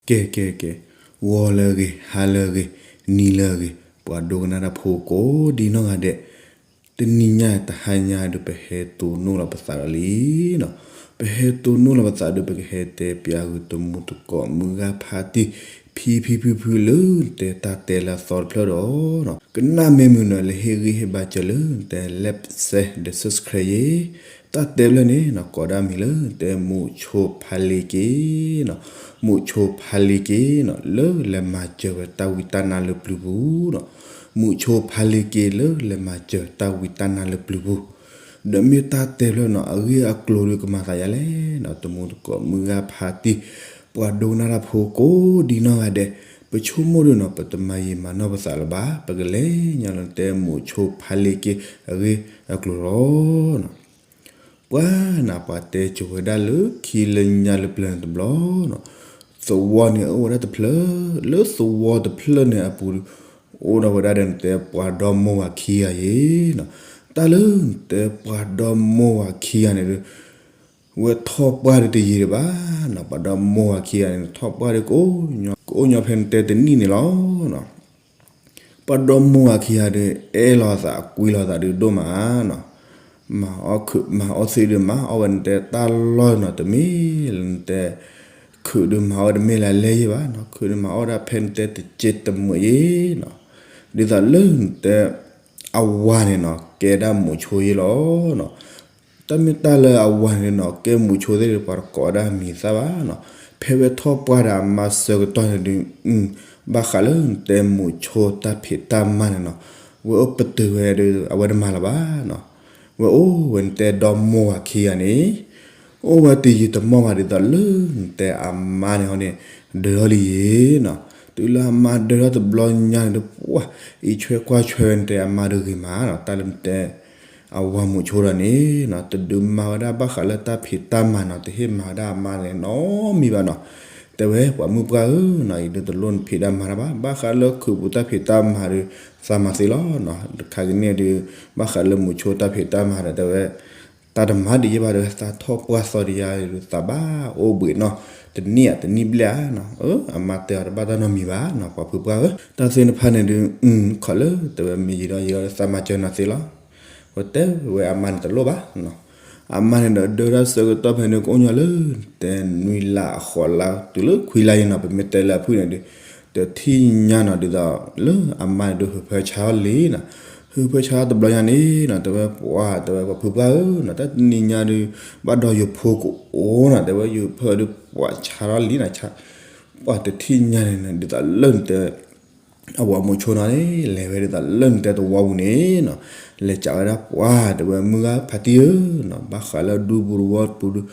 ကဲ ကဲ ကဲ, ဂီၤလၢအဂ့ၤ, ဟါလၢအဂ့ၤ, နံၤလၢအဂ့ၤ, ပှၤဒိကနၣ်တၢ်ဖိကိးဒ်နီၢ်ဂၤဒဲး, တနံၤညါတဟါညါဒီးပဟဲတိၢ်နီၣ်လီၤပသးဒီးလံနီၤ, ပဟဲတိၢ်နီၣ်လီၤပသးဒီး ပကဟဲတဲပၠးဂုာ်တမူတကိးမုၢ်ဂၢ်ဖါတံၢ် ဖံဖံဖုဖုလၢတဲတၢ်တဲလၢအသီတဖျၢၣ်ဒီးနီၤ, ကနၣ်မ့ၢ်မုာ်နီၤ လၢဟ့ၣ်ဂံၢ်ဟ့ၣ်ဘါစၢၤလၢတဲ like share ဒီး subscribe ယ့ၤ, တၢ်တဲဖျၢၣ်န့ၣ်နီၤ ကိးဒၣ်မံၤလၢတဲမူးဆိဖါလ့က့ၤနီၤ, မူးဆိဖါလ့က့ၤနီၤ လၢလဲၤမၤစၢၤဝဲတၢ်ဝံတၢ်နါလၢပျုၤပူၤနီၤ, မူးဆိဖါလ့က့ၤလၢလဲၤမၤစၢၤတၢ်ဝံတၢ်နါလၢပျုၤပူၤ, ဒီးမ့ၢ်တၢ်တဲဖျၢၣ်နီၤ အဂ့ၢ်အကျိၤဒီးကမၤသးယါလဲၣ်နီၤ, တမူတကိးမုၢ်ဂၢ်ဖါတံၢ် ပှၤဒိကနၣ်တၢ်ဖိကိးဒ်နီၢ်ဂၤဒဲး, ပဆိကမိၣ်ဒီးနီၤ ပတမၤယံာ်မၤနီၢ်ပသးလၢၤဘၣ်, ပကလဲၤညါလၢတဲမူးဆိဖါလ့က့ၤအဂ့ၢ်အကျိၤလီၤနီၤ. ပှၤနၤ ပှၤတဲကၠိၤဝဲဒၣ်လၢခံလၢညါလၢပျၢၤန့ၣ်တဘျီနီၤ, သဝီန့ၣ်အိၣ်ဝဲဒၣ်တဖျၢၣ်, လၢသဝီတဖျၢၣ်န့ၣ်အပူၤ အိၣ်ဒီးဝဲဒၣ်ဒီးနတဲပှၤဒီမါဝၤခံဂၤယ့ၤနီၤ, တၢ်လၢနတဲပှၤဒီမါဝၤခံဂၤန့ၣ်ဒီး ဝဲထီၣ်ပှၢ်ဒီးတယံာ်ဒံးဘၣ်နီၤ, ပှၤဒီမါဝၤခံဂၤန့ၣ် ထီၣ်ပှၢ်ဒီးကအိၣ်ညီဖဲနတဲတနံၣ်န့ၣ်လီၤနီၤ. ပှၤဒီမါဝၤခံဂၤဒီး အဲၣ်လီၤသး ကွံလီၤသးဒုးဒိၣ်မးနီၤ, မၤအီၣ်ခုးမၤအီၣ်သ့ၣ်ဒုး မၤအီၣ်ဝဲနတဲတၢ်လီၢ်နီၤ, တမ့ၢ်လၢနတဲ ခုးဒုးမၤအီၣ်ဝဲတမ့ၢ်လၢအလဲၢ်ယ့ၢ်ဘၣ်နီၤ, ခုးဒုးမၤအီၣ်ဒၣ်ဖဲနတဲတစဲးတမှဲးယ့ၢ်နီၤ, ဒ်သိးလၢနတဲ အဝၤန့ၣ်နီၤ ကဲဒၣ်မူးဆိယ့ၢ်လီၤနီၤ. တၢ်မ့ၢ်တၢ်လၢအဝၤန့ၣ်နီၤ ကဲမူးဆိသ့ၣ်ဒီး ပှၤတကိးဒၣ်မံၤသၣ်ဘၣ်နီၤ, ဖဲဝဲထီၣ်ပှၢ်ဒီးအမါဆၢကတီၢ်န့ၣ်ဒုး ဘၣ်ဃးလၢနတဲမူးဆိတၢ်ဖံးတၢ်မၤန့ၣ်နီၤ, ဝဲအိၣ်ပတုာ်ဝဲဒီး အဝဲတမၤလၢၤဘၣ်နီၤ, ဝဲအိၣ်ဝဲနတဲဒီမါဝၤခံဂၤန့ၣ် အိၣ်ဝဲတယံာ်တမီၢ်ဘၣ်ဒ်သိးလၢနတဲအမါန့ၣ်ဟီန့ၣ် ဒၢထီၣ်လံယ့ၢ်နီၤ, တုၤလၢအမါဒၢထီၣ်တဘျီညါန့ၣ်ဒီး ပှၤအံးဆွဲကွၢ်ဆွဲဝဲနတဲအမါဒီးဂ့ၤမးနီၤ, တၢ်လၢနတဲ အဝၤမူးဆိဒီးန့ၣ်နီၤ တဒုးမၤဝဲဒၣ်ဘၣ်ဃးလၢတၢ်ဖံးတၢ်မၤနီၤ, တဟ့ၣ်မၤဝဲဒၣ်အမါန့ၣ်နီတမံၤဘၣ်နီၤ, တဲဝဲပှၤမုၣ်ပှၢ်ဧၢနီၤ, အံၤဒုးတလိၣ်နဖံးတၢ်မၤတၢ်ဘၣ်, ဘၣ်ဃးလၢခုးပူၤတၢ်ဖံးတၢ်မၤဒီး သးမၤသ့လီၤနီၤ, တခါကန့ၣ်ဒုး ဘၣ်ဃးလၢမူးဆိတၢ်ဖံးတၢ်မၤဒီး တဲဝဲ တၢ်တမၤဒံးယ့ၢ်ဘၣ်တဲဝဲ, သးထီၣ်ပှၢ်သီဒံးယၤဒီး သးဘၣ်အိၣ်ဘှံးနီၤ, တနံၣ်ဧါ တနံၣ်ဘျဲၣ်ဧါနီၤ, အမါတဲအီၤတဘၣ်တၢ်နီတမံၤဘၣ်နီၤ, ပှၤဖုပှၢ်ဧၢ, တၢ်သ့ၣ်တဖၣ်န့ၣ်ဒုး ခီၣ်လၢတဲဝဲမ့ၢ်ယံာ်ဒီးယံာ်ဒီး သးမၤစၢၤနၤသ့လီၤ, ဝဲတဲဝဲအမါန့ၣ်တလိၣ်ဘၣ်နီၤ, အမါန့ၣ်ဒီးဒၢတၢ်ဆၢကတီၢ်ဖဲန့ၣ် ကအိၣ်ညီလၢ တဲနွံလါအဃိးလါ တုၤလၢခွံလါယ့ၢ်နီၤ, ပမ့ၢ်တဲလၢအဖုၣ်န့ၣ်ဒုး တထံၣ်ညါနီၤ, ဒ်သိးလၢအမါန့ၣ်ဒုး ဟုးဖၢဆါထီၣ်လံနီၤ, ဟုးဖၢဆါထီၣ်တဘျီညါန့ၣ်နီၤ, တဲဝဲပှၤ တဲဝဲပှၤဖုပှၢ်ဧၢနီၤ, တၢ်တနံၤညါဒုး ဘၣ်ဒီးယဖိကအိၣ်နီၤ, တဲဝဲယဖၢဒုးပှၤဆါထီၣ်လံနီၤ, ပှၤတထံၣ်ညါန့ၣ်နီၤ, ဒ်သိးလၢနတဲ အဝၤမူးဆိနီၤန့ၣ် လဲၤဝဲဒ်သိးလၢနတဲသဝီပူၤန့ၣ်နီၤ, လဲၤကးဝဲဒၣ်ပှၤ တဲဝဲမုၢ်ဂၢ်ဖါတံၢ်ဧၢနီၤ, ဘၣ်ဃးလၢဒူပူၤသဝီပူၤဒုး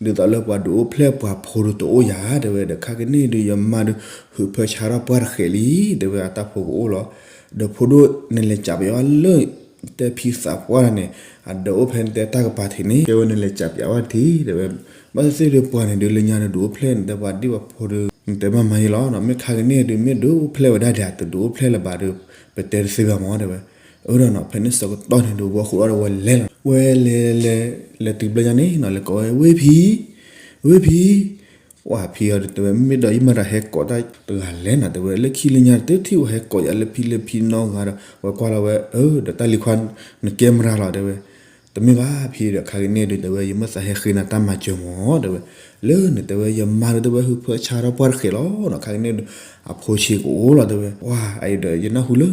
ဒ်သိးလၢပှၤဒုးအိၣ်ဖျဲၣ်ပှၤဖိဒုးတအိၣ်ယၤ တဲဝဲ, ဒီးခါကန့ၣ်ဒုး ယမါဒုး ဟုးဖၢဆါထီၣ်ပှၢ်တဃဲးလံ တဲဝဲ, အတၢ်ဖိကအိၣ်လီၤ, ဒီးဖိဒိၣ်နလဲၤကးပယီၤလၢ တဲဖံသးပှၢ်န့ၣ် အဒုးအိၣ်ဖဲနတဲတၢ်ကပၤထံးန့ၣ် တဲဝဲနလဲၤကးပယီၤဝဲထံး တဲဝဲ, ဘၣ်သ့ၣ်သ့ၣ်ဒုးပှၤန့ၣ်ဒုးလၢညါန့ၣ် ဒုးအိၣ်ဖျဲၣ်နတဲပှၤဒံၣ်ပှၤဖိဒုး နတဲဘၣ်မၤယ့ၢ်လီၤနီၤ, မ့ၢ်ခါကန့ၣ်ဒုး မ့ၢ်ဒုးအိၣ်ဖျဲၣ်ဝဲဒၣ်ဒီး တဒုးအိၣ်ဖျဲၣ်လၢၤဘၣ်ဒီး ပတဲတသ့ဘၣ်မၢ် တဲဝဲ, အၢဒီးနီၤ ဖဲန့ၣ်ဆၢကတီၢ်န့ၣ်ဒုး ဝဲဃုာ်ဒီးဝဲလဲၤလီၤ, ဝဲလဲၤလဲၤ လဲၤတုၤဘျီညါန့ၣ်နီၤ လဲၤကိးဝဲ ဝ့ၢ်ဖံ ဝ့ၢ်ဖံ, ပှၤဖံအီၤဒီးတဲဝဲ မ့ၢ်ဒီးယမၤတၢ်ဟဲကိးတၢ်တဂၤလဲၣ်နီၤ တဲဝဲ, လၢခံလၢညါတထံၣ်ဝဲဟဲကိးယၤလၢဖံလၢဖံနီတဂၤဒီး ဝဲကွၢ်လီၤဝဲ အၢ ဒီးတၢ်လံၤခွါ နကဲမရၤလီၤ တဲဝဲ, တမ့ၢ်ဘၣ်ဖံဒီး ခါကန့ၣ်ဒုး တဲဝဲ ယမ့ၢ်သးဟဲဃ့နၤတၢ်မၤစၢၤမၢ် တဲဝဲ, လၢန့ၣ်တဲဝဲ ယမါဒုး တဲဝဲ ဟုးဖၢဆါထီၣ်ပှၢ်တဃဲးလီၤနီၤ ခါကန့ၣ်ဒုး အဖိဆံးကအိၣ်လီၤ တဲဝဲ, ပှၤအံၤဒီး ယနၢ်ဟူလၢ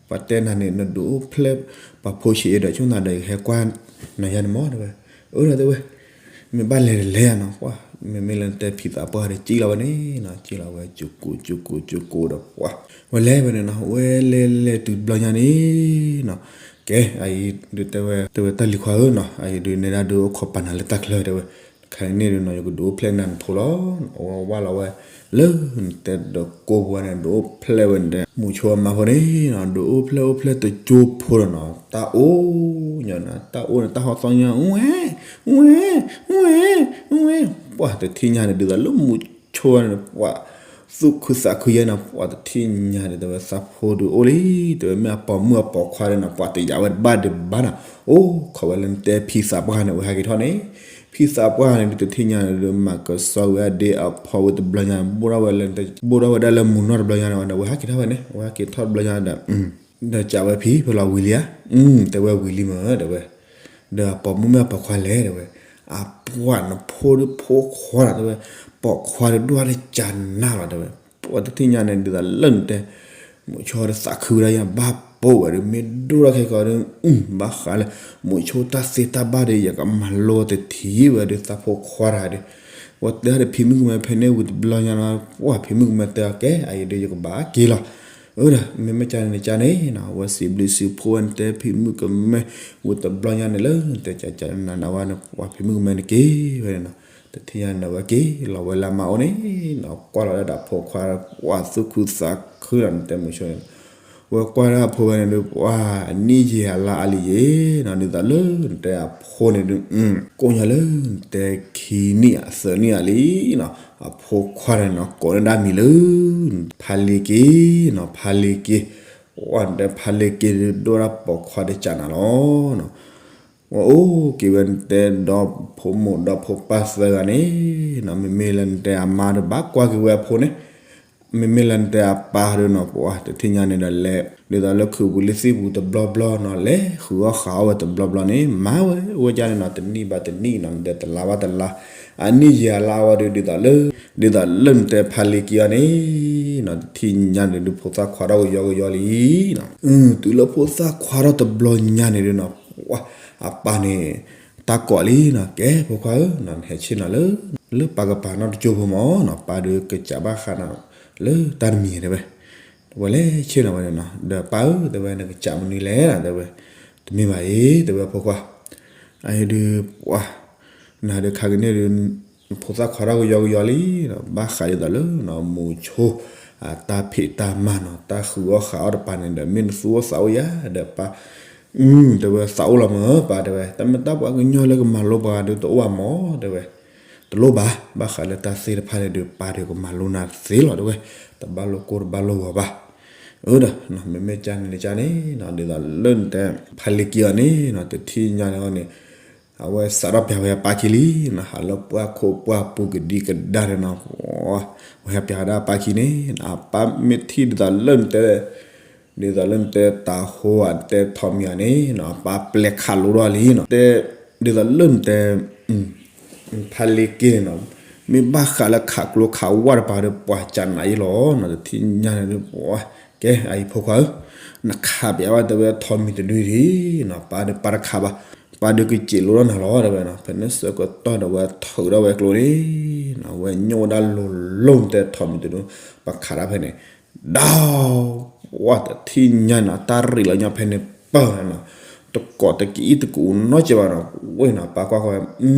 ပှၤတဲနၤန့ၣ် နဒုးအိၣ်ဖျဲၣ်ပှၤဖိဆံးအံၤဒီး ဆိၣ်နၤဒီးယကဟဲကွၢ်နၤယါန့ၣ်မၢ် တဲဝဲ, အၢဒီးတဲဝဲ မ့ၢ်ဘၣ်လဲၤတလဲၤဧါနီၤ ပှၤ မ့မ့ၢ်လၢနတဲဖံသးပှၢ်ဒီး ကံၣ်လီၤဝဲန့ၣ်နီၤ ကံၣ်လီၤဝဲ ကၠူကိး ကၠူကိး ကၠူကိးဒီးပှၤ ဝဲလဲၤဝဲန့ၣ်နီၤ ဝဲလဲၤလဲၤတုၤတဘျီညါန့ၣ်နီၤ ကဲ အအံၤဒုးတဲဝဲ တဲဝဲတၢ်လံၤခွါဧၢနီၤ အအံၤဒုးနဲဒၣ်ဒုးအိၣ်ခိးပာ်နၤလၢတၢ်ချၢ တဲဝဲ ခဲကနံၣ်အံၤဒုးနီၤ ယကဒုးအိၣ်ဖျဲၣ်နၤနဖိလီၤ. အဝဲဝၢ်လီၤဝဲ လၢနတဲဒီးကိးပူၤန့ၣ် ဒုးအိၣ်ဖျဲၣ်ဝဲန့ၣ် မူဆိအမါဖိန့ၣ်နီၤ ဒုးအိၣ်ဖျဲၣ်အိၣ်ဖျဲၣ်တကၠိဖိဒီးနီၤ တၢ်အိၣ်ညီနၤ တၢ်အိၣ်န့ၣ် တၢ်ဟီၣ်သီညါ ဝဲ ဝဲ ဝဲ ဝဲ ပှၤတထံၣ်ညါန့ၣ် ဒ်သိးလၢမူဆိန့ၣ် ပှၤ သူၣ်ခုသးခုယဲနီၤ ပှၤတထံၣ်ညါန့ၣ် တဲဝဲသးဖိဒုးအိၣ်လံ တဲဝဲ မ့ၢ်အပိာ်မုၣ်အပိာ်ခွါဒီးနီၤ ပှၤတယာ်ဝဲတဘၣ်ဒံးဘၣ်နီၤ အိၣ်ခိးဝဲလၢနတဲဖံသးပှၢ်န့ၣ် ဝဲဟဲက့ၤထီၣ်န့ၣ် ဖံသးပှၢ်န့ၣ်ဒုး တထံၣ်ညါန့ၣ်ဒုး မၤကဆှီဝဲဒၣ်ဒ့အဖီဝံၤတဘျီညါန့ၣ် ဘိၣ်ထီၣ်ဝဲလၢ ဘိၣ်ထီၣ်ဝဲဒၣ်လၢမုၢ်နီၢ်တဘျီညါန့ၣ် ဒီးဝဲဟဲက့ၤထီၣ်ဝဲန့ၣ် ဝဲဟဲက့ၤထီၣ်တဘျီညါဒီး ဒီးကးဝဲဖံဖဲလီၤဝံၤလံဧါ, တဲဝဲဝံၤလံမ့ၢ် တဲဝဲ, ဒီးအပိာ်မုၣ်မ့ၢ်ပိာ်ခွါလဲၣ် တဲဝဲ, အပှၢ်နဖိဒုးဖိခွါလီၤ တဲဝဲ, ပိာ်ခွါဒုးဒိၣ်တကးနးလီၤ တဲဝဲ, ပှၤတထံၣ်ညါန့ၣ် ဒ်သိးလၢနတဲ မုဆိဒီးသးခုဝဲဒၣ်ယဘၣ်ပိာ်ဝဲဒီး မ့ၢ်ဒိၣ်ထီၣ်ခဲကီးဒီး ဘၣ်ဃးလၢ မုဆိတၢ်သ့တၢ်ဘၣ်ဒီး ယကမၤလိတထံၣ်ဝဲဒီးသးဖိခွါတဂၤဒီး ဝဲတဲဒီးဖံမုၣ်ကမဲဖဲန့ၣ်ဝံၤတဘျီညါနီၤ ပှၤဖံမုၣ်ကမဲတဲအီၤ ကဲ အအံၤဒီးယကဘၣ်က့ၤလီၤ, အၢဒီး မ့မ့ၢ်ကန့ၣ်န့ၣ်ကန့ၣ်နီၤ အဝဲစံးဘျုးစံးဖှိၣ်ဝဲနတဲဖံမုၣ်ကမဲ ဝံၤတဘျီညါန့ၣ်လၢ တဲကနၤနၤဝဲန့ၣ် ပှၤဖံမုၣ်ကမဲန့ၣ်က့ၤဝဲန့ၣ်နီၤ, တထံၣ်ညါန့ၣ်ဝဲက့ၤလီၤဝဲလၢအမါအိၣ်န့ၣ်နီၤ ကွၢ်လီၤဒၣ်ဒီးဖိခွါ ပှၤသူၣ်ခုသးခုလီၤ နတဲမုဆိန့ၣ် ဝဲကွၢ်ဒၣ်အဖိဝဲန့ၣ်ဒုး ပှၤအနံၣ်ယံာ်အလါအါလံယ့ၤနီၤ ဒ်သိးလၢနတဲအဖိန့ၣ်ဒုး ကိးညါလၢနတဲခံနံၣ်အသၢနံၣ်အါလံနီၤ အဖိခွါန့ၣ်နီၤ ကိးန့ၢ်ဒၣ်မံၤလၢ ဖါလ့က့နီၤ ဖါလ့က့, ပှၤနတဲဖါလ့က့ဒုးဒိၣ်ဒၣ်ပိာ်ခွါတကးနးလီၤနီၤ ဝဲအိၣ်က့ၤဝဲနတဲဒီဖိမိၢ်ဒီဖိပၢ်သၢဂၤန့ၣ်နီၤ မ့မ့ၢ်လၢနတဲအမါဒီးဘၣ်ကွၢ်က့ၤဝဲအဖိန့ၣ် မ့မ့ၢ်လၢနတဲအပၢ်ဒီးနီၤ ပှၤတထံၣ်ညါန့ၣ်ဒီးလဲၤ ဒ်သိးလၢခုးပူၤလၢသံၣ်ပူၤတဘျီဘျီနီၤ လဲၤဃုအီၣ်ဃုအီၣ်ဝဲတဘျီဘျီန့ၣ် မၤဝဲအိၣ်ဝဲဒၣ်န့ၣ်နီၤ တနံၣ်ဘၣ်တနံၣ်နီၤ နတဲတလါဘၣ်တလါ အနံၣ်ယံာ်အလါဝဲဒုး ဒ်သိးလၢ ဒ်သိးလၢနတဲဖါလ့က့အီၤန့ၣ်နီၤ တထံၣ်ညါန့ၣ်ဒုးဖိသၣ်ခွါထီၣ်ကယီကယီလံနီၤ တုၤလၢဖိသၣ်ခွါထီၣ်တဘျီညါန့ၣ်ဒုးနီၤ ပှၤအပၢ်န့ၣ် တၢ်ကိးလံနီၤ ကဲဖိခွါဧၢနီၤ နဟဲဆ့ၣ်နီၤလၢ လၢပၢ်ကပၤနီတကၠိဖိမးနီၤ ပၢ်ဒုးကစးဘၣ်ဃးနၤ လၢတၢ်တမံၤတဲဝဲ, ဝဲလဲၤဆ့ၣ်နီၤဝဲန့ၣ်နီၤ ဒီးပၢ်ဧၢ တဲဝဲ နကစးမနုၤလဲၣ်နီၤ တဲဝဲ, တမ့ၢ်ဘၣ်အံၤ တဲဝဲဖိခွါ, အအံၤဒုး ပှၤ နၤဒုးခါကန့ၢ်ဒုး ဖိသၣ်ခွါထီၣ်ကယီကယီလံနီၤ ဘၣ်ဃးဒ်သိးလၢ မုဆိ အတၢ်ဖံးတၢ်မၤနီၤ တၢ်ဃုအီၣ်ဃုအီၣ်တပၤန့ၣ်ဒီး မ့ၢ်နသူအိၣ်သးအိၣ်ယၤဒီးပၢ် တဲဝဲသးအိၣ်လီၤမ့ၢ်ပၢ်တဲဝဲ တၢ်မ့ၢ်တၢ်ပှၤကညီလၢကမၤလိပှၤဒုးတအိၣ်ဘၣ်မး တဲဝဲ, တလိၣ်ဘၣ် ဘၣ်ဃးလၢတၢ်သ့ၣ်တဖၣ်န့ၣ်ဒုး ပၢ်ဒုးကမၤလိနၤသ့လီၤတဲဝဲ, တဘၣ်လိၣ်ကိၢ်တဘၣ်လိၣ်ဂီၤဘၣ်, အၢဒီး မ့မ့ၢ်ကန့ၣ်န့ၣ်ကန့ၣ်နီၤ ဒ်သိးလၢနတဲ ဖါလ့က့အီၤန့ၣ်နီၤ တထံၣ်ညါန့ၣ်အီၤန့ၣ် အဝဲစးထီၣ်ပျးဝဲအပၢ်ခံလံနီၤ ဟးလၢပှၢ်ခိၣ်ပှၢ်ပူၤကဒံကဒါန့ၣ်နီၤ ဝဲဟဲပျးဝဲဒၣ်အပၢ်ခံန့ၣ် အပၢ်မ့ၢ်ထံၣ်ဒ်သိးလၢနတဲ ဒ်သိးလၢနတဲတၤဟိအတဲထိးမံၤအီၤန့ၣ်နီၤ အပၢ်ပျဲခးလိထီၣ်လံနီၤ တဲ ဒ်သိးလၢနတဲ ဖါလ့က့န့ၣ်နီၤ မ့ၢ်ဘၣ်ဃးလၢခးကျိခးဝၣ်တပၤဒီး ပှၤကနးအံၤလီၤနီၤ တထံၣ်ညါန့ၣ်ဒုး ပှၤ ကဲ အအံၤဖိခွါဧၢ နခးပျးဝဲတဲဝဲထိးမံၤတဒုဒံးနီၤ ပၢ်ဒုးပၢ်တခးဘၣ် ပၢ်ဒုးကစံးလိထီၣ်နၤလီၤတဲဝဲနီၤ ဖဲန့ၣ်ဆၢကတီၢ်ဒီးဝဲထုးထီၣ်ဝဲကျိန့ၣ်နီၤ ဝဲညိၣ်ဝဲဒၣ်လိၤလိၤတဲထိးမံၤတဒု ပခးတၢ်ဖဲန့ၣ် ဒီး ပှၤတထံၣ်ညါန့ၣ် တၢ်ရံးလီၤညီဖဲန့ၣ်ပၢၢ်နီၤ တကိးတကအံၣ်တကအူနီတစဲးဘၣ်နီၤ ဝဲနီၤ ပၢ်ကွၢ်ဃီ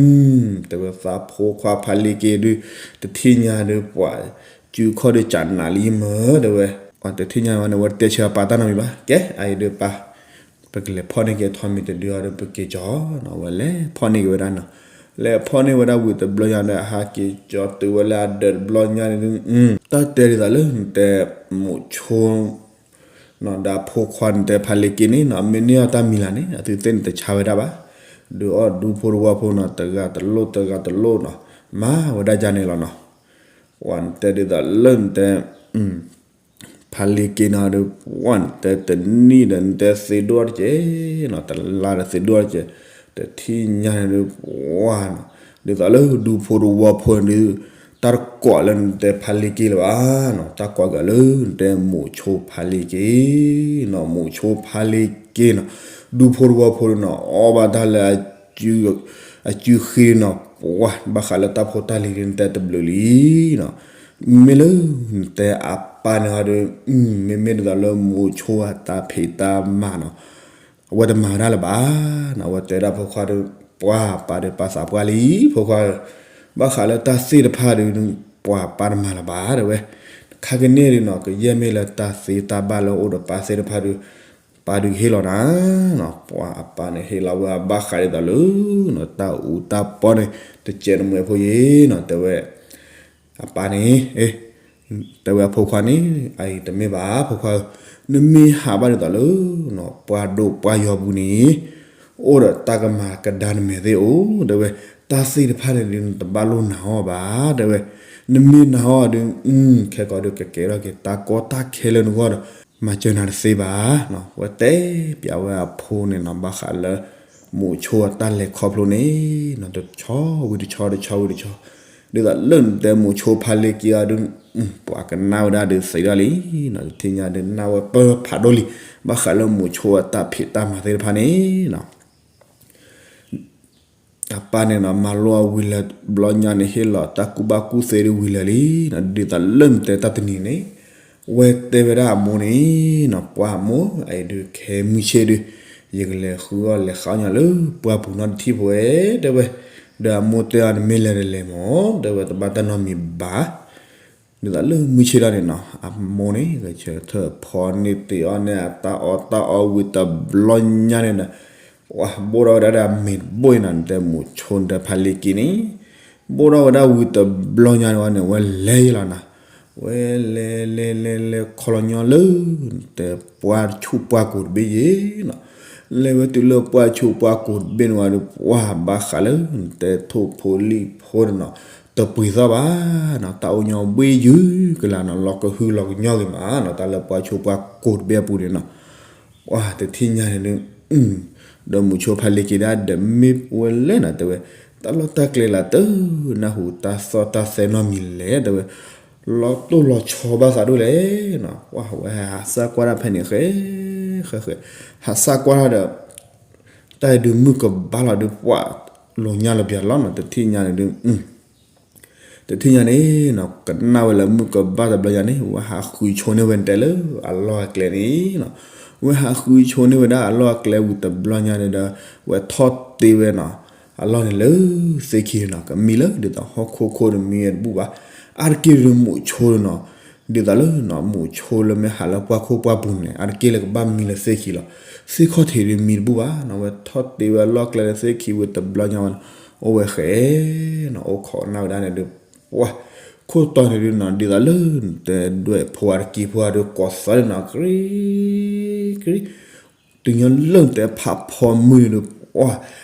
တဲဝဲသးဖိခွါဖါလ့က့ဒုး တထံၣ်ညါဒုး ပှၤစုခီၣ်ဒုးကနးလံမ့ၢ်တဲဝဲ ပှၤတထံၣ်ညါဝဲန့ၣ် ဝဲတတဲဆၢပၢ်တၢ်နီတမံၤဘၣ် ကဲ အအံၤဒုးပၢ် ပကလဲၤဖီၣ်န့ၢ်က့ၤထိးမံၤတဒုအီၤဒီး ပက့ၤကီၤနီၤ ဝဲလဲၤဖီၣ်န့ၢ်က့ၤဝဲဒၣ်နီၤ လဲၤဖီၣ်န့ၢ်ဝဲဒၣ်ဝံၤတဘျီညါဒီး ဟးက့ၤကီၤတုၤဝဲလၢအဒၢးတဘျီညါန့ၣ် တၢ်တဲဒ်သိးလၢနတဲ မိၤဆိ ဒီးအဖိခွါနတဲဖါလ့က့န့ၣ်နီၤ မ့ၢ်န့ၢ်အီၤတၢ်မံၤလၢ်န့ၣ် အသုသ့ၣ်န့ၣ်တဆါဝဲဒၣ်ဘၣ် ဒုးအီၣ်ဒူဖိတဝီဖိနီၤ တဂၤတလိၣ်တဂၤတလိၣ်နီၤ မၤဝဲဒၣ်ဒ်န့ၣ်လီၤနီၤ ပှၤနတဲဒ်သိးလၢနတဲ ဖါလ့က့နီၤဒီး ပှၤနတဲတနံၣ်ဒီးနတဲသ့ဒိၣ်တက့ၢ်နီၤ တလါဒီးသ့ဒိၣ်တက့ၢ် တထံၣ်ညါန့ၣ်ဒုး ပှၤနီၤ ဒ်သိးလၢဒူဖိတဝီဖိန့ၣ်ဒုး တၢ်တကိးလၢနတဲဖါလ့က့လၢၤဘၣ်နီၤ တၢ်ကိးက့ၤလၢနတဲမိၤဆိဖါလ့က့နီၤ မိၤဆိဖါလ့က့နီၤ ဒူဖိတဝီဖိန့ၣ်နီၤ အီၣ်ဘၣ်တၢ်လၢ အစုဃ့နီၤ ပှၤဘၣ်ဃးလၢတၢ်ဖိတၢ်လံၤဒုးနတဲတဘျုးလံနီၤ မ့မ့ၢ်လၢနတဲအပၢ်န့ၣ်ဟီဒီး မ့မ့ၢ်ဒ်သိးလၢမိၤဆိအတၢ်ဖံးတၢ်မၤနီၤ အဝဲတမၤဝဲဒၣ်လၢၤဘၣ်နီၤ အဝဲတဲဒၣ်ဖိခွါဒီး ပှၤပၢ်ဒီးပၢ်သးပှၢ်လံ ဖိခွါဧၢ ဘၣ်ဃးလၢတၢ်သ့ၣ်တဖၣ်ဒီး ပှၤပၢ်တမၤလၢၤဘၣ်တဲဝဲ ခါကန့ၢ်ဒုးနီၤ ကယဲၢ်မ့ၢ်လၢတၢ်သ့တၢ်ဘၣ်လၢအိၣ်ဒီးပၢ်သ့ၣ်တဖၣ်ဒီး ပၢ်ဒုးကဟ့ၣ်လီၤနၤနီၤ ပှၤအပၢ်န့ၣ်ဟ့ၣ်လီၤဝဲအဘၣ်ဃးဒ်သိးလၢ တၢ်အူတၢ်ပီန့ၣ် တစဲးတမှဲၤဖိယ့ၤနီၤ တဲဝဲ အပၢ်န့ၣ် တဲဝဲအဖိခွါန့ၣ် အအံၤတမ့ၢ်ဘၣ်ဖိခွါဧၢ နမ့ၢ်ဟးဘၣ်ဒ်သိးလၢ ပှၤဒိၣ်ပှၤယီၤပူၤန့ၣ် အိၣ်ဒီးတၢ်ကမၤကဒါနမဲာ်သ့ၣ်အိၣ် တဲဝဲ တၢ်သ့ၣ်တဖၣ်န့ၣ်ဒုး နတဘၣ်လိၣ်နာ်အီၤဘၣ် တဲဝဲ, နမ့ၢ်နာ်အီၤဒုး ခဲကီးဒုးကကဲထီၣ်က့ၤတၢ်ကီတၢ်ခဲလၢနဂီၢ်ဒီး မၤစၢၤနၤတသ့ဘၣ်. ဝဲတဲပျးဝဲအဖိန့ၣ်နီၤ ဘၣ်ဃးလၢ မိၤဆိအတၢ်လဲၤခီဖျိန့ၣ်နီၤ တဆီဝံၤတဆီ တဆီဝံၤတဆီ ဒ်သိးလၢနတဲမိၤဆိဖါလ့က့အီၤဒုး ပှၤကနၣ်ဝဲဒၣ်ဒုးသ့ဒၣ်လံနီၤ တထံၣ်ညါဒုးနၢ်ဝဲပၢဖးဒိၣ်လံ ဘၣ်ဃးလၢမိၤဆိအတၢ်ဖံးတၢ်မၤသ့ၣ်တဖၣ်န့ၣ်နီၤ အပၢ်န့ၣ်နီၤ မၤလိအဝံၤလၢာ်တဘျီညါန့ၣ် ဟ့ၣ်လီၤတၢ်ကူၣ်ဘၣ်ကူၣ်သ့ဒုးဝံၤလၢာ်လံနီၤ ဒ်သိးလၢနတဲတၢ်တနံၤန့ၣ် ဝဲတဲဝဲဒၣ်အမိၢ်န့ၣ်နီၤ ပှၢ်အမိၢ် အအံၤဒုးခဲမုၢ်ဆ့ၣ်ဒုး ယကလဲၤဃုအီၣ်လဲၤဃုအီၣ်ညီလၢပှၢ်ပူၤနီတထံၣ်ဖိဝဲ တဲဝဲ, ဒီးအမိၢ်တဲအီၤ နမ့ၢ်လဲၤတလဲၤမၢ် တဲဝဲ တဘၣ်တၢ်နီတမံၤဘၣ် ဒ်သိးလၢမုၢ်ဆ့ၣ်ထီၣ်န့ၣ်နီၤ အမိၢ်န့ၣ် ဂဲၤဆၢထၢၣ်ဖီန့ၢ်တ့ၢ်အီၣ်န့ၢ်အတၢ်အီၣ်တၢ်အီဝံၤတဘျီညါန့ၣ်ဒီး ပှၤဘိၣ်ထီၣ်ဝဲဒၣ်ဒီးအမ့ၤတဘိၣ်အံၤနီၤ နတဲမိၤဆိနတဲဖါလ့က့န့ၣ် ဘိၣ်ထီၣ်ဝဲဒၣ်ဝံၤတဘျီညါန့ၣ်ဝဲန့ၣ် ဝဲလဲၤယလီၤနီၤ ဝဲလဲၤလဲၤလဲၤလဲၤခီလီၤညီလၢ နတဲပှၢ်ဆူၣ်ပှၢ်ကိၤတဘ့ၣ်ယဲနီၤ လဲၤဝဲတုၤလၢပှၢ်ဆူၣ်ပှၢ်ကိၤတဘ့ၣ်န့ၣ်ဝဲဒီး ပှၢ်ဘၣ်ဃးလၢ နတဲထိၣ်ဖိလံၣ်ဖိန့ၣ်နီၤ တပှ့ၤသီၣ်ဘၣ်နီၤ တၢ်အိၣ်ညီဘှ့ၣ်ယုၢ်ကလာ်နီၤ လီၤကဟုလီၤကညီက့ၤမးနီၤ တၢ်လၢပှၢ်ဆူၣ်ပှၢ်ကိၤတဘ့ၣ်အပူၤန့ၣ်နီၤ ပှၢ်တထံၣ်ညါန့ၣ်ဒုး ဒီးမိၤဆိဖါလ့က့ဒၣ်ဒီးမ့ၢ်ဝဲလဲၣ်နီၤ တဲဝဲ တၢ်လီၢ်တၢ်ကျဲလၢတနၢ်ဟူတၢ်သီၣ်တၢ်သဲနီတမံၤလဲၣ် တဲဝဲ လီၤတိၢ်လီၤဆီဘၣ်သးဒိၣ်လဲၣ်နီၤ ပှၢ်ဝဲဟးစၢ်ကွၢ်တၢ်ဖဲန့ၣ် ဃဲ ဃဲဃဲ ဟးစၢ်ကွၢ်တၢ်ဒီး တၢ်အံၤဒုးမုၢ်ကဘၣ်လီၤဒုး ပှၢ်လိာ်ညါလၢပျၢၤလီၤနီၤ တထံၣ်ညါန့ၣ်ဒုး တထံၣ်ညါန့ၣ်နီၤ ကနၣ်ဝဲလၢမုၢ်ကဘၣ်တဘျီညါန့ၣ် ဝဲဟးဃုဆိန့ၢ်ဝဲတဲလၢအလီၢ်အကျဲန့ၣ်နီၤ ဝဲဟးဃုဆိန့ၢ်ဝဲဒၣ်အလီၢ်အကျဲဝံၤတဘျီညါန့ၣ်ဒီး ဝဲထီၣ်တ့ဝဲနီၤ အလီၢ်န့ၣ်လၢသ့ၣ်ခံနီၤ ကမံလၢဒ်သိးဟီၣ်ခိၣ်ခိၣ်န့ၣ်မံဝဲတဘူၣ်ဘၣ် အါတက့ၢ်ဒုးမိၤဆိန့ၣ်နီၤ ဒ်သိးလၢနီၤ မိၤဆိလၢမ့ၢ်ဟးလၢပှၢ်ခိၣ်ပှၢ်ပူၤန့ၣ် အါတက့ၢ်လၢကဘၣ်မံလၢသ့ၣ်ခံလီၤ သ့ၣ်ခီၣ်ထံးဒုးမံတဘူၣ်ဘၣ်နီၤ ဝဲထီၣ်တ့ဝဲအလီၢ်ကျဲလၢသ့ၣ်ခံဝံၤတဘျီညါဝဲနီၤ အိၣ်ဝဲဃဲနီၤ အိၣ်ခိးနၢ်ဝဲဒၣ်န့ၣ်ဒုး ပှၢ် ခိၣ်တီန့ၣ်ဒုးနီၤ ဒ်သိးလၢနတဲဒွဲၣ်ဖိအတက့ၢ်ဖိအဒုးကိးသီၣ်န့ၣ်နီၤ ကရံ ကရံ တုၤညီလၢနတဲဖးဖီမုၢ်န့ၣ်ဒုး ပှၢ်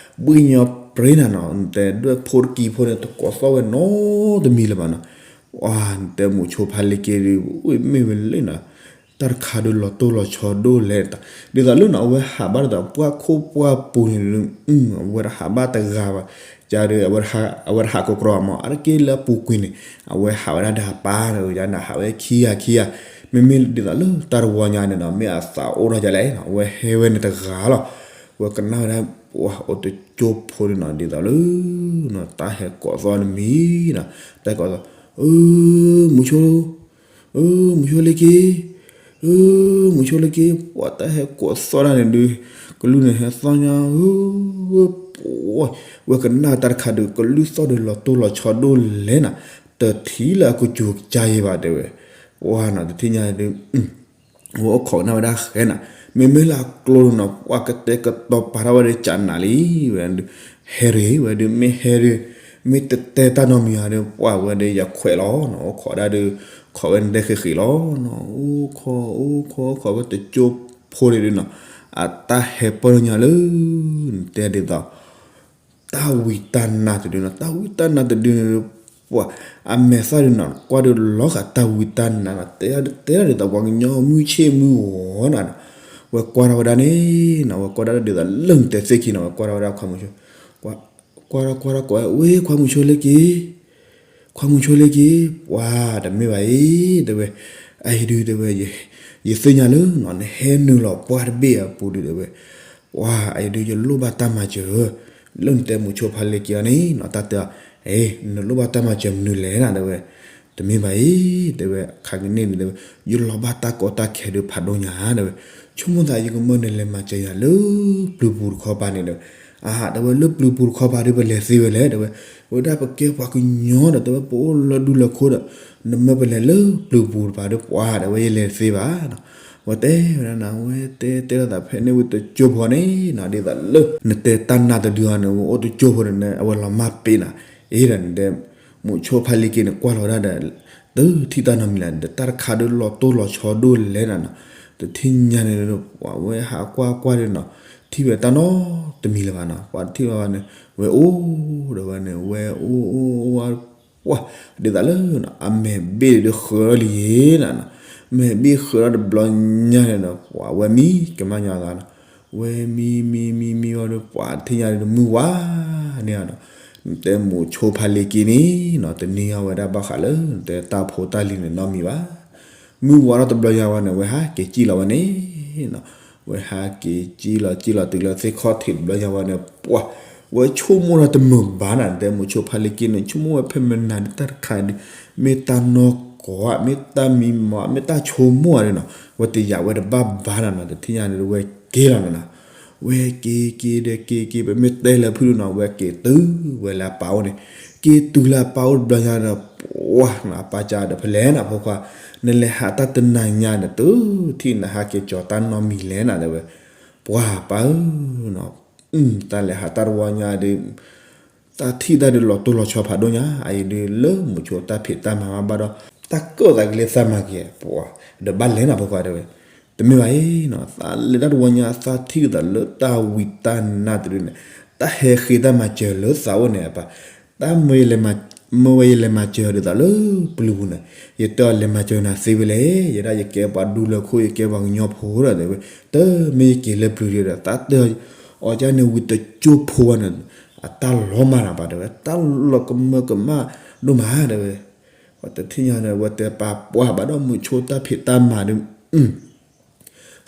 ဘှ့ၣ်ညီပြ့နၤနီၤ နတဲဒွဲၣ်ဖိတက့ၢ်ဖိန့ၣ် တကိးသီၣ်ဝဲနီတမံၤလၢၤဘၣ်နီၤ ပှၢ် နတဲမိၤဆိဖါလ့က့ဒုး အိၣ်မ့ၢ်ဝဲလဲၣ်နီၤ တၢ်တခါဒုးလီၤတိၢ်လီၤဆီဒိၣ်လဲၣ် ဒ်သိးလၢနီၤ အဝဲဟးဘၣ်ဒ်သိးပှၢ်ခိၣ်ပှၢ်ပူၤန့ၣ်ဒုး အဝဲတဟးဘၣ်တဂၤဘၣ် ကဒီး အဝဲတဟးကီကရီမး အါတက့ၢ်လၢအပူၤကွံာ်န့ၣ် အဝဲဟးဝဲဒၣ်ဒီးအပၢ်န့ၣ် ယန့ၣ် ဟးဝဲခံဂၤခံဂၤ မ့မ့ၢ်ဒ်သိးလၢတၢ်တဝီညါန့ၣ်နီၤ မ့ၢ်အသးအိၣ်ထီၣ်ဒ်လဲၣ်နီၤ အဝဲဟဲဝဲန့ၣ်တဂၤလီၤ ဝဲကနၣ်ဝဲဒၣ် ပှၢ်အိၣ်တကၠိဖိန့ၣ်နီၤ ဒ်သိးလၢ တၢ်ဟဲကိးသီၣ်တမံၤနီၤ တၢ်ကိးသီၣ် အၢ မိၤဆိ အၢ မိၤဆိလ့က့ အၢ မိၤဆိလ့က့ ပှၢ်တၢ်ဟဲကိးသီၣ်ဒၣ်န့ၣ်ဒုး ကလုၢ်န့ၣ်ဟဲသီၣ်ညါ အၢ ပှၢ် ဝဲကနၣ်တၢ်တခါဒုး ကလုၢ်သီၣ်ဒုးလီၤတိၢ်လီၤဆီဒိၣ်လဲၣ်နီၤ တထံၣ်လၢအကစူၤကစၢ်ယဲဘၣ် တဲဝဲ ပှၢ်နီၤ တထံၣ်ညါဒုး ဝဲအိၣ်ခိးကနၣ်ဝဲဒၣ်ဃဲနီၤ မ့မ့ၢ်လၢအကျိဒုးနီၤ ပှၢ်ကတဲာ်ကတီၤပာ်ထီၣ်ဝဲဒၣ်ကနးလံ ဝဲဒုး ဟဲရ့ၣ် ဝဲဒုးမ့ၢ်ဟဲရ့ၣ် မ့ၢ်တတဲတၢ်နီတမံၤဧါဒုး ပှၢ်ဝဲဒၣ်ယခွဲးလီၤနီၤ အိၣ်ခိးဒၣ်ဒုး ခိးဝဲန့ၣ်တဲဃ့ဃ့လီၤနီၤ အိၣ်ခိး အိၣ်ခိး အိၣ်ခိးဝဲတကၠိဖိန့ၣ်ဒုးနီၤ အတၢ်ဟဲပၢၢ်ညါလၢ နတဲဒ်သိး တၢ်ဝံတၢ်နါတဒုနီၤ တၢ်ဝံတၢ်နါတဒုန့ၣ် ပှၤအမဲာ်သၣ်ဒုနီၤ ကွၢ်ဒုးလီၤဃာ်တၢ်ဝံတၢ်နါနီၤ တဲဒၣ်ဒုး တဲဒၣ်ဒ်သိးပှၤကညီမုၢ်ဆ့ၣ်မုၢ်ဂီၤနီၤ ဝဲကွၢ်ထီၣ်ဝဲဒၣ်န့ၣ်နီၤ ဝဲကွၢ်ဒၣ်ဒုးသိးလၢနတဲသ့ၣ်ခံနီၤ ဝဲကွၢ်ထီၣ်ဝဲဒၣ်ခွါမုဆိ ကွၢ်ထီၣ်ကွၢ်ထီၣ်ကွၢ်ဝဲ ခွါမုဆိလ့က့ ခွါမုဆိလ့က့ ပှၤတမ့ၢ်ဘၣ်အံၤ တဲဝဲ အအံၤဒုးတဲဝဲ ယသ့ၣ်ညါလၢနီၤ နဟဲနုာ်လီၤပှၢ်တဘ့ၣ်အပူၤဒုးတဲဝဲ ပှၤအံၤဒုး ယလိၣ်ဘၣ်တၢ်မၤစၢၤ လၢနတဲမိၤဆိဖါလ့က့အီၤန့ၣ်နီၤ တၢ်တဲအီၤ အဲ နလိၣ်ဘၣ်တၢ်မၤစၢၤမနုၤလဲၣ်နၤ တဲဝဲ တမ့ၢ်ဘၣ်အံၤ တဲဝဲ အခါကန့ၣ်ဒုးတဲဝဲ ယလီၤဘၣ်တၢ်ကီတၢ်ခဲဒုးဖးဒိၣ်ညါ တဲဝဲ ဆိကမိၣ်သးယကမၢနလဲၤမၤစၢၤယၤလၢပျုၤပူၤတခီပၤန့ၣ်ဒီး အါ တဲဝဲ လၢပျုၤပူၤတခီပၤဒုး ပလဲၤသ့ဝဲလဲၣ် တဲဝဲ ဝဲဒၣ်ပကဲပှၤကညီဒီး တဲဝဲ ပအိၣ်လၢဒူလၢခိဒီး နမၢပလဲၤလၢပျုၤပူၤတပၤဒုး ပှၤ တဲဝဲ ယလဲၤတသ့ဘၣ်နီၤ ဝဲတဲဝဲဒၣ်နၤ ဝဲတဲတဲလိာ်သးဖဲန့ၣ်ဝံၤတကၠိဖိန့ၣ်နီၤ ဒ်သိးလၢ နတဲတၢ်နါတဒုအီၤန့ၣ် ဝဲအိၣ်တကၠိဖိန့ၣ် အဝဲလီၤမၢ်ပ့ၤနၤ အ့ဒီးနတဲ မိၤဆိဖါလ့က့န့ၣ် ကွၢ်လီၤဝဲဒၣ်ဒီး တထံၣ်တၢ်နီတမံၤလၢၤ ဒီးတၢ်တခါဒုးလီၤတိၢ်လီၤဆီဒိၣ်လဲၣ်နၤနီၤ တထံၣ်ညါန့ၣ် ပှၤဝဲဟးကွၢ်ကွၢ်ဒုးနီၤ တထံၣ်ဝဲတၢ်နီတမံၤလၢၤဘၣ်နီၤ, ပှၤတထံၣ်ဘၣ်ဘၣ်န့ၣ် ဝဲအိၣ်ဒီးဝဲန့ၣ် ဝဲအိၣ်အိၣ်အိၣ်ဝဲ ပှၤ ဒ်သိးလၢ အမဲာ်ဘ့ၣ်ဒီးဃၢၤထီၣ်လံယ့နီၤ, မဲာ်ဘ့ၣ်ဃၢၤထီၣ်တဘျီညါန့ၣ်ဒီး ပှၤဝဲမံကမၣ်ညီအသးနီၤ, ဝဲမံမံမံမံဝဲဒီး ပှၤတထံၣ်ညါဒီးမုၢ်ဝါန့ၣ်နီၤ, နတဲမိၤဆိဖါလ့က့န့ၣ်နီၤ တန့ၢ်အီၤဝဲဒၣ်ဘၣ်ဃးလၢ နတဲတၢ်ဖိတၢ်လံၤန့ၣ်နီတမံၤဘၣ်. မုၢ်ဝါထီၣ်တဘျီညါဝဲန့ၣ် ဝဲဟးက့ၤစံၣ်လီၤဝဲန့ၣ်နီၤ, ဝဲဟးက့ၤစံၣ်လီၤစံၣ်လီၤတုၤလၢသ့ၣ်ခီၣ်ထံးတဘျီညါဝဲန့ၣ် ပှၤ ဝဲဆိကမိၣ်ထီၣ်တမုာ်ဘၣ်နၤ နတဲမိၤဆိဖါလ့က့န့ၣ် ဆိကမိၣ်ဝဲဖဲမနၤဒ်တၢ်တခါဒီး မ့ၢ်တၢ်နီၢ်ကီၢ်ဧါ မ့ၢ်တၢ်မံမီၢ် မ့ၢ်တၢ်ဆိကမိၣ်ဧါန့ၣ်နီၤ, ဝဲတယာ်ဝဲတဘၣ်ဘၣ်နၤနီၤ, တထံၣ်ညါန့ၣ် ဝဲက့ၤလီၤနၤနီၤ, ဝဲက့ၤက့ၤဒီးက့ၤက့ၤ ပမ့ၢ်တဲလၢဖုၣ်ဒုနီၤ ဝဲက့ၤတုၤဝဲလၢအပၢ်အိၣ်န့ၣ်, က့ၤတုၤလၢအပၢ်အိၣ်တဘျီညါဒီး ပှၤနီၤ အပၢ်ကဒီး ဖဲလဲၣ်နၤဖိခွါ, နလဲၤဟးတၢ်တနၤညါန့ၣ် တုၤထံၣ်နဟးက့ၤကၠီၤတၢ်နီတမံၤလဲၣ်နၤ တဲဝဲ, ပှၤပၢ်ဧၢနီၤ, တၢ်လဲၤဟးတၢ်တဝီညါဒီး တၢ်ထံၣ်တၢ်ဒုးလီၤတိၢ်လီၤဆီဖးဒိၣ်ညါ အအံၤဒုးလၢမိၤဆိတၢ်ဖံးတၢ်မၤဘၣ်ဘၣ်ဒီး တၢ်ကၢၣ်သးကလဲၤသးမၤက့ၤ ပှၤ ဒီးဘၣ်လဲၤနၤဖိခွါတဲဝဲ, တမ့ၢ်ဘၣ်အံၤနီၤ သးလဲၤတၢ်တဝီညါ သးထံၣ်ကသးလၢတၢ်ဝံတၢ်နါတဒုန့ၣ် တၢ်ဟဲဃ့တၢ်မၤစၢၤလၢသးအိၣ်န့ၣ် အပၢ်, တၢ်မၢဝဲယလဲၤမၤစၢၤဒ်သိးလၢပျုၤပူၤန့ၣ် ယတဲအီၤလဲၤမၤစၢၤနၤသ့ဝဲလဲၣ်, ယဲဒၣ်ယကဲပှၤဒူလၢခိၣ် ယကဲပှၤကညီဖိဒီးတဲဝဲ, တမ့ၢ်ယက့ၤလၢပျုၤဒီး သးတဲအီၤကန့ၣ်ဝံၤတကၠိဖိဝဲန့ၣ် အတၢ်လီၤမၢ်နၤပၢ်တဲဝဲ တၢ်လီၤကမၢကမၣ်ဒိၣ်မးတဲဝဲ, ပှၤတထံၣ်ညါန့ၣ် ဝဲတဲပၢ်ပှၢ်ဘၣ်ဒီးမိၤဆိတၢ်ဖံးတၢ်မၤဒုး သးကအိၣ်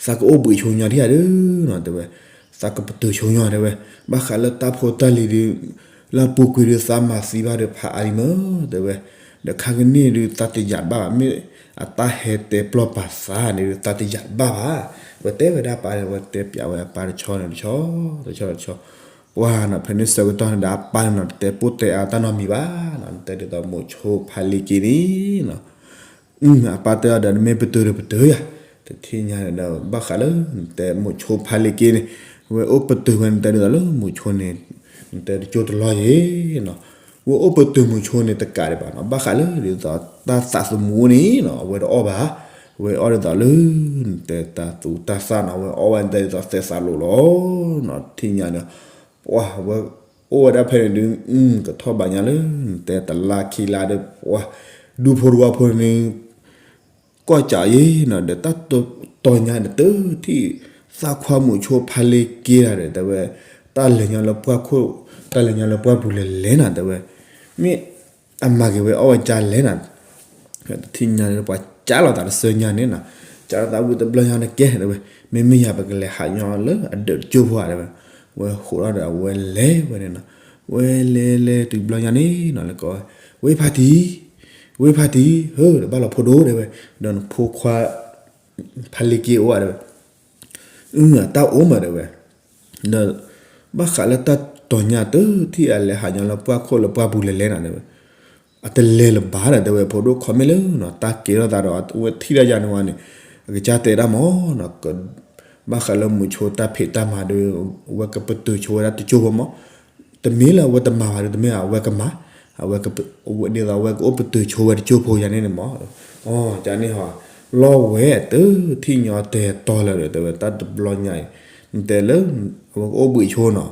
ဘှံးဆိညီဒံးဧါဒုးနီၤ တဲဝဲ, သးကပတုာ်ဆိညီတဲဝဲ, ဘၣ်ဃးလၢတၢ်ဖိတၢ်လံၤဒုး လၢအပူၤကွံာ်ဒုးသးမၤသံဘၣ်ဒီးဖးအါလံမၢ် တဲဝဲ, ဒီးခါကန့ၣ်ဒုးသးတယာ်ဘၣ်ဘၣ် မ့ၢ်အတၢ်ဟဲတဲပျီၢ်ပာ်သးန့ၣ်ဒုး သးတယာ်ဘၣ်ဘၣ်, ဝဲတဲဝဲဒၣ်ပၢ်ဒီး ဝဲတဲပျးဝဲအပၢ်တဆီန့ၣ်တဆီ တဆီတဆီ, ပှၤနီၤ ဖဲန့ၣ်ဆၢကတီၢ်န့ၣ်ဒီးအပၢ်န့ၣ်နီၤ တတဲပိၢ်တဲအါတၢ်နီတမံၤဘၣ်နီၤ နတဲဒ်သိးမိၤဆိဖါလ့က့န့ၣ်နီၤ အပၢ်တဲအီၤဒီး နမ့ၢ်ပတုာ်ဒီးပတုာ်ယၤ, တထံၣ်ညါန့ၣ်ဒီး ဘၣ်ဃးလၢ နတဲမိၤဆိဖါလ့က့န့ၣ်, ဝဲအိၣ်ပတုာ်ဝဲ နတဲဒ်သိးလၢမိၤဆိန့ၣ် နတဲတကၠိတလီၢ်ယ့ၤနီၤ, ဝဲအိၣ်ပတုာ်မိၤဆိန့ၣ်တကးဒံးဘၣ်နီၤ, ဘၣ်ဃးလၢဒ်သိးတၢ်သးသမူန့ၣ်နီၤ အဝဲတအီၣ်ဘၣ်, ဝဲအီၣ်ဒ်သိးလၢ နတဲတၢ်သူတၢ်သၣ်နီၤ ဝဲအီၣ်ဝဲနတဲဒ်သိးသဲးသးလိၤလီၤနီၤ, တထံၣ်ညါန့ၣ် ပှၤဝဲ အိၣ်ဝဲဒၣ်ဖဲန့ၣ်ဒုး ကထီၣ်ဘးညါလၢ နတဲတလါခံလါဒီး ပှၤ ဒူဖိတဝီဖိန့ၣ် ကွၢ်စးယ့ၤနီၤ ဒီးတၢ်တီၤညါန့ၣ် တထံၣ်သးခွါမိၤဆိဖါလ့က့တၢ်ဒီး တဲဝဲ တၢ်လဲၤညီလၢပှၢ်ခိၣ် တၢ်လဲၤညီလၢပှၢ်ပူၤလဲၤလဲၣ်နၤ တဲဝဲ မ့ၢ်အမၤက့ၤဝဲအီၣ်ဝဲကၢ်လဲၣ်နၤ တထံၣ်ညါန့ၣ် ပှၤကးလိာ်သးတဆၢညါန့ၣ်နီၤ, ကးလိာ်သးဝံၤတဘျီညါန့ၣ်ကဲ တဲဝဲ, မ့မ့ၢ်ယၤပကလဲၤဟးညီလၢအဒၢးတကၠိဖိဧါ တဲဝဲ, ဝဲဃိးထီၣ်ဒီးအဝဲလဲၤဝဲန့ၣ်နီၤ, ဝဲလဲၤလဲၤတုၤတဘျီညါန့ၣ်နီၤ လဲၤကိးဝဲ, ဝ့ၢ်ဖါတံၢ်, ဝ့ၢ်ဖါတံၢ်, ဟၢ ဒီးဘၣ်လီၤဖိဒိၣ် တဲဝဲ, ဒီးနဖိခွါ ဖါလ့က့အိၣ်ဧါ တဲဝဲ, အတၢ်အိၣ်မး တဲဝဲ, ဒီး ဘၣ်ဃးလၢတၢ်တီၤညါတထံၣ်အလဲၤဟးညီလၢပှၢ်ခိၣ်လၢပှၢ်ပူၤလဲၤလဲၣ်နၤ တဲဝဲ, အတလဲၤလၢၤဘၣ်ဒီး တဲဝဲ ဖိဒိၣ်ခီမ့ၢ်လၢနီၤ တၢ်ကဲထီၣ်သးဒီး အဝဲထံၣ်တၢ်ယါန့ၣ်ဝဲန့ၣ် အကစၢ်တဲဒၣ်မးနီၤ, ဘၣ်ဃးလၢမိၤဆိတၢ်ဖံးတၢ်မၤဒီး အဝဲကပတုာ်ဆိဝဲဒၣ်တကၠိဖိမး, တမ့ၢ်လၢအဝဲတမၤဘၣ်ဒီး တမ့ၢ်အဝဲကမၤ, အဝဲ ဒ်သိးအဝဲကအိၣ်ပတုာ်ဆိဝဲတကၠိဖိယါန့ၣ်န့ၣ်မး, အိ ကန့ၣ်ဟီ လီၤဝဲတထံၣ်ညီတဲတီလၢၤဒီး တဲဝဲတၢ်တဘျီညါအံၤ, နတဲလၢ အဝဲကအိၣ်ဘှံးဆိနီၤ,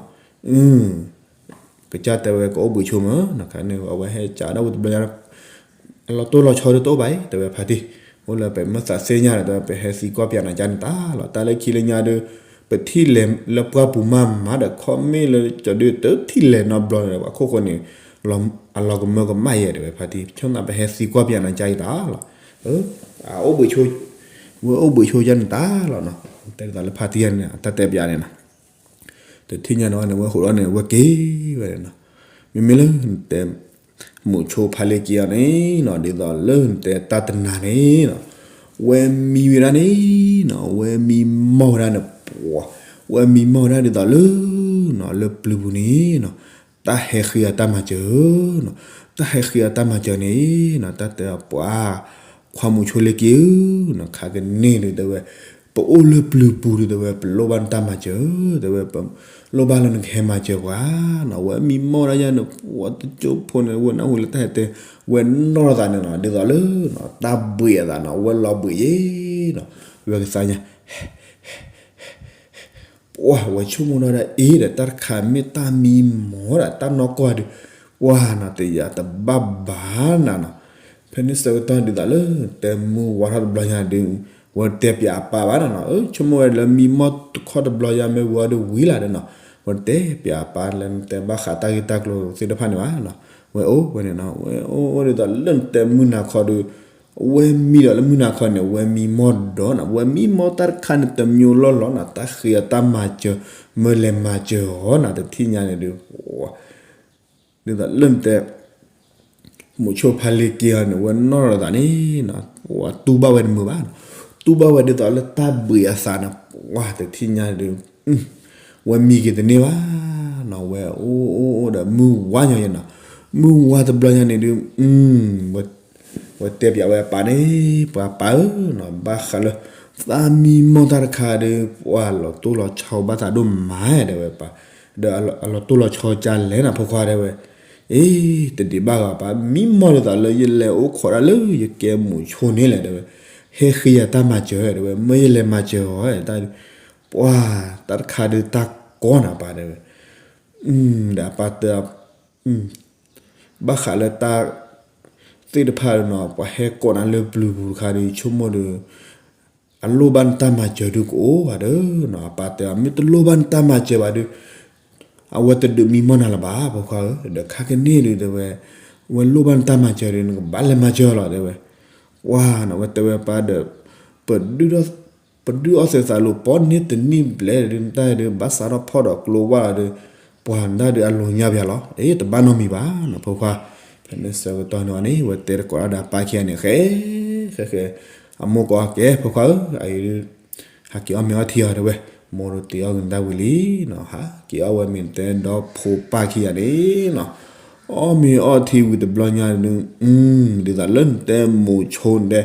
ကစၢ်တဲဝဲကအိၣ်ဘှံးဆိမး, နခါန့ၣ် အဝဲဟဲကးဒၣ်ဝံၤတဘျီညါ အလီၤတိၢ်လီၤဆီဒုးတအိၣ်ဘၣ်အံၤ တဲဝဲဖါတံၢ်, အိၣ်လၢပမ့ၢ်သးသ့ၣ်ညါဒီး တဲဝဲပဟဲသံကွၢ်ပၠးနၤကန့ၣ်တၢ်လီၤ, တၢ်လၢခံလၢညါဒီး ပထံၣ်လဲၤလၢပှၢ်ပူၤမးမးဒီး ခီမ့ၢ်လၢကၠီၤဒုးတထံၣ်လဲၤနီတဘျီန့ၣ် ပှၤခိၣ်ဃိန့ၣ် အလီၤကမၢကမၣ်ယဲၢ် တဲဝဲဖါတံၢ်, ဆိသးပဟဲသံကွၢ်ပၠးနၤကန့ၣ်တၢ်လီၤ, အအိၣ်ဘှံးဆိ ဝဲအိၣ်ဘှံးဆိယါန့ၣ်တၢ်လီၤနီၤ, တဲဒ်သိးလၢဖါတံၢ်ယါန့ၣ် အတၢ်တဲပၠးန့ၣ်နီၤ တထံၣ်ညါန့ၣ်ဝဲန့ၣ် ဝဲဃိးဒီးန့ၣ် ဝဲက့ၤဝဲန့ၣ်နီၤ, မ့မ့ၢ်လၢနတဲ မိၤဆိဖါလ့က့အီၤန့ၣ်နီၤ ဒ်သိးလၢနတဲတၢ်တနၤန့ၣ်နီၤ, ဝဲမံဝဲဒၣ်န့ၣ်နီၤ ဝဲမံမီၢ်ဝဲဒၣ်န့ၣ် ပှၤ ဝဲမံမီၢ်ဝဲဒၣ်ဒ်သိးလၢနီၤ လၢပျုၤပူၤန့ၣ်နီၤ တၢ်ဟဲဃ့အီၤတၢ်မၤစၢၤနီၤ, တၢ်ဟဲဃ့အီၤတၢ်မၤစၢၤန့ၣ်နီၤ တၢ်တဲအီၤပှၤ ခွါမိၤဆိလ့က့ဧၢနီၤ ခါကန့ၣ်ဒုးတဲဝဲ ပအိၣ်လၢပျုၤပူၤဒုးတဲဝဲ ပလိၣ်ဘၣ်နတၢ်မၤစၢၤ တဲဝဲ ပလိၣ်ဘၣ်လၢနကဟဲမၤစၢၤပှၤနီၤ ဝဲမံမီၢ်ဒၣ်ယါန့ၣ် ပှၤတကၠိဖိန့ၣ် ဝဲနၢ်ဟူလၢတၢ်ဟဲတဲ ဝဲနီၢ်သးန့ၣ်နီၤ ဒ်သိးလၢနီၤ တၢ်ဘှံးအသးနီၤ ဝဲလီၤဘှံးယ့ၣ်နီၤ ဝဲကသါညါ ပှၢ်ဝဲဆိကမိၣ်ဒီးဒၣ်အ့ၣ်ဒီး တၢ်တခါမ့ၢ်တၢ်မံမီၢ်ဒီး တၢ်နီၢ်ကီၢ်ဒီး ပှၢ်နီၤ တယာ်တဘၣ်ဘၣ်နၤနီၤ. ဖဲန့ၣ်ဆၢကတီၢ်ဒ်သိးလၢ တဲမုၢ်ဝါထီၣ်တဘျီညါဒုး ဝဲတဲပၠးအပၢ်ဘၣ်နၤနီၤ, ဆိကမိၣ်ဝဲလၢမံမီၢ်တခီတဘျီညါမ့ၢ်ဝံၤအီၤဒုးဝံၤလီၤဒီးနီၤ, ဝဲတဲပၠးအပၢ်လၢ နတဲဘၣ်ဃးတၢ်ဂ့ၢ်တၢ်ကျိၤသ့ၣ်တဖၣ်န့ၣ်ဘၣ်နီၤ. ဝဲအိၣ်ဝဲန့ၣ်နီၤ, ဝဲအိၣ်ဝဲဒ်သိးလၢနတဲမုၢ်နၤခီဒီး အဝဲမံဒီးလၢမုၢ်နၤခီန့ၣ် ဝဲမံမီၢ်ဒီးနီၤ, ဝဲမံမီၢ်တၢ်တခါန့ၣ် တမံၤလီၢ်လီၤနီၤ, တၢ်ဃ့အီၤတၢ်မၤစၢၤ မၢလဲၤမၤစၢၤအီၤနီၤ, တထံၣ်ညါန့ၣ်ဒုး ဒ်သိးလၢနတဲ မိၤဆိဖါလ့က့အီၤန့ၣ် ဝဲနီၣ်လီၤသးန့ၣ်နီၤ, ဝဲတူၢ်ဘၣ်ဝဲတမုာ်ဘၣ်နီၤ, တူၢ်ဘၣ်ဝဲဒ်သိးလၢတၢ်ဘှံးအသးန့ၣ် ပှၢ်တထံၣ်ညါဒုး ဝဲမံက့ၤတန့ၢ်ဘၣ်နီၤ, ဝဲအိၣ်အိၣ်ဒီးမုၢ်ဝါညီယဲနီၤ, မုၢ်ဝါတဘျီညါန့ၣ်ဒုး ဝဲတဲပၠးဝဲအပၢ်န့ၣ် ပှၤပၢ်ဧၢနီၤ, ဘၣ်ဃးလၢ သးမံမီၢ်တၢ်တခါဒီး ပှၢ်လီၤတိၢ်လီၤဆီဘၣ်သးဒိၣ်မးတဲဝဲပၢ်, ဒီးအလီၤတိၢ်လီၤဆီကလဲၣ်နီၤ ဖိခွါတဲဝဲ, အ့ တဒံးဘၣ်ဂီၤပၢ်, မံမီၢ်ဒ်သိးလၢယလဲၤအိၣ်ခိးတၢ်လၢယကဲမိၤဆိန့ၣ်လဲၣ်တဲဝဲ, ဟဲဃ့ယၤတၢ်မၤစၢၤတဲဝဲ, မၢယလဲၤမၤစၢၤအီၤတၢ်ဒုး ပှၢ်တၢ်တခါဒုးတၢ်ကီနၤပၢ်တဲဝဲ, ဒီးအပၢ်တဲ ဘၣ်ဃးလၢတၢ်သ့ၣ်တဖၣ်နီၤ, ပှၤဟဲကိးနၤလၢပျုၤပူၤတခါဒီး ဆိကမိၣ်ဒီး အလိၣ်ဘၣ်နတၢ်မၤစၢၤဒုးကအိၣ်ဘၣ်ဒီးနီၤ, အပၢ်တဲအီၤ မ့ၢ်တလိၣ်ဘၣ်နတၢ်မၤစၢၤဘၣ်ဒီး အဝဲတဒုးမံမီၢ်နၤလၢၤဘၣ် ဖိခွါဧၢ, ဒီးခါကန့ၣ်ဒုးတဲဝဲ, ဝဲလိၣ်ဘၣ်နတၢ်မၤစၢၤဒီး နကဘၣ်လဲၤမၤစၢၤလီၤတဲဝဲ, ပှၢ်နီၤ ဝဲတဲဝဲပၢ်ဒီး ပဒုး ပဒုးအီၣ်သဲးသးလိာ်ပီန့ၢ်တနံၣ်ဘျဲၣ်ဒုး နတၢ်ဒုး ဘၣ်စးထီၣ်ဖီၣ်ဒီးကျိဝါလီၤဒီး ပှၤနတၢ်ဒုးအလိၤညါပၠးလီၤ, အ့ တဘၣ်နီတမံၤဘၣ်နီၤ ဖိခွါ, ဖဲန့ၣ်ဆၢကတီၢ်န့ၣ်အီၤန့ၣ် ဝဲတဲတကိးဒီးအပၢ်ခံဂၤန့ၣ် ဃဲ ဃဲ ဃဲ အမိၢ်ကိးအီၤကဲ ဖိခွါဧၢ, အအံၤဒုး ဟးက့ၤအီၣ်မ့ၤအီထံအီၤတဲဝဲ, မိၢ်ဒီးတ့အီၣ်က့ၤနတၢ်ဝံၤလံနီၤ, ဟးက့ၤအီၣ်ဝဲမ့ၤတဲဒီဖိပၢ်ခံဂၤန့ၣ်နီၤ အီၣ်မ့ၤအီထံဝံၤတဘျီညါဒုး ဒ်သိးလၢနတဲမိၤဆိတဲ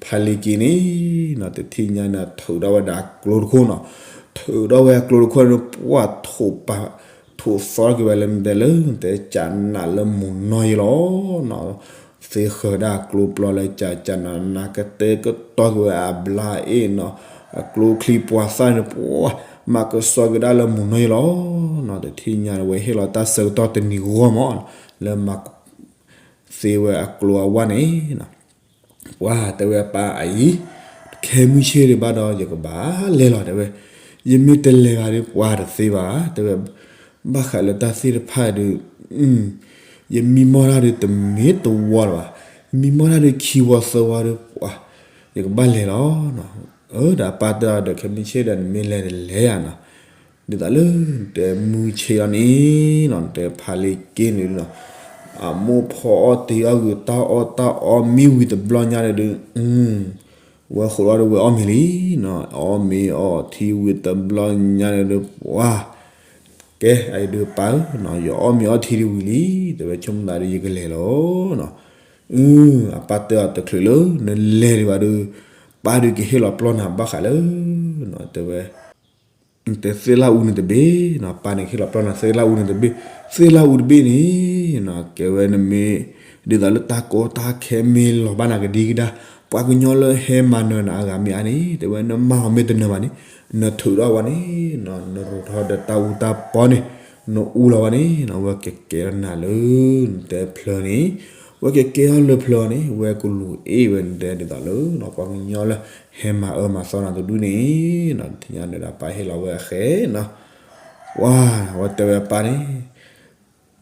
ဖါလ့က့န့ၣ်နီၤ တထံၣ်ညါန့ၣ် ထုးထီၣ်ဝဲဒၣ်အကျိတခိၣ်နီၤ, ထုးထီၣ်ဝဲအကျိတခိၣ်န့ၣ် ပှၢ်ထိးပာ် ထိးသီက့ၤဝဲလၢနတဲလၢ နတဲကၢ်နးလၢမုၢ်နီၢ်ယဲလီၤနီၤ, သ့ဃၢၤဒၣ်အကျိပျီလၢကၢ်ကၢ်နးနး ကတဲကတီၤက့ၤဝဲအဘျါအ့ၣ်နီၤ, အကျိချံပှၤသၣ်န့ၣ် ပှၢ် မၤကဆှီက့ၤဒၣ်လၢမုၢ်နီၢ်ယဲလီၤနီၤ, တထံၣ်ညါန့ၣ် ဝဲဟ့ၣ်လီၤတၢ်ဆၢကတီၢ်တနံၤဂီၢ်မး လၢမၤ သ့ဝဲအကျိအဝါန့ၣ်နီၤ, ပှၢ်တဲဝဲပၢ်အံၤ, ခဲမုၢ်ဆ့ၣ်ဒံးဘၣ်ဒီး ယကဘၣ်လဲၤလီၤတဲဝဲ, ယမ့ၢ်တလဲၤဘၣ်ဒီး ပှၢ်တသ့ဘၣ်တဲဝဲ, ဘၣ်ဃးလၢတၢ်သ့ၣ်တဖၣ်ဒီး ယမံမီၢ်တၢ်ဒီးတမ့ၢ်တဝီလၢၤဘၣ်, ယမံမီၢ်တၢ်ဒီးခံဝီသၢဝီဒီး ပှၢ် ယကဘၣ်လဲၤလီၤနီၤ, အၢ ဒီးအပၢ်တဲအီၤဒီး ခဲမုၢ်ဆ့ၣ်ဒီး နမ့ၢ်လဲၤတလဲၤဧါနီၤ, ဒ်သိးလၢနတဲမုၢ်ဆ့ၣ်လီၤန့ၣ်နီၤ နတဲဖါလ့က့န့ၣ်နီၤ, အမိၢ်ဖီအီၣ်တ့အီၣ်ဂ့ၤ တၢ်အီၣ်တၢ်အီမံဝံၤတဘျီညါန့ၣ်ဒုး ဝဲဃိးလီၤဒီးဝဲအီၣ်မ့ၤလံနီၤ, အီၣ်မ့ၤအီထံဝံၤတဘျီညါန့ၣ်ဒုး ပှၢ် ကဲ အအံၤဒုးပၢ်ဧၢနီၤ ယအီၣ်မ့ၤအီထံဒံးဝံၤလံ, တဲဝဲဆိကမိၣ်သးဒီးယကလဲၤလီၤနီၤ, အပၢ်တဲအီၤတချုးလၢ နလဲၤဒံးဘၣ်ဒီး ပၢ်ဒုးကဟ့ၣ်လီၤပျီၢ်နၤဘၣ်ဃးလၢ တဲဝဲ နတဲသ့ၣ်လၣ်အူန့ၣ်တဘ့ၣ်နီၤ, ပၢ်န့ၣ်ကဟ့ၣ်လီၤပျီၢ်နၤသ့ၣ်လၣ်အူန့ၣ်တဘ့ၣ်, သ့ၣ်လၣ်အူတဘ့ၣ်န့ၣ်နီၤ ကဲဝဲနမ့ၢ် ဒ်သိးလၢတၢ်ကီတၢ်ခဲမ့ၢ်လီၤဘၣ်နၤကဒံကဒါ, ပှၤကညီလၢဟဲမၤနၢၤနၤအဂၤမ့ၢ်အါန့ၣ် တဲဝဲနမၤအီၤမ့ၢ်တနၢၤဘၣ်န့ၣ် နထုးထီၣ်ဝဲန့ၣ်နီၤ နရိးထီၣ်ဒီးတၢ်အူတၢ်ပီန့ၣ် နအူလီၤဝဲန့ၣ်နီၤ ဝဲကကဲထီၣ်နၤလၢ နတဲဖျၢၣ်န့ၣ်, ဝဲကကဲထီၣ်လၢဖျၢၣ်န့ၣ် ဝဲကလူၤအ့ၣ်ဝဲနတဲဒ်သိးလၢနီၤ ပှၤကညီလၢ ဟဲမၤအၢမၤသီနၤတဒူၣ်န့ၣ်နီၤ တထံၣ်ညါန့ၣ်ဒီးပၢ်ဟ့ၣ်လီၤဝဲအဃဲနီၤ, ပှၢ် ဝဲတဲဝဲပၢ်န့ၣ်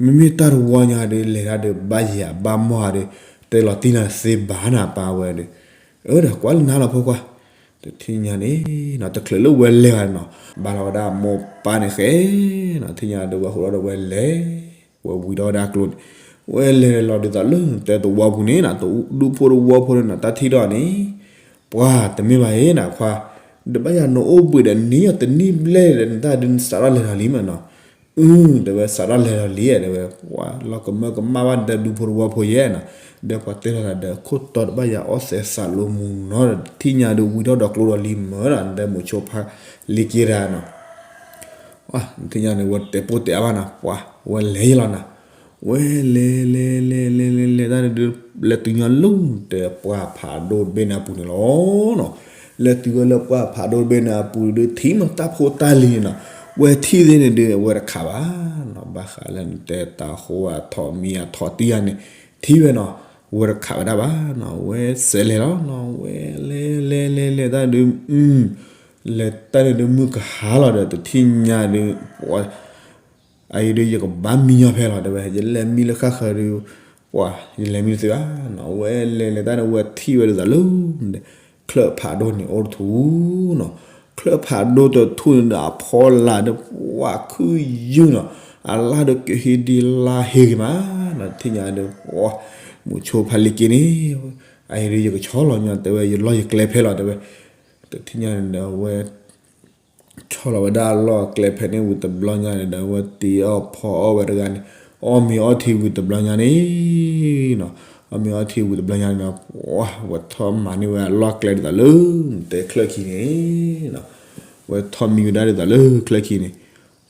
မ့မ့ၢ်တၢ်တဝီညါဒီး လဲၤတၢ်ဒီးဘၣ်ယၤဘၣ်မီၢ်ဧါဒီး တဲလီၤတံၢ်နၤသ့ဘၣ်နၤပၢ်ဝဲဒီး, အၢ ဒီးကွၢ်လၢနၤလီၤဖိခွါ, တထံၣ်ညါန့ၣ်နီၤ တချုးလၢဝဲလဲၤဘၣ်န့ၣ်နီၤ ဘၣ်လီၤဝဲဒၣ်မိၢ်ပၢ်န့ၣ်ဃဲနီၤ ထံၣ်ညါဒီးဝဲဃိးလီၤဒီးဝဲလဲၤ ဝဲဝံၤထီၣ်ဝဲဒၣ်ကျိန့ၣ်, ဝဲလဲၤလီၤဒ်သိးလၢနတဲသဝီပူၤန့ၣ်နီၤ ဒူဖိတဝီဖိန့ၣ်နီၤ တၢ်ထံၣ်ထီၣ်န့ၣ်, ပှၢ် တမ့ၢ်ဘၣ်အံၤနၤခွါ, ဒီးဘၣ်ယၤနအိၣ်ဘှံးဒီးနံၤအီၤတနံၣ်ဘျဲၣ်ဒီး နတၢ်ဒုးနစးထီၣ်လဲၤထီၣ်လံမးနီၤ, အု တဲဝဲစးထီၣ်လဲၤထီၣ်လံတဲဝဲ, ပှၢ် လီၤကမၢကမၣ်ဘၣ်ဒီးဒူဖိတဝီဖိယဲနီၤ, ဒီးပှၤတဲထီၣ်သးဒီးခိၣ်တီတဘၣ်ယၤအီၣ်သဲးစးလိာ်မုၢ်နီၤ ထံၣ်ညါဒီးဝံၤထီၣ်ဒီးကျိဒီးလံမးနီၤ နတဲမိၤဆိဖါလ့က့တၢ်နီၤ ထံၣ်ညါန့ၣ် ဝဲတဲပိာ်တဲအါဘၣ်နၤ ပှၢ် ဝဲလဲၤယလီၤနၤ, ဝဲလဲၤလဲၤလဲၤလဲၤလဲၤလဲၤတၢ်န့ၣ်ဒုး လဲၤတုၤညီလၢတဲပှၢ်ဖးဒိၣ်တဘ့ၣ်န့ၣ်အပူၤန့ၣ်လီၤနီၤ, လၢတုၤဝဲလၢပှၢ်ဖးဒိၣ်တဘ့ၣ်န့ၣ်အပူၤဒုး ထံၣ်နီၤတၢ်ဖိတၢ်လံၤန့ၣ်နီၤ, ဝဲထံၣ်သ့ၣ်န့ၣ်ဒုး အဝဲတခးဘၣ်နီၤ, ဘၣ်ဃးလၢနတဲတၢ်ဃိအထီၣ်မံအထီၣ်တံၢ်ယၤန့ၣ် ထံၣ်ဝဲနီၤ, ဝဲတခးဝဲဒၣ်ဘၣ်နီၤ, ဝဲစဲးလဲၤလီၤနီၤ, ဝဲလဲၤလဲၤလဲၤလဲၤတၢ်ဒုး လဲၤတၢ်န့ၣ်ဒုး မုၢ်ကဟါလီၤဒီး တထံၣ်ညါဒုး အအံၤဒုး ယကဘၣ်မံညီဖဲလီၤ တဲဝဲ, ယလဲၤမံလၢဃၣ်ဃၢၤဒုး ပှၤ ယလဲၤမံတသ့ဘၣ်နီၤ, ဝဲလဲၤလဲၤတၢ်န့ၣ် ဝဲထံၣ်ဝဲဒ်သိးလၢ ချၢၣ်ဖးဒိၣ်န့ၣ်အိၣ်တထူၣ်နီၤ, ချၢၣ်ဖးဒိၣ်တထူၣ်န့ၣ်ဒီး အဖီလာ်ဒီး ပှၤခုၣ်ယုၢ်နီၤ, အလၢ်ဒီးကဟ့ၣ်ဒံလါဟ့ၣ်ဂ့ၤမးနီၤ, တထံၣ်ညါဒုး ပှၤ မုဆိဖါလ့က့န့ၣ် အအံၤဒုး ယကဆီလီၤညီ တဲဝဲ, ယလီၢ်ယကျဲဖဲလီၤ တဲဝဲ, တထံၣ်ညါန့ၣ်ဒီး အဝဲ ဆီလီၤဝဲဒၣ်အလီၢ်အကျဲဖဲန့ၣ်ဝံၤတဘျီညါန့ၣ်ဒီး အဝဲတ့အီၣ်ဖီအီၣ်ဝဲတဂၤန့ၣ် အီၣ်မ့ၤအီထံဝံၤတဘျီညါန့ၣ်နီၤ, အီၣ်မ့ၤအီထံဝံၤတဘျီညါန့ၣ်ဒီး ပှၤ ဝဲထီၣ်မၤန့ၢ်ဝဲအလီၢ်ကျဲဒ်သိးလၢ တဲချၢၣ်ခံန့ၣ်နီၤ, ဝဲထီၣ်မံဝဲဒၣ်ဒ်သိးလၢချၢၣ်ခံန့ၣ်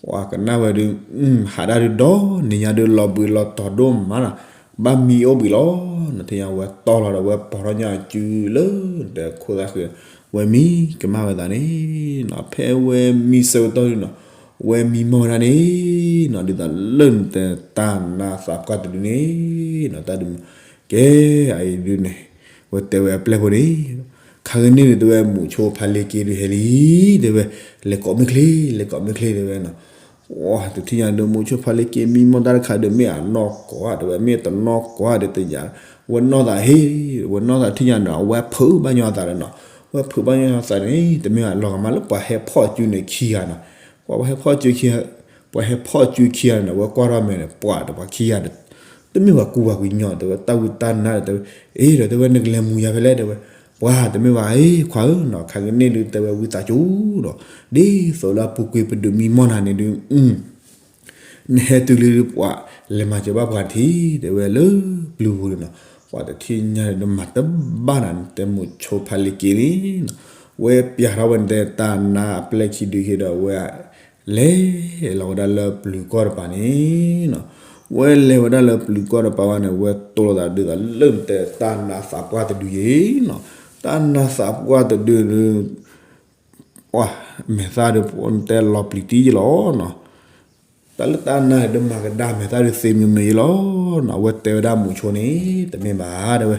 ပှၤကနၣ်ဝဲဒုး ဟးဒၣ်ဒုးဒီး နံၤညါဒုးလီၤဘှံးလီၤတီၤဒိၣ်မးနီၤ, ဘၣ်မံအိၣ်ဘှံးလီၤ, နထံၣ်ညါဝဲတီၢ်လီၤဒီး ဝဲပိာ်ထီၣ်ညါအစုလၢ တဲခိၣ်သၣ်ဃံ ဝဲမံကမၣ်ဝဲသးန့ၣ်နီၤ, ဖဲဝဲမံဆၢကတီၢ်ဒုးနီၤ, ဝဲမံမီၢ်ဝဲဒၣ်န့ၣ်နီၤ, ဒ်သိးလၢနတဲတၢ်နါသးပှၢ်တဒုန့ၣ်နီၤ, တၢ်ဒုး ကဲ အအံၤဒုးန့ၣ် ဝဲတဲဝဲအပျဲၢ်ဖိန့ၣ် ခါကန့ၣ်ဒုး တဲဝဲ မုဆိဖါလ့က့ဒုးဟဲလံ တဲဝဲ, လဲၤကိးမ့ၢ်ချ့ လဲၤကိးမ့ၢ်ချ့ တဲဝဲနီၤ, တထံၣ်ညါဒုး မုဆိဖါလ့က့မံမီၢ်တၢ်တခါဒုး မ့ၢ်အနီၢ်ကိးဧါ တဲဝဲ, မ့ၢ်တနီၢ်ကိးဧါဒီးတယၤ, ဝဲနီၢ်သးဟ့ ဝဲနီၢ်သးထံၣ်ညါနီၤ အဝဲဖုးဘၣ်ညီအသးဒီးနီၤ, ဝဲဖုးဘၣ်ညီအသးန့ၣ် တမ့ၢ်အလီၤဂာ်မးလၢပှၤဟဲဖီၣ်စုန့ၣ်ခံဂၤနီၤ, ပှၤဟဲဖီၣ်စုခံ ပှၤဟဲဖီၣ်စုခံဂၤန့ၣ် အဝဲကွၢ်ထီၣ်မဲာ်န့ၣ် ပှၤဒီးပှၤခံဂၤဒီး တမ့ၢ်ပှၤကူပှၤကညီ တဲဝဲ, တၢ်ဝံတၢ်နါဒီး တဲဝဲ, အ့ဒီး တဲဝဲ နကလဲၤမူၤယၤဖဲလဲၣ် တဲဝဲ, ပှၤ တမ့ၢ်ဘၣ် အ့ ခွါဧၢနီၤ, ခါကန့ၣ်ဒုး တဲဝဲ ဝံသးစူၤဒီး ဒ်သိးလၢအပူၤကွံာ်ပဒုးမံမီၢ်နၤန့ၣ်ဒုး နဟဲတုၤလံဒုး ပှၤလဲၤမၤစၢၤဘၣ်ပှၤတထံၣ် တဲဝဲ လၢပျုၤပူၤန့ၣ်နီၤ, ပှၤတထံၣ်ညါန့ၣ်ဒုး မၤတဘၣ်နၤ နတဲမုဆိဖါလ့က့န့ၣ်နီၤ, ဝဲပျးထီၣ်ဝဲနတဲတၢ်နါအပျဲၢ်ခံဒုးဟ့ဒီး ဝဲ လဲၤလီၤဝဲဒၣ်လၢပျုၤကီၢ်တပၤန့ၣ်နီၤ, ဝဲလဲၤဝဲဒၣ်လၢပျုၤကီၢ်တပၤဝဲန့ၣ် ဝဲတိၢ်လိာ်သးဒ်သိးလၢနတဲတၢ်နါသးပှၢ်တဒုယ့ၤနီၤ, တၢ်နါသးပှၢ်တဒုဒုး ပှၤ မဲာ်သၣ်ဒုး နတဲလီၤပျံၤတံၢ်ယလီၤနီၤ, တၢ်လၢတၢ်နါဒုး မၤကဒါမဲာ်သၣ်ဒုးသ့မံၤမံၤယလီၤနီၤ, ဝဲတဲဝဲဒၣ်မုဆိန့ၣ် တမ့ၢ်ဘၣ် တဲဝဲ,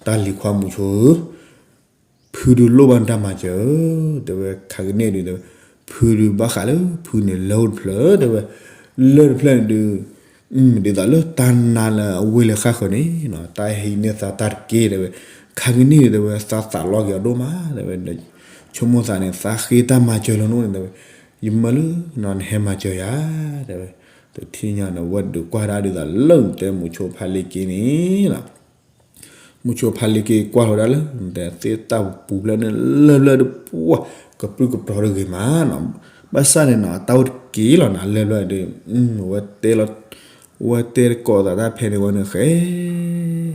တၢ်လံၤခွါမုဆိဧၢ ဖုဒုးလိၣ်ဘၣ်နတၢ်မၤစၢၤ, တဲဝဲ ခါကန့ၣ်ဒုး တဲဝဲ ဖုဒုးဘၣ်ဃးလၢ ဖုန့ၣ်လၢၢ်အိၣ်တဖျၢၣ် တဲဝဲ, လၢၢ်တဖျၢၣ်န့ၣ်ဒုး ဒ်သိးလၢတၢ်နါလၢအဝ့ၢ်လၢဃၣ်ဃၢၤန့ၣ်နီၤ, တၢ်ဟံးန့ၢ်သါတၢ်တက့ၢ် တဲဝဲ, ခါကန့ၣ်ဒုး တဲဝဲ သးသးလီက့ၤအီၤဒိၣ်မး တဲဝဲ, ဆိကမိၣ်သးန့ၣ် သးဃ့တၢ်မၤစၢၤလီၤန့ၣ် တဲဝဲ, ယမၢလၢ နဟဲမၤစၢၤယၤ တဲဝဲ, တထံၣ်ညါန့ၣ် ဝဲဒုးကွၢ်ဒၣ်ဒ်သိးလၢနတဲမုဆိဖါလ့က့န့ၣ်နီၤ မုဆိဖါလ့က့ကွၢ်လီၤဝဲဒၣ်လၢ နတဲသ့ၣ်တၢ်ပူၤဖျၢၣ်န့ၣ် လၢၢ်ဖျၢၣ်ဒုး ပှၤ ကပြုၢ်ကပြီၤတဂ့ၤမးနီၤ, ဘၣ်ဆၣ်န့ၣ်နီၤ တၢ်အိၣ်တက့ၢ်လီၤနီၤ လၢၢ်ဖျၢၣ်ဒုး ဝဲတဲလီၤ ဝဲတဲကိးသးတၢ်ဖဲန့ၣ်ဝဲန့ၣ် ဃဲ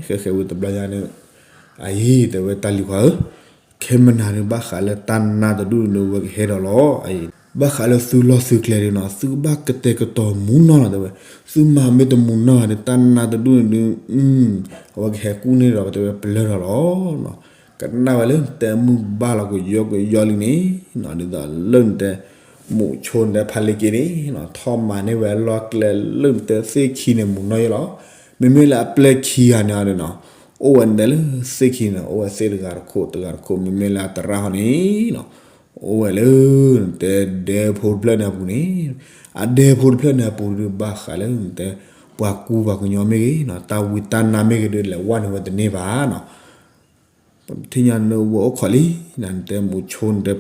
ဃဲဃဲဝံၤတဘျီညါန့ၣ် အအံၤ တဲဝဲတၢ်လံၤခွါဧၢ ခဲမနၤဒုး ဘၣ်ဃးလၢတၢ်နါတဒူၣ်န့ၣ်ဒုး ဝဲကဟဲဒီးလီၤ အအံၤ ဘၣ်ဃးလၢသုလီၢ်သုကျဲဒုးနီၤ သုကဘၣ်ကတဲာ်ကတီၤမူနီၢ်လီၤ တဲဝဲ, သုမၤမ့ၢ်တမူနီၢ်ဘၣ်ဒီး တၢ်နါတဒူၣ်န့ၣ်ဒုး အဝဲကဟဲကူၣ်န့ၢ်ဒီး တဲဝဲ ပလၢၢ်ထီၣ်လီၤနီၤ, ကနၣ်ဝဲလၢနတဲမုၢ်ဘၣ်လီၤကယီကယီလံန့ၣ်နီၤ, ဒ်သိးလၢနတဲ မုဆိနတဲဖါလ့က့န့ၣ်နီၤ ထီၣ်မၤန့ၢ်ဝဲအလီၢ်ကျဲလၢနတဲသ့ၣ်ခံန့ၣ်မူနီၢ်ယဲလီၤ, မ့မ့ၢ်လၢအပျဲၢ်ခံဂၤန့ၣ်အီၤန့ၣ်နီၤ အိၣ်ဝဲနတဲလၢသ့ၣ်ခံန့ၣ် အိၣ်ဝဲသ့ၣ်တဂၤတခိၣ်တဂၤတခိၣ် မ့မ့ၢ်လၢအသရၣ်ဟီန့ၣ်နီၤ အိၣ်ဝဲလၢ နတဲဒဲဖိတဖျၢၣ်န့ၣ်အပူၤန့ၣ်, အဒဲဖိတဖျၢၣ်န့ၣ်အပူၤဒုးဘၣ်ဃးလၢနတဲ ပှၤကူပှၤကညီမ့ၢ်ဂ့ၤနီၤ တၢ်ဝံတၢ်နါမ့ၢ်ဂ့ၤဒုး လဲၤဝဲန့ၢ်ဝဲတန့ၢ်ဘၣ်နီၤ, ပထံၣ်ညါန့ၣ်ဝဲအိၣ်ခိးလံ, နတဲမုဆိနတဲ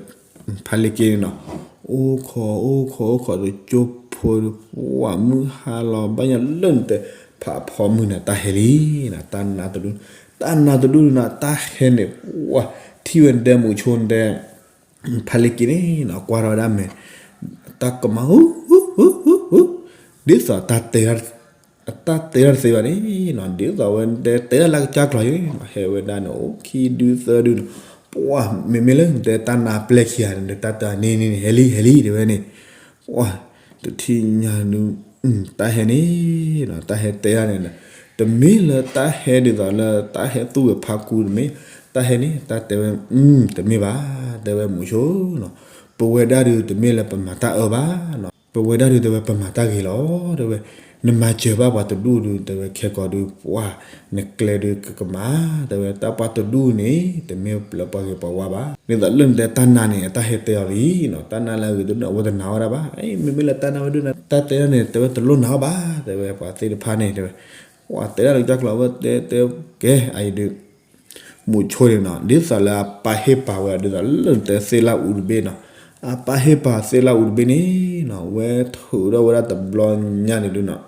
ဖါလ့က့န့ၣ်နီၤ, အိၣ်ခိး အိၣ်ခိး အိၣ်ခိး တကၠိဖိဒုး ပှၤမုၢ်ဟါလီၤ ဘၣ်ညါလၢနတဲ ဖးဖီမုၢ်န့ၣ် တၢ်ဟဲလံနီၤ, တၢ်နါတဒူၣ်, တၢ်နါတဒူၣ်န့ၣ်နီၤ တၢ်ဟဲန့ၣ် ပှၤ ထံၣ်ဝဲနတဲမုဆိနတဲ ဖါလ့က့န့ၣ်နီၤ ကွၢ်ထီၣ်ဝဲဒၣ်မဲာ် တၢ်ကမၤ ဟူ ဟူ ဟူ ဟူ ဟူ ဒ်သိးတၢ်တဲ တၢ်တဲတၢ်တသ့ဘၣ်န့ၣ်နီၤ ဒ်သိးဝဲနတဲတဲတၢ်လၢကစၢ်ကျီၤယဲနီၤ ဟဲဝဲဒၣ်န့ၣ် အိၣ်ခံဒုသၢဒုနီၤ ပှၤ မ့မ့ၢ်လၢနတဲတၢ်နါပျဲၢ်ခံဂၤန့ၣ် တၢ်တဲန့ၣ်န့ၣ် ဟဲလံ ဟဲလံ တဲဝဲန့ၣ် ပှၤ တထံၣ်ညါဒုး တၢ်ဟဲန့ၣ်နီၤ တၢ်ဟဲတဲတၢ်န့ၣ် တမ့ၢ်လၢတၢ်ဟဲဒ်သိးလၢတၢ်ဟဲသူၣ်ဝဲဖးခူတမ့ၢ်, တၢ် တၢ်ဟဲန့ၣ် တၢ်တဲဝဲ, တမ့ၢ်ဘၣ်, တဲဝဲမုဆိနီၤ, ပဝဲဒၣ်ဒုးတမ့ၢ်လၢပမၤတၢ်အၢဘၣ်နီၤ, ပဝဲဒၣ်ဒုးတဲဝဲပမၤတၢ်ဂ့ၤလီၤ, တဲဝဲ, နမၤစၢၤဘၣ်ပှၤတဒူၣ်ဒုး တဲဝဲခဲကိာ်ဒုး ပှၢ်နကျဲဒုးကကမၣ်, တဲဝဲတၢ်ပှၤတဒူၣ်န့ၣ် တမ့ၢ်လၢပှၤဂ့ၤပှၤဝါဘၣ်, ဒ်သိးလၢနတဲတၢ်နာ်န့ၣ် အတၢ်ဟဲတဲအီၤလံနီၤ, တၢ်နာ်လၢအဂ့ၤတဒူၣ်န့ၣ် အဝဲတနာ်ဝဲဒၣ်ဘၣ်, မ့မ့ၢ်လၢတၢ်နာ်ဝဲဒၣ်န့ၣ် တၢ်တဲဒၣ်န့ၣ် တဲဝဲတလိၣ်နာ်အီၤဘၣ်, တဲဝဲပှၤသ့ၣ်တဖၣ်န့ၣ် တဲဝဲ, ပှၤတဲဒၣ်လၢကစၢ်ကျိာ်ဝဲတဲတဲကဲ အအံၤဒုး မုဆိန့ၣ်နီၤ ဒ်သိးလၢအပၢ်ဟ့ၣ်ပာ်ဝဲ ဒ်သိးလၢနတဲသ့ၣ်လၣ်အူတဘ့ၣ်နီၤ, အပၢ်ဟ့ၣ်ပာ်သ့ၣ်လၣ်အူတဘ့ၣ်န့ၣ်နီၤ ဝဲထုးထီၣ်ဝဲဒၣ်တဘျီညါန့ၣ်ဒုးနီၤ,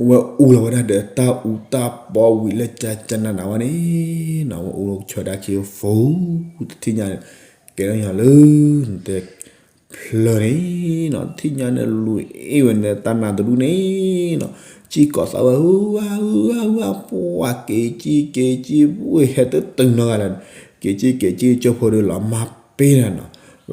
ဝဲအူလီၤဝဲဒၣ်ဒီးတၢ်အူတၢ်ပီဝံၤလၢကကနနဝဲန့ၣ်နီၤ, ဝဲအူလီၤကဆၢဒၣ်ခံ ဖိ တထံၣ်ညါန့ၣ် ကဲထီၣ်ညီလၢ နတဲ ဖျၢၣ်န့ၣ်နီၤ, တထံၣ်ညါန့ၣ်လူၤအ့ၣ်ဝဲန့ၣ်တၢ်နါတဒူၣ်န့ၣ်နီၤ, စံၣ်ကိးသးဝဲ ဟူဝါဟူဝါဟူဝါ ပှၤက့ၤစံၣ်က့ၤစံၣ် ဝ့ၢ်ဟဲတတုၤနီတဂၤလၢၤ, က့ၤစံၣ်က့ၤစံၣ် ကၠိဖိဒုးလီၤမၢ်ပ့ၤနီၤ,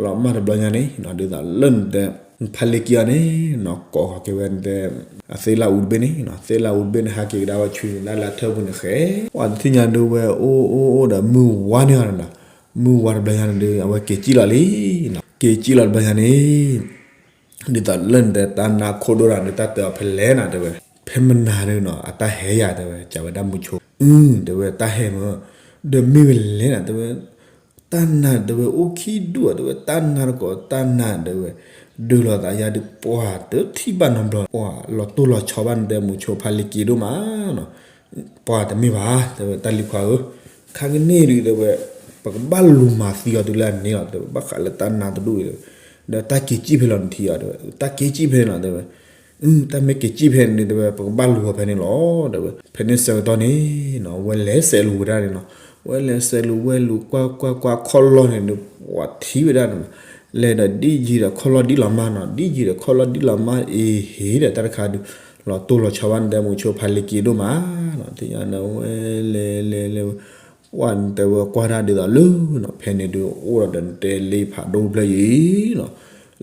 လီၤမၢ်တဘျီညါန့ၣ်နီၤ ဒ်သိးလၢနတဲ ဖါလ့က့ၤအီၤန့ၣ်နီၤ ကိးဃီၤက့ၤဝဲနတဲ အသ့ၣ်လၣ်အူတဘ့ၣ်န့ၣ်နီၤ, သ့ၣ်လၣ်အူတဘ့ၣ်န့ၣ် ဟးက့ၤကဒါဝဲဆူန့ၣ် ဒၣ်လၢအထၢၣ်ပူၤန့ၣ်ဃဲ, ပှၤတထံၣ်ညါဒုးဝဲအိၣ်အိၣ်အိၣ်ဒီးမုၢ်ဝါန့ၢ်အီၤနီၤ, မုၢ်ဝါတဘျီညါန့ၣ်ဒုး အဝဲက့ၤစံၣ်လီၤလံနီၤ, က့ၤစံၣ်လီၤတဘျီညါန့ၣ် ဒ်သိးလၢနတဲတၢ်နါခိၣ်ဒိၣ်တၢ်န့ၣ် တၢ်တဲအီၤဖဲလဲၣ်နီၤ တဲဝဲ, ဖဲမနၤဒုးနီၤ အတၢ်ဟဲယၤတဲဝဲ ကးဝဲဒၣ်မုဆိ, အၢ တဲဝဲတၢ်ဟဲမၢ, ဒီးမ့ၢ်ဝဲလဲၣ်နီၤ တဲဝဲ, တၢ်နါတဲဝဲအိၣ်ခံဒူၣ်ဧါ တဲဝဲ တၢ်နါတကိးတၢ်နါတဲဝဲ, ဒုးလိာ်သးယါဒုး ပှၤတထံၣ်ဘၣ်နီတဘျီ, ပှၤလီၤတိၢ်လီၤဆီဘၣ်နတဲမုဆိဖါလ့က့ၤဒိၣ်မးနီၤ, ပှၤတမ့ၢ်ဘၣ် တဲဝဲ တၢ်လံၤခွါဧၢ, ခါကန့ၣ်ဒုးတဲဝဲ ပကဘၣ်လူၤမၤသံအီၤတုၤလၢအန့ၣ်လီၤ တဲဝဲ ဘၣ်ဃးလၢတၢ်နါတဒူၣ်အံၤ ဒီးတၢ်က့ၤစံၣ်ဖဲလီၤနထံၣ်အီၤ တဲဝဲ တၢ်က့ၤစံၣ်ဖဲန့ၣ်လီၤ တဲဝဲ, အၢ တၢ်မ့ၢ်က့ၤစံၣ်ဖဲန့ၣ် တဲဝဲ ပကဘၣ်လူၤအီၤဖဲန့ၣ်လီၤ တဲဝဲ, ဖဲန့ၣ်ဆၢကတီၢ်န့ၣ်နီၤ ဝဲလဲၤဆဲးလူၤဝဲဒၣ်န့ၣ်နီၤ, ဝဲလဲၤဆဲးလူၤဝဲလူၤကွၢ်ကွၢ်ကွၢ်ခီၣ်လီၢ်န့ၣ်ဒုး ပှၤထံၣ်ဝဲဒၣ်န့ၣ်နီၤ, လဲၤဒီးဒ်ယံၤဒီးခီၣ်လီၢ်ဒ်လီၤမၢ်နီၤ, ဒ်ယံၤဒီးခီၣ်လီၢ်ဒ်လီၤမၢ်အံၤဟ့ၣ်ဒီးတၢ်တခါဒုး လီၤတိၢ်လီၤဆီဘၣ်နတဲမုဆိဖါလ့က့ၤဒိၣ်မးနီၤ, တထံၣ်ညါန့ၣ်ဝဲလဲၤလဲၤလဲၤ ပှၤနတဲဝဲကွၢ်တၢ်ဒ်သိးလၢနီၤ ဖဲန့ၣ်ဒုးအိၣ်ဒီးနတဲလ့ဖးဒိၣ်တဖျၢၣ်အံၤနီၤ,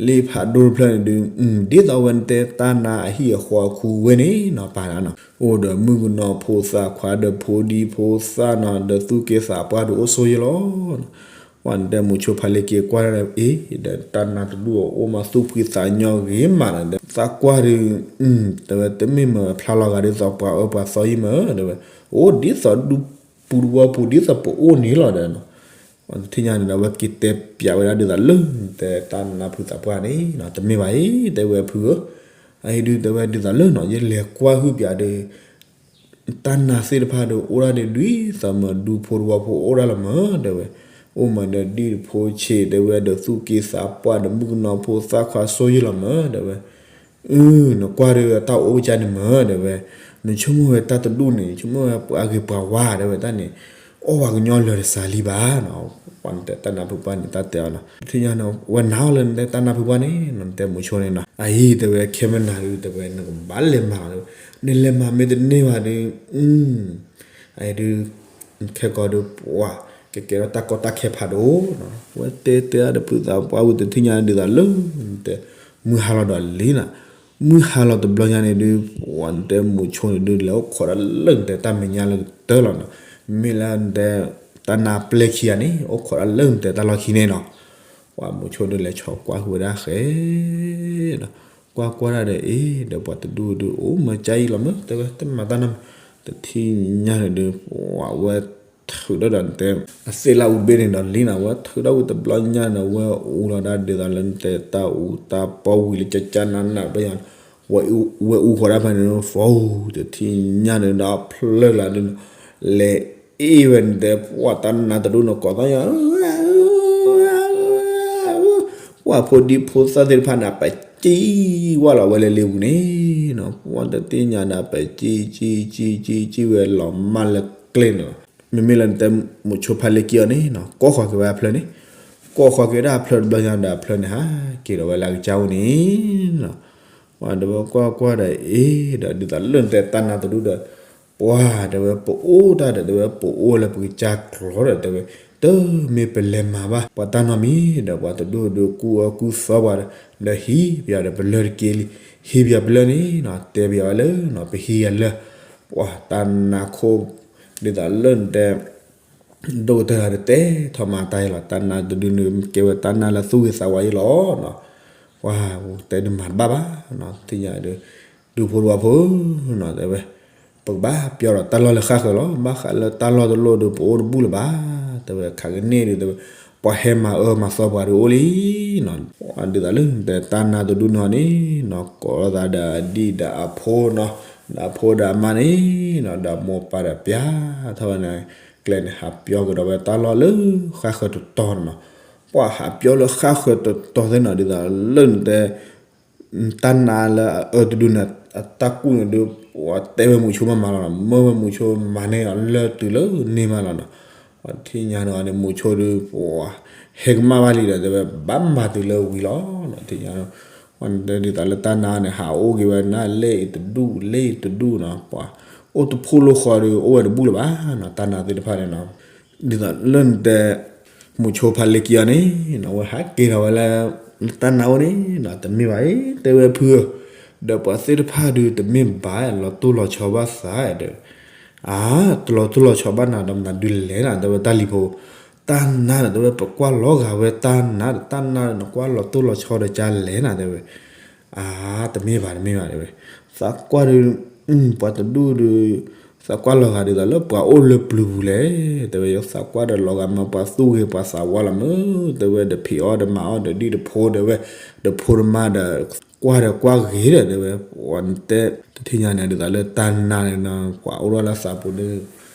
လ့ဖးဒိၣ်တဖျၢၣ်န့ၣ်ဒုး ဒ်သိးဝဲနတဲတၢ်နါအဟံၣ်အဃီအခူဝဲန့ၣ်နီၤ ပာ်ဒၣ်နီၤ, အိၣ်ဒီးမုၣ်ကနီၤဖိသၣ်ခွါဒီးဖိဒံဖိသၣ်နီၤ ဒီးသူၣ်က့သးပှၢ်ဒုးအိၣ်ဆိယ့လီၤနီၤ, ပှၤနတဲမုဆိဖါလ့က့ၤကွၢ်ဒၣ်အံၤ ဒီးတၢ်နါတဒူၣ်အအိၣ်မးသူၣ်ဖှံသးညီဂ့ၤမးနီၤ သးကွၢ်ဒုး တဲဝဲတမ့ၢ်မၢဖျါလီၤဂာ်ဒ်သိးပှၤအၢပှၤသီယံၤမၢ တဲဝဲ, အိၣ်ဒ်သိးဒူပူၤတဝီပူၤဒ်သိးပအိၣ်န့ၣ်လီၤဒီးနီၤ, ပှၤတထံၣ်ညါန့ၣ်ဒီးအဝဲက့ၤတဲပၠးဝဲဒၣ်ဒ်သိးလၢနတဲတၢ်နါဖုသးပှၢ်န့ၣ်နီၤ တမ့ၢ်ဘၣ်အံၤ တဲဝဲဖုဧၢ, အအံၤဒုးတဲဝဲဒ်သိးလၢနီၤ ယလဲၤကွၢ်ဟုၣ်ပၠးဒီး တၢ်နါသ့ၣ်တဖၣ်ဒီး အိၣ်ဒၣ်ဒ်ဒ်သိးမၢ ဒူဖိတဝီဖိအိၣ်ဒၣ်လီၤမၢ တဲဝဲ, အိၣ်မၢဒီးဒ်ဖိဆံး တဲဝဲဒီးသူၣ်က့သးပှၢ်ဒီးမုၣ်ကနီၤဖိသၣ်ခွါဆိယ့လီၤမၢ တဲဝဲ, အၢ နကွၢ်ဒီးတၢ်အိၣ်ကစၢ်န့ၣ်မၢ တဲဝဲ, နဆိကမိၣ်ဝဲတၢ်တဒူၣ်န့ၣ် ဆိကမိၣ်ဝဲပှၤဂ့ၤပှၤဝါ တဲဝဲတၢ်န့ၣ် အီၣ်ဝဲကညီလၢာ်တစှၤလံဘၣ်နီၤ, ပှၤနတဲတၢ်နါဖုပှၢ်န့ၣ် တၢ်တဲအီၤနီၤ တထံၣ်ညါန့ၣ် ဝဲနာ်အီၤလၢနတဲတၢ်နါဖုပှၢ်န့ၣ်နီၤ နတဲမုဆိန့ၣ်နီၤ အအံၤတဲဝဲခဲမနၤဒုး တဲဝဲနကဘၣ်လဲၤမၤလီၤ တဲဝဲ, နလဲၤမၤမ့ၢ်တန့ၢ်ဘၣ်ဒီး အအံၤဒုး ခဲကိာ်ဒီးပှၤကကဲထီၣ်တၢ်ကီတၢ်ခဲဖးဒိၣ်နီၤ, ဝဲတဲတဲအီၤဒီးဖုသးပှၢ်ဝံၤတထံၣ်ညါဒ်သိးလၢ နတဲ မုၢ်ဟါလီၤဒီးလံနီၤ, မုၢ်ဟါလီၤတဘျီညါန့ၣ်ဒုး ပှၤနတဲမုဆိန့ၣ်ဒုး လဲၤအိၣ်ခိးဒၣ်လၢနတဲတၢ်မဲာ်ညါလၢကတၢၢ်လီၤနီၤ, မ့မ့ၢ်လၢနတဲ တၢ်နါပျဲခံဂၤန့ၣ် အိၣ်ခိးဒၣ်လၢနတဲတၢ်လီၢ်ခံန့ၣ်နီၤ, ပှၤမုဆိဒုးလဲၤဆီကွၢ်ဟုၣ်ဝဲဒၣ်ဃဲနီၤ, ကွၢ်ကွၢ်ဒၣ်ဒီးအ့ၣ် ဒီးပှၤတဒူၣ်ဒုး အိၣ်မၢကၢ်အံၤလီၤမၢ တဲဝဲ တမၤတၢ်နီတမံၤ, တထံၣ်ညါန့ၣ်ဒုး ပှၤဝဲ ထုးထီၣ်ဒီးနတဲ အသ့ၣ်လၣ်အူတဘ့ၣ်န့ၣ်ဒီးလံနီၤ, ဝဲထုးထီၣ်ဝံၤတဘျီညါန့ၣ် ဝဲအူလီၤဒၣ်ဒ်သိးလၢနတဲတၢ်အူတၢ်ပီဝံၤလၢကကနနဘၣ်ယၤ, ဝဲအူဃီၤဒၣ်ဖဲန့ၣ် ဖိတထံၣ်ညါန့ၣ်ဒီးဖျၢၣ်လၢဒုး လဲၤအ့ၣ်ဝဲနတဲ ပှၤတၢ်နါတဒူၣ်န့ၣ်ကိးသီၣ်ညါ ပှၤဖိဒံဖိသၣ်သ့ၣ်တဖၣ်န့ၣ် ပစံၣ်ဝဲလီၤဝဲလၢလ့ပူၤန့ၣ်နီၤ, ပှၤတထံၣ်ညါဒီး ပစံၣ်စံၣ်စံၣ်စံၣ်စံၣ်ဝဲလီၤမၢ်လၢကျဲန့ၣ်လီၤ, မ့မ့ၢ်လၢနတဲမုဆိဖါလ့က့ၤအီၤန့ၣ်နီၤ ကိးဃီၤက့ၤဝဲအဖျၢၣ်န့ၣ်, ကိးဃီၤက့ၤဝဲဒၣ်အဖျၢၣ်တဘျီညါဒီးအဖျၢၣ်န့ၣ် ဟးက့ၤဒီးဝဲလၢအကစၢ်အိၣ်န့ၣ်နီၤ, ပှၤဒီးဝဲကွၢ်ကွၢ်ဒီးအ့ၣ် ဒီးဒ်သိးလၢနတဲတၢ်နါတဒူၣ်ဒီး ပှၤတဲဝဲပအိၣ်တၢ်ဒီး တဲဝဲပအိၣ်လၢပကစၢ်ကျိာ်ဒီး တဲဝဲ တမ့ၢ်ပလဲၤမၤဘၣ် ပှၤတၢ်နီတမံၤဒီး ပှၤတဒူၣ်ဒုးကူၣ်အၢကူၣ်သီပှၤဒီး ဒီးဟံးပယီၤဒီးပလၢၢ်တက့ၢ်လံ, ဟံးပယီၤပလၢၢ်န့ၣ်နီၤ တဲပယီၤဝဲလၢနီၤ ပဟံးယၤလၢၢ် ပှၤတၢ်နါခိၣ် ဒ်သိးလၢနတဲ ဒိၣ်ကတၢၢ်ဒီးတဲထီၣ်မၤတၢ်အံၤလီၤ. တၢ်နါတဒုန့ၣ် ကဲဝဲတၢ်နါလၢသူၣ်ဂ့ၤသးဝါအံၤလီၤနီၤ. ပှၤတဲဒုးမၤတဘၣ်ဘၣ်နီၤ. သ့ၣ်ညါဒီး ဒူဖိတဝီဖိနီၤ တဲဝဲ ပကဘၣ်ပျီဒီးတၢ်လီၢ်လၢဃၣ်ဃၢၤလီၤ. ဘၣ်ဃးလၢတၢ်လီၢ်တလီၢ်ဒီး ပအိၣ်တဘူၣ်လၢၤဘၣ်. တဲဝဲ ခါကန့ၣ်ဒီး တဲဝဲ ပှၤဟဲမၤအၢမၤသီပှၤဒီးအိၣ်လံနီၤ. ဒ်သိးလၢနတဲတၢ်နါတဒုန့ၣ်န့ၣ်နီၤ ကိးလိာ်သးဒီးအဒံၣ်ဒီးအဖိနီၤ, ဒီးအဖိဒီးအမါန့ၣ်နီၤ, ဒီးမိၢ်ပၢ်ဒီးပျၢ်ထီၣ်ဝဲန့ၣ် ကျဲန့ၣ် ဟးပျီကဒီးဝဲတၢ်လီၢ်လၢဃၣ်ဃၢၤတတီၤနီၤ. ပှၤဟးပျီလၢဃၣ်ဃၢၤတတီၤသ့ၣ်နီၤ ဒ်သိးလၢနတဲ တၢ်နါလၢအအၢတဒုန့ၣ် အတၢ်ကူၣ်န့ၣ်ဒုး ပှၤတဲဝဲမုဆိမးမးလီၤနီၤ. မၢဝဲမုဆိမၤန့ၢ်အီၤလၢတုၤလၢန့ၢ်မးလီၤနီၤ. ပှၤထံၣ်ညါန့ၣ်အီၤန့ၣ် မုဆိဒုး ပှၤဟဲကမၣ်ဘၣ်လံဒီး တဲဝဲ ဘၣ်မၤတုၤလၢဝံၤလီၤနီၤ. ထံၣ်ညါ ပှၤတဲဒ်သိးလၢတၢ်နါန့ၣ် ဟးအိၣ်က့ၤဝဲနၤ လၢအံၤတဒူၣ် လၢအံၤတဒူၣ်နီၤ. ပှၤအိၣ်တဖှိၣ်လိာ်ဃီဒီး အိၣ်ဝဲတဘူၣ်လၢၤဘၣ်နီၤ တၢ်နါသ့ၣ်တဖၣ်န့ၣ်နီၤ. ဒ်သိးလၢနတဲ မုဆိဖါလ့က့အီၤန့ၣ်နီၤ အဝဲဟးက့ၤထီၣ်ဝဲလၢ တၢ်နါအိၣ်န့ၣ်နီၤ တမ့ၢ်ဘၣ်အံၤ တဲဝဲဖုဧၢ, ဒီးပှၤသ့ၣ်တဖၣ်ဒုး တမ့ၢ်ဘၣ်လီၤတိၢ်လီၤဆီဘၣ်သးဒီး အါ တလီၤတိၢ်လီၤဆီဘၣ်နၤဒီး မနုၤဒုးလဲၣ်နၤ တဲဝဲတၢ်လံၤဖိ, တၢ်နါဒီး တဲဝဲ ပကွၢ်လီၤဂာ်ဝဲတၢ်နါဒီး တၢ်နါဒီး နကွၢ်လီၤတိၢ်လီၤဆီဒီးကလဲၣ်နၤ တဲဝဲ အါ တမ့ၢ်ဘၣ် တမ့ၢ်ဘၣ် တဲဝဲ, သးကွၢ်ဒီး ပှၤတဒူၣ်ဒီး သးကွၢ်လီၤဂာ်ဒ်သိးလၢပှၤအိၣ်လၢပျုၤပူၤလဲၣ် တဲဝဲ, ယသးကွၢ်ဒီးလီၤဂာ်မ့ၢ်ပှၤသူၣ်ဂ့ၤပှၤသးဝါလီၤမ့ၢ် တဲဝဲ, ဒီးဖံးအီၣ်ဒီးမၤအီၣ်ဒီးဒ်တဖိ တဲဝဲ, ဒီးဖိတမါဒီး ကွၢ်ဒီးကွၢ်ဂ့ၤဒီး တဲဝဲ, ပှၤတဲတထံၣ်ညါန့ၣ် ဒ်သိးလၢတၢ်နါန့ၣ်နီၤ ပှၤအိၣ်ထီၣ်လၢသးပူၤဒီး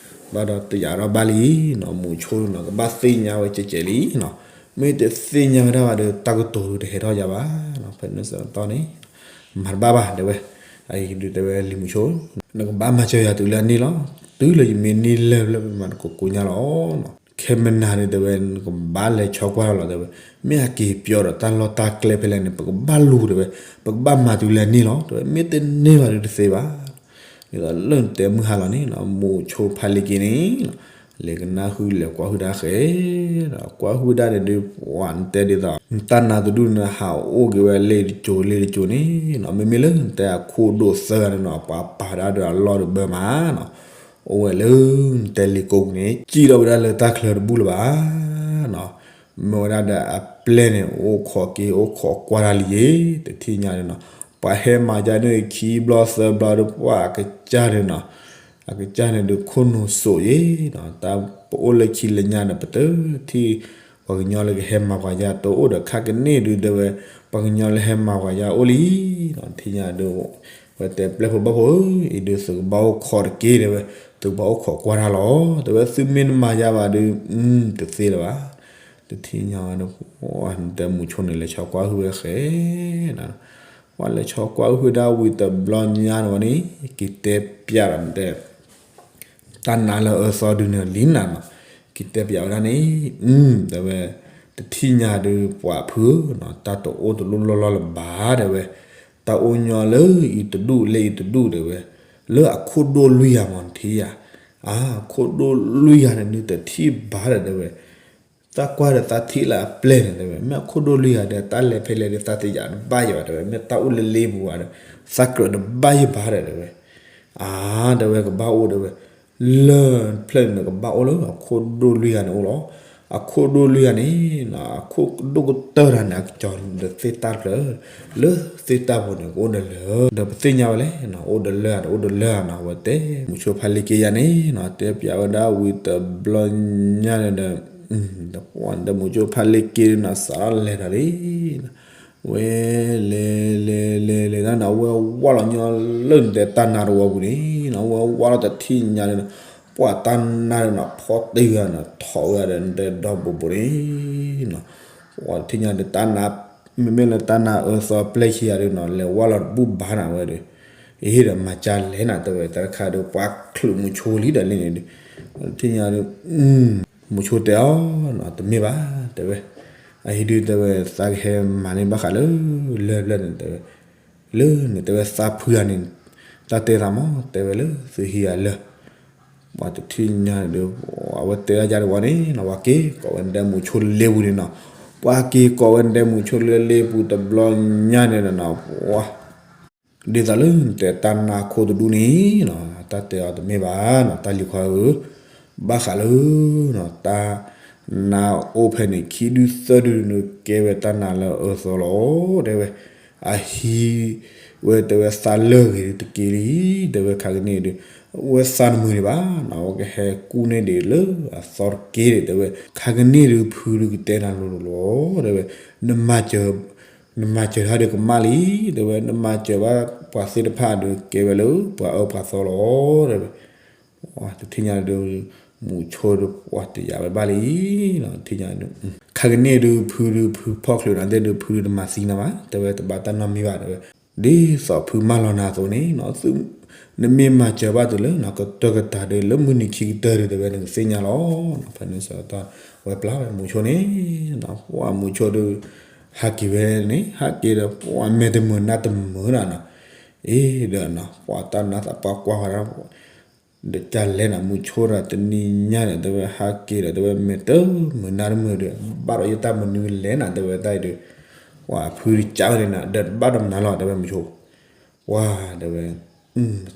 ဘၣ်ဒီးတယာ်ထီၣ်ဘၣ်လံနီၤ, မုဆိနီၤ ကဘၣ်သ့ၣ်ညါဝဲကဲကဲးလံနီၤ, မ့ၢ်တသ့ၣ်ညါဝဲဒၣ်ဘၣ်ဒီး တၢ်ကတိၤဒုးတဟဲထီၣ်ယၤဘၣ်နီၤ, ဖဲန့ၣ်ဆၢကတီၢ်န့ၣ် မၤတဘၣ်ဘၣ် တဲဝဲ, အအံၤဒုးတဲဝဲလံၤမုဆိ, နကဘၣ်မၤစၢၤယၤတုၤလၢအန့ၣ်လီၤ, တုၤလၢယမ့ၢ်န့ၢ်လၢၢ်လၢမၤနကိးကိညါလီၤနီၤ, ခဲမနၤန့ၣ် တဲဝဲ နကဘၣ်လဲၤဆီကွၢ်ထီၣ်လီၤ တဲဝဲ, မ့ၢ်အက့ၤပျီဒီးတၢ်လီၢ်တၢ်ကျဲဖဲလဲၣ်န့ၣ် ပကဘၣ်လူၤ တဲဝဲ, ပကဘၣ်မၤတုၤလၢအန့ၣ်လီၤ တဲဝဲ, မ့ၢ်တန့ၢ်ဘၣ်ဒုးတသ့ဘၣ် ဒ်သိးလၢနတဲမုၢ်ဟါလီၤန့ၣ်နီၤ မုဆိဖါလ့က့န့ၣ်နီၤ, လဲၤကနၣ်ဃုလဲၤကွၢ်ဟုၣ်တၢ်ဃဲ, ဒီးကွၢ်ဟုၣ်ဒၣ်န့ၣ်ဒုး ပှၤနတဲဒ်သိး နတၢ်နါတဒူၣ်န့ၣ် ဟးအိၣ်က့ၤဝဲလ့တကၠိၤလ့တကၠိၤန့ၣ်နီၤ, မ့မ့ၢ်လၢနတဲအခိၣ်ဒိၣ်သၢဂၤန့ၣ်နီၤ ပှၤပာ်ဒၣ်ဒီးအလီၢ်တဘၢမးနီၤ, အိၣ်ဝဲလၢနတဲလ့ကိပူၤန့ၣ် စံၣ်ထီၣ်ဝဲဒၣ်လၢတၢ်ချၢတဘူၣ်လၢၤဘၣ်နီၤ, မ့ၢ်ဝဲဒၣ်ဒီးအပျဲၢ်န့ၣ် အိၣ်ခိးက့ၤအိၣ်ခိးကွၢ်တၢ်လံယ့ၤ တထံၣ်ညါန့ၣ်နီၤ, ပှၤဟဲမၤကၢန့ၢ်ခံဘျီသၢဘျီဒီး ပှၤအကစၢ်န့ၣ်နီၤ အကစၢ်န့ၣ်ဒုးခိၣ်နူာ်စိးယ့ၤနီၤ, တၢ်ပအိၣ်လၢခံလၢညါန့ၣ် ပတထံၣ် ပှၤကညီလၢကဟဲမၤပှၤယါတအိၣ်ဒီး ခါကန့ၢ်ဒုးတဲဝဲ ပှၤကညီလၢဟဲမၤပှၤယါအိၣ်လံနီၤ, ထံၣ်ညါဒုး ဝဲတဲပျဲၢ်ဖိဘၣ်ဖိဧၢ, အံၤဒုးသုကဘၣ်အိၣ်ခိးတက့ၢ်တဲဝဲ, သုကဘၣ်အိၣ်ခိးကွၢ်တၢ်လီၤ တဲဝဲ, သုမ့ၢ်တမၤယါဘၣ်ဒုး တသ့လၢၤဘၣ်, တထံၣ်ညါဝဲဒီး တဲမုဆိန့ၣ် လဲၤဆီကွၢ်ဟုၣ်ဝဲဃဲ ပှၤလဲၤဆီကွၢ်ဟုၣ်ဝဲဒၣ်ဝံၤတဘျီညါန့ၣ်ဝဲန့ၣ် က့ၤတဲပျးဒီးတဲ တၢ်နါလၢအအၢသီဒုးန့ၣ်လံနၤနီၤ, က့ၤတဲပျးဝဲဒၣ်န့ၣ် တဲဝဲ တထံၣ်ညါဒုးပှၤဖုဧၢနီၤ, တၢ်တအိၣ်တလိၣ်လီၢ်လီၢ်လၢၤဘၣ်တဲဝဲ, တၢ်အိၣ်ညီလၢအံၤတဒူၣ်လၢအံၤတဒူၣ်တဲဝဲ, လၢအခိၣ်ဒိၣ်လွံၢ်ဂၤမ့ၢ်နထံၣ်ဧါ, အခိၣ်ဒိၣ်လွံၢ်ဂၤန့ၣ် ဒုးတထံၣ်ဘၣ်ဒီးတဲဝဲ သးကွၢ်ဒီးသးထံၣ်လၢအပျဲၢ်န့ၣ်တဲဝဲ, မ့ၢ်အခိၣ်ဒိၣ်လွံၢ်ဂၤဒီး တၢ်လဲၤဖဲလဲၣ်ဒီး သးတယာ်တဘၣ်ယံၤဘၣ်တဲဝဲ, မ့ၢ်တၢ်အိၣ်လၢလ့ပူၤဂၤဒီး သးကြၢးတဘၣ်ယံၤဘၣ်ဒီးတဲဝဲ, အါ တဲဝဲကဘၣ်အိၣ်တဲဝဲ, လၢဖျၢၣ်န့ၣ်ကဘၣ်အိၣ်လၢအခိၣ်ဒိၣ်လွံၢ်ဂၤန့ၣ်အိၣ်လီၤ, အခိၣ်ဒိၣ်လွံၢ်ဂၤန့ၣ် အခိၣ်ဒိၣ်ကတၢၢ်တၢ်န့ၣ် အကစီၤဒီးသ့ၣ်တၢ်တဖျၢၣ် လၢသ့ၣ်တၢ်ပူၤန့ၣ် ကအိၣ်ဒီးလၢ ဒီးပသ့ၣ်ညါဝဲလဲၣ်နီၤ, အိၣ်ဒီးလၢဧါ တအိၣ်ဒီးလၢဧါနီၤ, အဝဲတဲ မုဆိဖါလ့က့ယါန့ၣ်နီၤ, တဲပျးဝဲဒၣ်ဝံၤတဘျီညါန့ၣ်ဒီး ဒီးမုဆိဖါလ့က့နီၤ စးထီၣ်လဲၤဒီးလံ, ဝဲလဲၤလဲၤလဲၤလဲၤတၢ်န့ၣ် အဝဲဝၢ်လီၤညီလၢနတဲတၢ်နါတဝီပူၤန့ၣ်နီၤ, အဝဲဝၢ်လီၤတထံၣ်ညါန့ၣ်နီၤ, ပှၤတၢ်နါန့ၣ်နီၤ ဖီတ့ၢ်ဂၤန့ၣ် ထီၣ်ဂၤဒီးနတဲဒီဘိးဘိးန့ၣ်နီၤ, ပှၤတထံၣ်ညါဒီးတၢ်နါ မ့မ့ၢ်လၢတၢ်နါအၢသီပျဲၢ်ခံဂၤဒီးနီၤ လဲၤဝၢ်လီၤတဘူၣ်ဘၣ်နၤဝဲဒီး, အ့ဒီးမၤကၢ်လဲၣ်နၤ တဲဝဲ တၢ်တခါဒီးပှၤချုးမုဆိလံဒီးလံန့ၣ်ဒီး, တထံၣ်ညါဒီး မုဆိတဲအီၤနီၤ တမ့ၢ်ဘၣ် တဲဝဲ, အဟံးဒုးတဲဝဲ သးကဟဲမၤန့ၢ်ဘၣ်ဃးလၢ လၢၢ်ဖျၢၣ်န့ၣ်တဲဝဲ, လၢန့ၣ်တဲဝဲသးဖုဂၤန့ၣ် တၢ်တဲသးမး တဲဝဲလၢသုဟံးဂၤလၢ ပှၤတထံၣ်ညါန့ၣ်ဒီး အဝဲတဲဒၣ်ယါတဝီန့ၣ်နီၤ ပှၤက့ၤကိးဝဲနတဲမုဆိလၢလ့ပူၤန့ၣ်နီၤ, ပှၤက့ၤကိးဝဲနတဲမုဆိလၢလ့ပူၤတဘျီညါန့ၣ်နီၤ, ပှၤ ဒ်သိးလၢနတဲတၢ်နါခိၣ်တဒူၣ်န့ၣ်နီၤ တၢ်တဲအီၤတမ့ၢ်ဘၣ်နီၤ တၢ်လံၤခွါဧၢ, ဘၣ်ဃးလၢ တၢ်နါအိၣ်ဖဲန့ၣ် ခံဒုသၢဒုန့ၣ် ကဲဝဲတၢ်နါလၢအအၢသီလီၤ တဲဝဲ, အဟံးဝဲတဲဝဲသးလၢအဂ့ၤဒုးတက့ၢ်လံ, တဲဝဲခါကန့ၣ်ဒုး အဝဲသးတမုာ်ဒံးဘၣ်နီၤ, အဝဲကဟဲကူၣ်န့ၢ်ဒံးလၢအသီတက့ၢ်ဒံး တဲဝဲ, ခါကန့ၣ်ဒုးဖုဒုးကတဲနၤလိၤလိၤလီၤ တဲဝဲ, နမၤစၢၤ နမၤစၢၤတၢ်ဒုးကမၣ်လံ, တဲဝဲ နမၤစၢၤဘၣ်ပှၤသ့ၣ်တဖၣ်ဒုးကဲဝဲလၢပှၤအၢပှၤသီလီၤ တဲဝဲ. တထံၣ်ညါဒုး မူဆိဒုးပှၤတယာ်ဝဲဘၣ်လံ, တထံၣ်ညါဒုး ခါကန့ၣ်ဒုးဖုဒုးဖုဖီၣ်ချုးနၤသ့ၣ်ဒုး ဖုဒုးတမၤသံနၤဘၣ် တဲဝဲ, တဘၣ်တၢ်နီတမံၤဘၣ် တဲဝဲ, ဒ်သိးဖုမၢလီၤနၤအသိးန့ၣ် နမ့ၢ်မၤစၢၤဘၣ်တုၤလၢ ကတၢၢ်ကတၢၢ်ဒုး လၢမုၢ်နံၤခံကတၢၢ်ဒုး တဲဝဲ နကသ့ၣ်ညါလီၤ. ဖဲန့ၣ်ဆၢကတီၢ် ဝဲပျၢ်ဝဲမူဆိန့ၣ် ပှၤမူဆိဒုး ဟးက့ၤဝဲန့ၣ် ဟးက့ၤဒီး ပှၤမဲာ်တမုာ်နါတမုာ်နၤနီၤ, အ့ဒီးနီၤ ပှၤတၢ်နါသးပှၢ်ကွၢ်ဝဲဒၣ် ဒီးကလဲၤနၤ မူဆိဒီးတနံၤညါဒီး တဲဝဲ ဟးက့ၤဒီး တဲဝဲ မဲာ်တမုာ်နါတမုာ်ဒီး ဘၣ်ဒီးယတၢ်မနုၤလဲၣ်နၤ တဲဝဲတၢ်အံၤဒီး ပှၤဖုတကးဝဲန့ၣ်နၤ ဒီးတဘၣ်ဒီးမနုၤလီၤ တဲဝဲမူဆိ, ပှၤ တဲဝဲ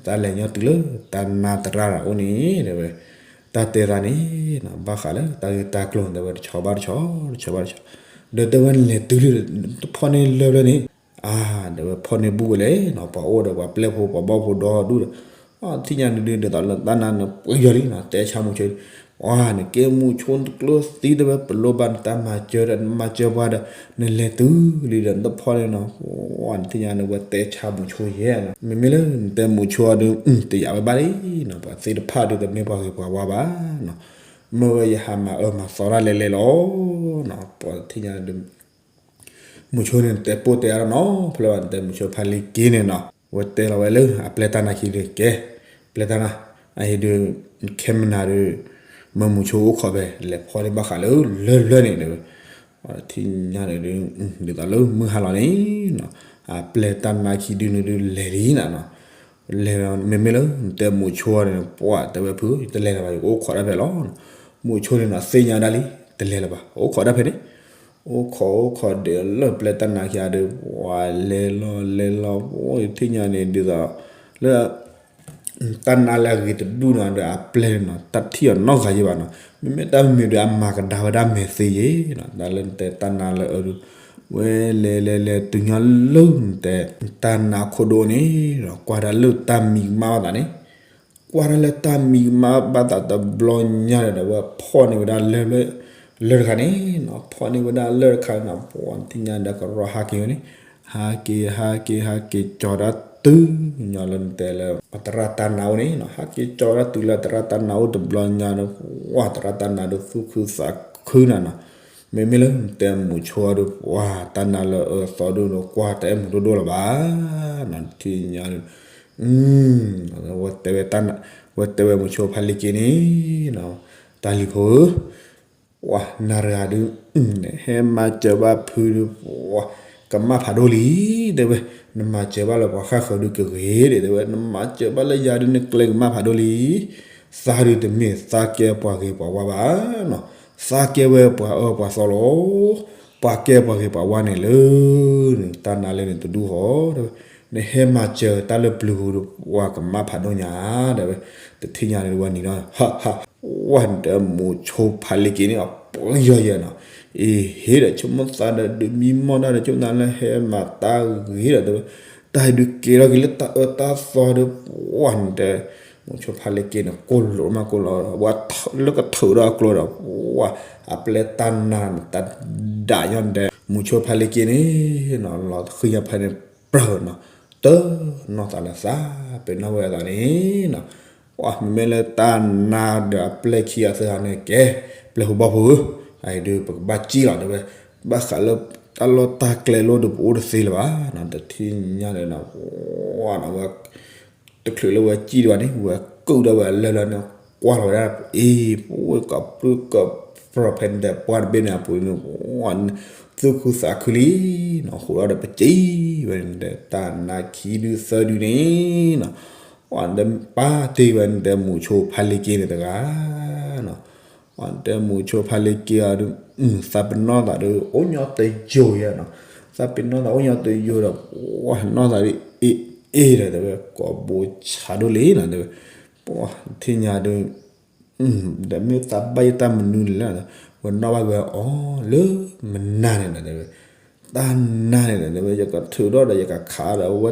တၢ်လဲၤညီတုၤလၢ တၢ်နါသရၣ်တဂၤအိၣ်န့ၣ် တဲဝဲ, တၢ်တဲသးန့ၣ် ဘၣ်ဃးလၢတၢ်ဂ့ၢ်တၢ်ကျိၤ တဲဝဲ တဆီဘၣ်တဆီ တဆီဘၣ်တဆီ, ဒီးတဲဝဲလဲၤတုၤလံ တဖီၣ်န့ၢ်လၢၢ်ဖျၢၣ်န့ၣ် အါ တဲဝဲ ဖီၣ်န့ၢ်ဘူၣ်ဝဲလဲၣ်နီၤ ပှၤအိၣ်ဒီးပှၤပျဲၢ်ဖိပှၤဘီၣ်ဖိဒီဒူၣ်ဒီး ထံၣ်ညါဒုးဒုး ဒ်သိးလၢတၢ်နါန့ၣ်ပှဲၤယီၤလံနီၤ တဲဆါမူဆိ, ပှၤ နကဲမူဆိတကျိသံ တဲဝဲ ပလိၣ်ဘၣ်နတၢ်မၤစၢၤဒီး နမၤစၢၤပှၤဒီး နလဲၤတုၤလံဒီး နတဖီၣ်န့ၣ်နီၤ, ပှၤ နထံၣ်ညါန့ၣ် ဝဲတဲဆါမူဆိယဲနီၤ, မ့မ့ၢ်လၢနတဲမူဆိအီၤဒုး တယာ်ဝဲဘၣ်လံနီၤ, ပှၤသ့ၣ်တဖၣ်ဒုးတမ့ၢ်ပှၤဂ့ၤပှၤဝါဘၣ်နီၤ, မ့ၢ်ဝဲယဟးမၤအၢမၤသီတၢ်လဲၤလဲၤလီၤနီၤ, ပှၤထံၣ်ညါဒုး မူဆိန့ၣ် နတဲပိၢ်တဲအါထီၣ်နီၤ ဖဲလၢဘၣ်နတဲမူဆိဖးလံက့န့ၣ်နီၤ, ဝဲတဲလီၤဝဲလၢအပျဲၢ်တၢ်နါခံဒုးကဲ, ပျဲၢ်တၢ်နါ, အဟံးဒုး ခဲမနၤဒုး မၢမူဆိအိၣ်ခိးဖဲ လဲၤဖီၣ်န့ၢ်ဘၣ်ဃးလၢလၢၢ်ဖျၢၣ်န့ၣ်ဒီး ထံၣ်ညါန့ၣ်ဒုး ဒ်သိးလၢမုၢ်ဟါလီၤန့ၣ်နီၤ, အပျဲၢ်တၢ်နါခံဒုန့ၣ်ဒုးလဲၤလံနီၤ, လဲၤမ့မ့ၢ်လၢနတဲမူဆိန့ၣ် ပှၤတဲဝဲဖု ယတလဲၤလၢၤဘၣ် ယကအိၣ်ခိးတၢ်ဖဲလီၤ, မူဆိန့ၣ်နီၤ သ့ၣ်ညါဒၣ်လံ တလဲၤလၢၤဘၣ် အိၣ်ခိးတၢ်ဖဲန့ၣ် အိၣ်ခိးအိၣ်ခိးဒီးလၢပျဲၢ်တၢ်နါခံဂၤဒီး ပှၤလဲၤလီၤလဲၤလီၤ ပှၤထံၣ်ညါန့ၣ်ဒ်သိး လၢ တၢ်နါလၢအဂ့ၤတဒူၣ်နီၤဒီးအပျဲၢ်န့ၣ်နီၤ တၢ်ထံၣ်အီၤနီတဂၤယဲဘၣ်နီၤ, မ့မ့ၢ်တၢ်မ့ၢ်ဒီးအမၤကဒါဝဲဒၣ်မဲာ်သ့ယဲနီၤ, တၢ်လၢနတဲတၢ်နါလၢအဒုး ဝဲလဲၤလဲၤလဲၤတုၤညီလၢနတဲ တၢ်နါခိၣ်ဒိၣ်န့ၣ်နီၤ ကွၢ်ဒၣ်လၢတၢ်မံကမၣ်ဘၣ်သးန့ၣ် ကွၢ်တၢ်လၢတၢ်မံကမၣ်ဘၣ်သးတဘျီညါဒီး ဝဲဖီၣ်န့ၢ်ဝဲဒၣ်လၢၢ်ဖျၢၣ် လၢၢ်တခါန့ၣ်နီၤ, ဖီၣ်န့ၢ်ဝဲဒၣ်လၢၢ်တခါန့ၣ်နီၤ, ပှၤထံၣ်ညါဒီးကရီဟးက့ၤဝဲန့ၣ်, ဟးက့ၤ ဟးက့ၤ ဟးက့ၤကၠီၤဒၣ်တုၤညီလၢနတဲလၢ အသရၣ်တၢ်နါအိၣ်န့ၣ်နီၤ, ဟးက့ၤကၠီၤဒၣ်တုၤလၢအသရၣ်တၢ်နါအိၣ်တဘျီညါဒီး ပှၤသရၣ်တၢ်နါဒီးသူၣ်ခုသးခုနၤနီၤ, မ့မ့ၢ်လၢနတဲမူဆိဒီး ပှၤတၢ်နါလၢအအၢအသီဒိၣ်ဒီး ကွၢ်တအဲၣ်မူၤဒိၣ်ဒိၣ်လၢၤဘၣ်နီၤ, ထံၣ်ညါဒီး ဝဲတဲဝဲတၢ်နါ ဝဲတဲဝဲမူဆိဖးလံက့န့ၣ်နီၤ, တၢ်လံၤဖိဧၢ, ပှၤနၤတဂၤဒုး နဟဲမၤစၢၤဘၣ်ဖုဒုး ပှၤကမၣ်ဖးဒိၣ်လံ, တဲဝဲ နမၤစၢၤဘၣ်လၢပှၤဃၣ်ဃၢၤဒုးကဂ့ၤဒံး တဲဝဲ နမၤစၢၤဘၣ်လၢယၤဒုး နကျဲကမၣ်ဖးဒိၣ်လံ, သးဒုးတမ့ၢ်သးကဲပှၤဂ့ၤပှၤဝါဘၣ်နီၤ, သးကဲဝဲပှၤအၢပှၤသီလီၤ, ပှၤကဲပှၤဂ့ၤပှၤဝါန့ၣ်လၢ တၢ်နါလၢန့ၣ်တဒူၣ်ဃီ တဲဝဲ နဟဲမၤစၢၤတၢ်လၢပျုၤပူၤဒီး ပှၤကမၣ်ဖးဒိၣ်ညါ တဲဝဲ, တထံၣ်ညါန့ၣ်ဝဲနံၤဒီး ဟးဟး ဝဲနတဲမူဆိဖးလံက့န့ၣ် အပှဲၤယီၤယဲနီၤ, အ့ ဟ့ၣ်ဒီးဆိကမိၣ်သးဒီး ဒုးမံမီၢ်တၢ်ဒီး ဆိကမိၣ်သးလၢဟဲမၤတၢ်ဂ့ၤဒီး တဲဝဲ တၢ်ဟဲဒုးကဲထီၣ်က့ၤလၢတၢ်အၢတၢ်သီဒီး ပှၤနတဲ မူဆိဖးလံက့န့ၣ် ကိၢ်လိာ်မးကိၢ်လိာ် ဝဲလၢကထုးဒီးအကျိၤဒီး ပှၤအပျဲၢ်တၢ်နါန့ၣ် တၢ်ဒၣ်ညီနတဲ မူဆိဖးလံက့န့ၣ်နီၤ လီၤဃံၤညါဖဲန့ၣ် ပြၢနီၤ တနီၢ်သးလၢသး ပ့ၤနီၣ်ဝဲအသးန့ၣ်နီၤ, ပှၤမ့မ့ၢ်လၢတၢ်နါဒီးအပျဲၢ်ခံဂၤသၢဂၤန့ၣ်ကဲ ပျဲၢ်ဖိဘီၣ်ဖိဧၢ, အအံၤဒုးပကဘၣ်စံၣ်လီၤ တဲဝဲ, ဘၣ်ဃးလၢတၢ်လီၢ်တၢ်ကျဲလိၣ်ဒီးပအိၣ်တသ့လၢၤဘၣ်နီၤ, တထံၣ်ညါန့ၣ်နီၤ ပှၤနီၤဝဲ တချုးလၢဝဲစံၣ်ဒံးဘၣ်န့ၣ် ဝဲကူးဒီးဝဲအလၢၢ်လၢန့ၣ် ကွၢ်လီၤဝဲဒၣ် အ့ ပဝဲကပြုၢ်ကပြီၤဖဲန့ၣ်ဒီး ပှၢ်တဘ့ၣ်န့ၣ်အပူၤန့ၣ် ပှၤ သူၣ်ခုသးခုလံနီၤ, ဃိးဒီးပစံၣ်ဝဲန့ၣ်ဒီး တၢ်နါခံဒုသၢဒုန့ၣ်နီၤ, ပှၤဒီးပာ်တ့ၢ်ဝဲန့ၣ်ဒီး မူဆိဖးလံက့န့ၣ်တဂၤနီၤ, ပှၤတဲမူဆိဖးလံက့အီၤဒီး သးပ့ၤနီၣ်သးဒီး အိၣ်ညီတယိာ်ယဲနီၤ, သးပ့ၤနီၣ်သးအိၣ်ညီတယိာ်ဒီး ပှၤနီၢ်သးဒီး အ့ၣ်အ့ၣ်ဒီး တဲဝဲ ကိးဘိဆါဒိၣ်လံနီၤ တဲဝဲ, ပှၤထံၣ်ညါဒီး ဒီးမ့ၢ်သးဘၣ်ယတၢ်မနုၤလဲၣ်, ဝဲနီၣ်ဘၣ်ဝဲအီၤလၢမနၤန့ၣ်ဒီး တဲဝဲ, တၢ်နါန့ၣ်ဒီး တဲဝဲ ယကထုးထီၣ်ဒီး ယကခးဒီးဝဲ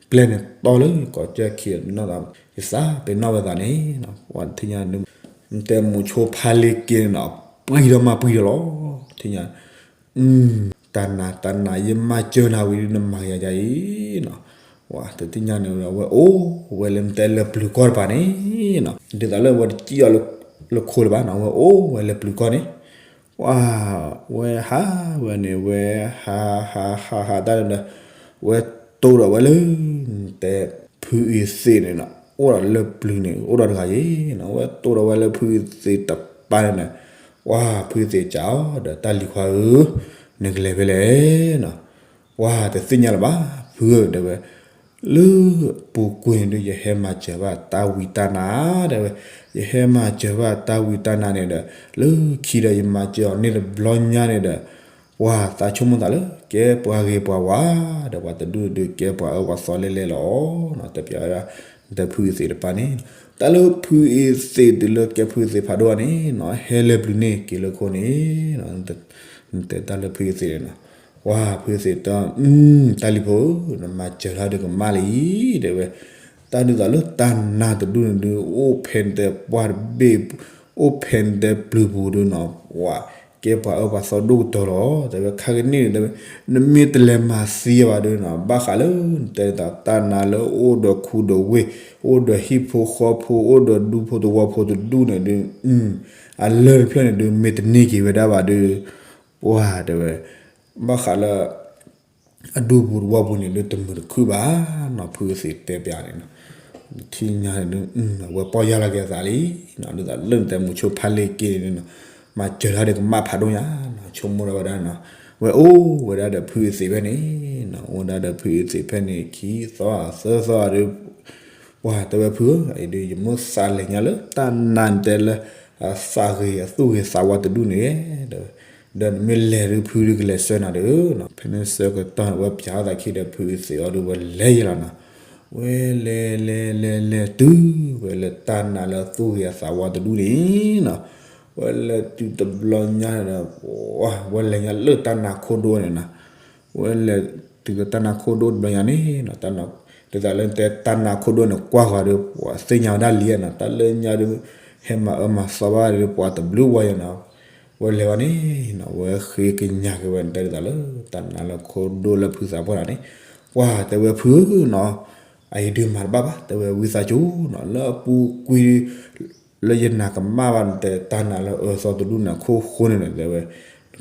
ကျဲန့ၣ်တီလၢယကိးကၢၢ်ခံနီၣ်သး, ယသးပ့ၤနီၣ်ဝဲသးန့ၣ်, ပှၤထံၣ်ညါ တဲမိၤဆိဖါလ့က့န့ၣ်နီၤ ပှံၢ်ဒီးမၤပှံၢ်ဒီးလီၤ, ထံၣ်ညါ တၢ်နါ တၢ်နါ ယမၤစၢၤနၤဝံၤဒုး နမၤယၤယၤအံၤနီၤ, ပှၤတသ့ၣ်ညါန့ၣ် ဝဲအိၣ်ဝဲလၢတဲလၢပျုၤကီၢ်တပၤန့ၣ်နီၤ, ဒ်သိးလၢဝဲတစံၣ်အီၤလၢခိလၢၤဘၣ်နီၤ, ဝဲအိၣ်ဝဲလၢပျုၤကီၢ်န့ၣ်, ပှၤ ဝဲဟးဝဲန့ၣ် ဝဲဟးဟးဟးဟးတၢ်န့ၣ်ဒီး ဝဲတိၢ်ဒီးဝဲလၢ တဲ ဖုအံၤသ့ၣ်န့ၣ်နီၤ အိၣ်ဒီးလၢပျုၤန့ၣ် အိၣ်ဒီးတဂၤယ့ၤနီၤ, ဝဲတိၢ်ဒီးဝဲလၢဖုအံၤသ့ၣ်တပၤန့ၣ်န့ၣ်, ပှၤဖုအံၤသ့ၣ်ကးအီၤဒီး တၢ်လံၤခွါဧၢ, နကလဲၤဖဲလဲၣ်နီၤ, ပှၤတသ့ၣ်ညါလၢၤဘၣ် ဖုဧၢ တဲဝဲ လၢပူၤကွံာ်န့ၣ်ဒုး ယဟဲမၤစၢၤဘၣ်တၢ်ဝံတၢ်နါ တဲဝဲ, ယဟဲမၤစၢၤဘၣ်တၢ်ဝံတၢ်နါန့ၣ်ဒီး လၢခံဒီးယမၤစၢၤအီၤန့ၣ်တဘျီညါန့ၣ်ဒီး ပှၤသးဆိကမိၣ်သးလၢ ကဲပှၤဂ့ၤပှၤဝါ ဒီးပှၤတဒူၣ်ဒုး ကဲပှၤအၢပှၤသီလဲၣ်လဲၣ်လီၤ. တဲပျးဝဲဒၣ် ဒီးဖုအံၤသ့ၣ်တပၤန့ၣ် တၢ်လၢဖုအံၤသ့ၣ်တုၤလၢကဲဖုအံၤသ့ၣ်ဖးဒိၣ်န့ၣ်နီၤ ဟဲလၢပျုၤန့ၣ်က့ၤလၢခိန့ၣ် တဲတၢ်လၢဖုအံၤသ့ၣ်န့ၣ်နီၤ, ပှၤဖုအံၤသ့ၣ်တဲ တၢ်လံၤဖိဧၢ နမၤစၢၤတၢ်ဒုးကမၣ်လံ တဲဝဲ, တၢ်ဒုးသးလၢတၢ်နါတဒူၣ်န့ၣ်ဒုး အိၣ်ဖဲနတဲပှၢ်တဘ့ၣ် အိၣ်ဖဲနတဲပျုၤပူၤဒုးနီၤ ပှၤကဲပှၤအၢပှၤသီဒိၣ်ကတၢၢ်လီၤ တဲဝဲ, ခါကန့ၣ်န့ၣ်တဲဝဲ နမ့ၢ်တလဲၤမၤသံဘၣ်ဒုးနီၤ ဘၣ်ဃးလၢနတဲသးတၢ်နါလၢအိၣ်ဒီးခူဒီးဝ့ၢ် အိၣ်ဒီးဟံၣ်ဖိဃီဖိ အိၣ်ဒီးဒူဖိသဝီဖိတဒူၣ်န့ၣ်ဒုး အလၢၢ်တဖျၢၣ်န့ၣ်ဒုး မ့ၢ်တန့ၢ်က့ၤဝဲဒၣ်ဘၣ်ဒုး ပှၤတဲဝဲ ဘၣ်ဃးလၢ အဒူပူၤသဝီပူၤန့ၣ်ဒုး တမုာ်တခုၣ်ဘၣ်နီၤ ဖုအံၤသ့ၣ်တဲပျးန့ၣ်နီၤ, ထံၣ်ညါန့ၣ်ဒုး အဝဲပီၢ်ယၢ်လီၤက့ၤအသးလံ ဒ်သိးလၢနတဲမိၤဆိဖါလ့က့န့ၣ်နီၤ မၤစၢၤတၢ်ဒုးကမၣ်ဖးဒိၣ်ညါနီၤ ဆိကမိၣ်ထီၣ်ဝဲဒၣ်နီၤ, ဝဲအိၣ်ဝဲဒၣ်ဒီးဖုအံၤသ့ၣ်ဖဲန့ၣ်နီၤ အိၣ်ဝဲဒၣ်ဒီးဖုအံၤသ့ၣ်ဖဲန့ၣ် ခံသီသၢသီဒုး ပှၤတဲဝဲဖုဧၢ အံၤဒုး ယမိၣ်သးလဲၤညါလၢတၢ်နါတဲလၢ အသးဂ့ၤအသူၣ်ဂ့ၤသးဝါတဒူၣ်န့ၣ် ဒီးနမ့ၢ်လဲၤဒုးဖုဒုးကလဲၤဆှၢနၤဒုးနီၤ ဖဲန့ၣ်ဆၢကတီၢ်န့ၣ် ဝဲပျးထီၣ်သးခံဒီးဖုအံၤသ့ၣ်အီၤဒုး ဝဲလဲၤယဲလီၤနီၤ, ဝဲလဲၤလဲၤလဲၤလဲၤတုၤဝဲလၢတၢ်နါလၢသူၣ်ဂ့ၤအသးဝါတဒူၣ်န့ၣ်နီၤ, ဝဲလဲၤတုၤတဘျီညါဒီး ဝဲလဲၤညါလၢတၢ်နါခိၣ်ဒိၣ်န့ၣ်နီၤ ဝဲလဲၤတုၤလၢတၢ်နါခိၣ်ဒိၣ်တဘျီညါန့ၣ်နီၤ ဒ်သိးလၢတဲတၢ်နါခိၣ်ဒိၣ်န့ၣ် ကွၢ်ဃီၤဒီး ပှၤသ့ၣ်ညါဝဲဒၣ်လံနီၤ တၢ်လၢညါဒီး ဟဲမၤအၢမၤသီဘၣ်ဒီး ပှၤတဘျုးဝါယဲနီၤ, ဝဲလဲၤဝဲန့ၣ်နီၤ ဝဲဃ့ကညးက့ၤဝဲန့ၣ် တဲဒ်သိးလၢ တၢ်နါလၢခိၣ်ဒိၣ်လၢဖုသးပှၢ်တၢ်န့ၣ်, ပှၤတဲဝဲဖုနီၤ အအံၤဒုးမၤတဘၣ်ဘၣ် တဲဝဲဝံသးစူၤနီၤ လၢအပူၤကွံာ် လၢယနာ်ကမၣ်ဘၣ်နတဲတၢ်နါလၢအၢသီတဒူၣ်န့ၣ် ခိၣ်ဃိန့ၣ်ဒီး တဲဝဲ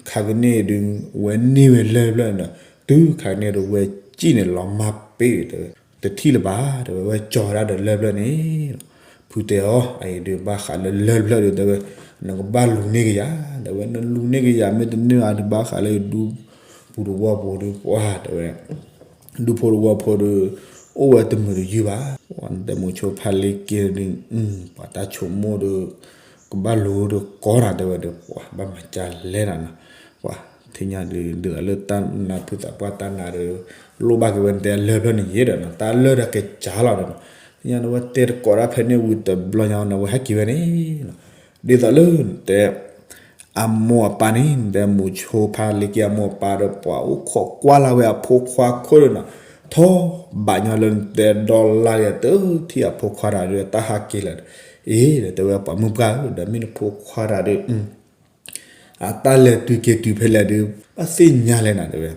ခါကန့ၣ်ဒုး ဝဲန့ၢ်ဝဲလၢၢ်တဖျၢၣ်န့ၣ်ဒီး တုၤခါကန့ၣ်ဒီး ဝဲစံၣ်န့ၣ်လီၤမၢ်ပ့ၢ်တဲဝဲ တထံၣ်လၢၤဘၣ် တဲဝဲ ဝဲကၠီၤဝဲဒၣ်ဒီးလၢၢ်တဖျၢၣ်န့ၣ် ဖုတဲအီၤ အအံၤဒုးဘၣ်ဃးလၢလၢၢ်တဖျၢၣ်ဒုး တဲဝဲ နကဘၣ်လူၤန့ၢ်က့ၤယၤ တဲဝဲ နလူၤန့ၢ်က့ၤယၤ မ့ၢ်တန့ၢ်အဒုးဘၣ်ဃးလၢယဒူပူၤသဝီပူၤဒုး ပှၤတဲဝဲ ဒူဖိသဝီဖိဒီး အိၣ်ဝဲတမုာ်တယုၢ်ဘၣ်, ပှၤနတဲမိၤဆိဖါလ့က့ဒုး ပှၤတၢ်ဆိကမိၣ်ဒီး ကဘၣ်လူၤဒီးကီနၤတဲဝဲဒီး ပှၤဘၣ်မၤကၢလဲၣ်နၤနီၤ, ပှၤထံၣ်ညါဒုး ဒ်သိးလၢတၢ်နါဖုသးပှၢ်တၢ်နါဒီး လိၣ်ဘၣ်က့ၤဝဲနတဲလၢၢ်ဖျၢၣ်န့ၣ်ယဲဒီးနီၤ တၢ်လၢၢ်ဒီးကစၢ်လီၤဒီးနီၤ, ထံၣ်ညါန့ၣ် ဝဲတဲတကိးဒၣ်ဖဲန့ၣ်ဝံၤတဘျီညါန့ၣ် ဝဲဟဲက့ၤဝဲန့ၣ်နီၤ, ဒ်သိးလၢနတဲ အမိၢ်အပၢ်န့ၣ် နတဲမိၤဆိဖါလ့က့အမိၢ်အပၢ်ဒီး ပှၤအိၣ်ခိးကွၢ်လၢ်ဝဲအဖိခွါခိၣ်ဒီးနီၤ, ထီၣ်ဘးညီလၢနတဲဒီလါဒီး တထံၣ်အဖိခွါတၢ်ဒီး တၢ်ဟးက့ၤလၢာ်, အ့ ဒီးတဲဝဲပှၤမုၢ်ပှၢ်ဧၢ ဒီးမ့ၢ်နဖိခွါတၢ်ဒီး အတၢ်လဲၤတုၤက့ၤတုၤဖဲလဲၣ်ဒီး ဘၣ်သ့ၣ်ညါလဲၣ်နၤတဲဝဲ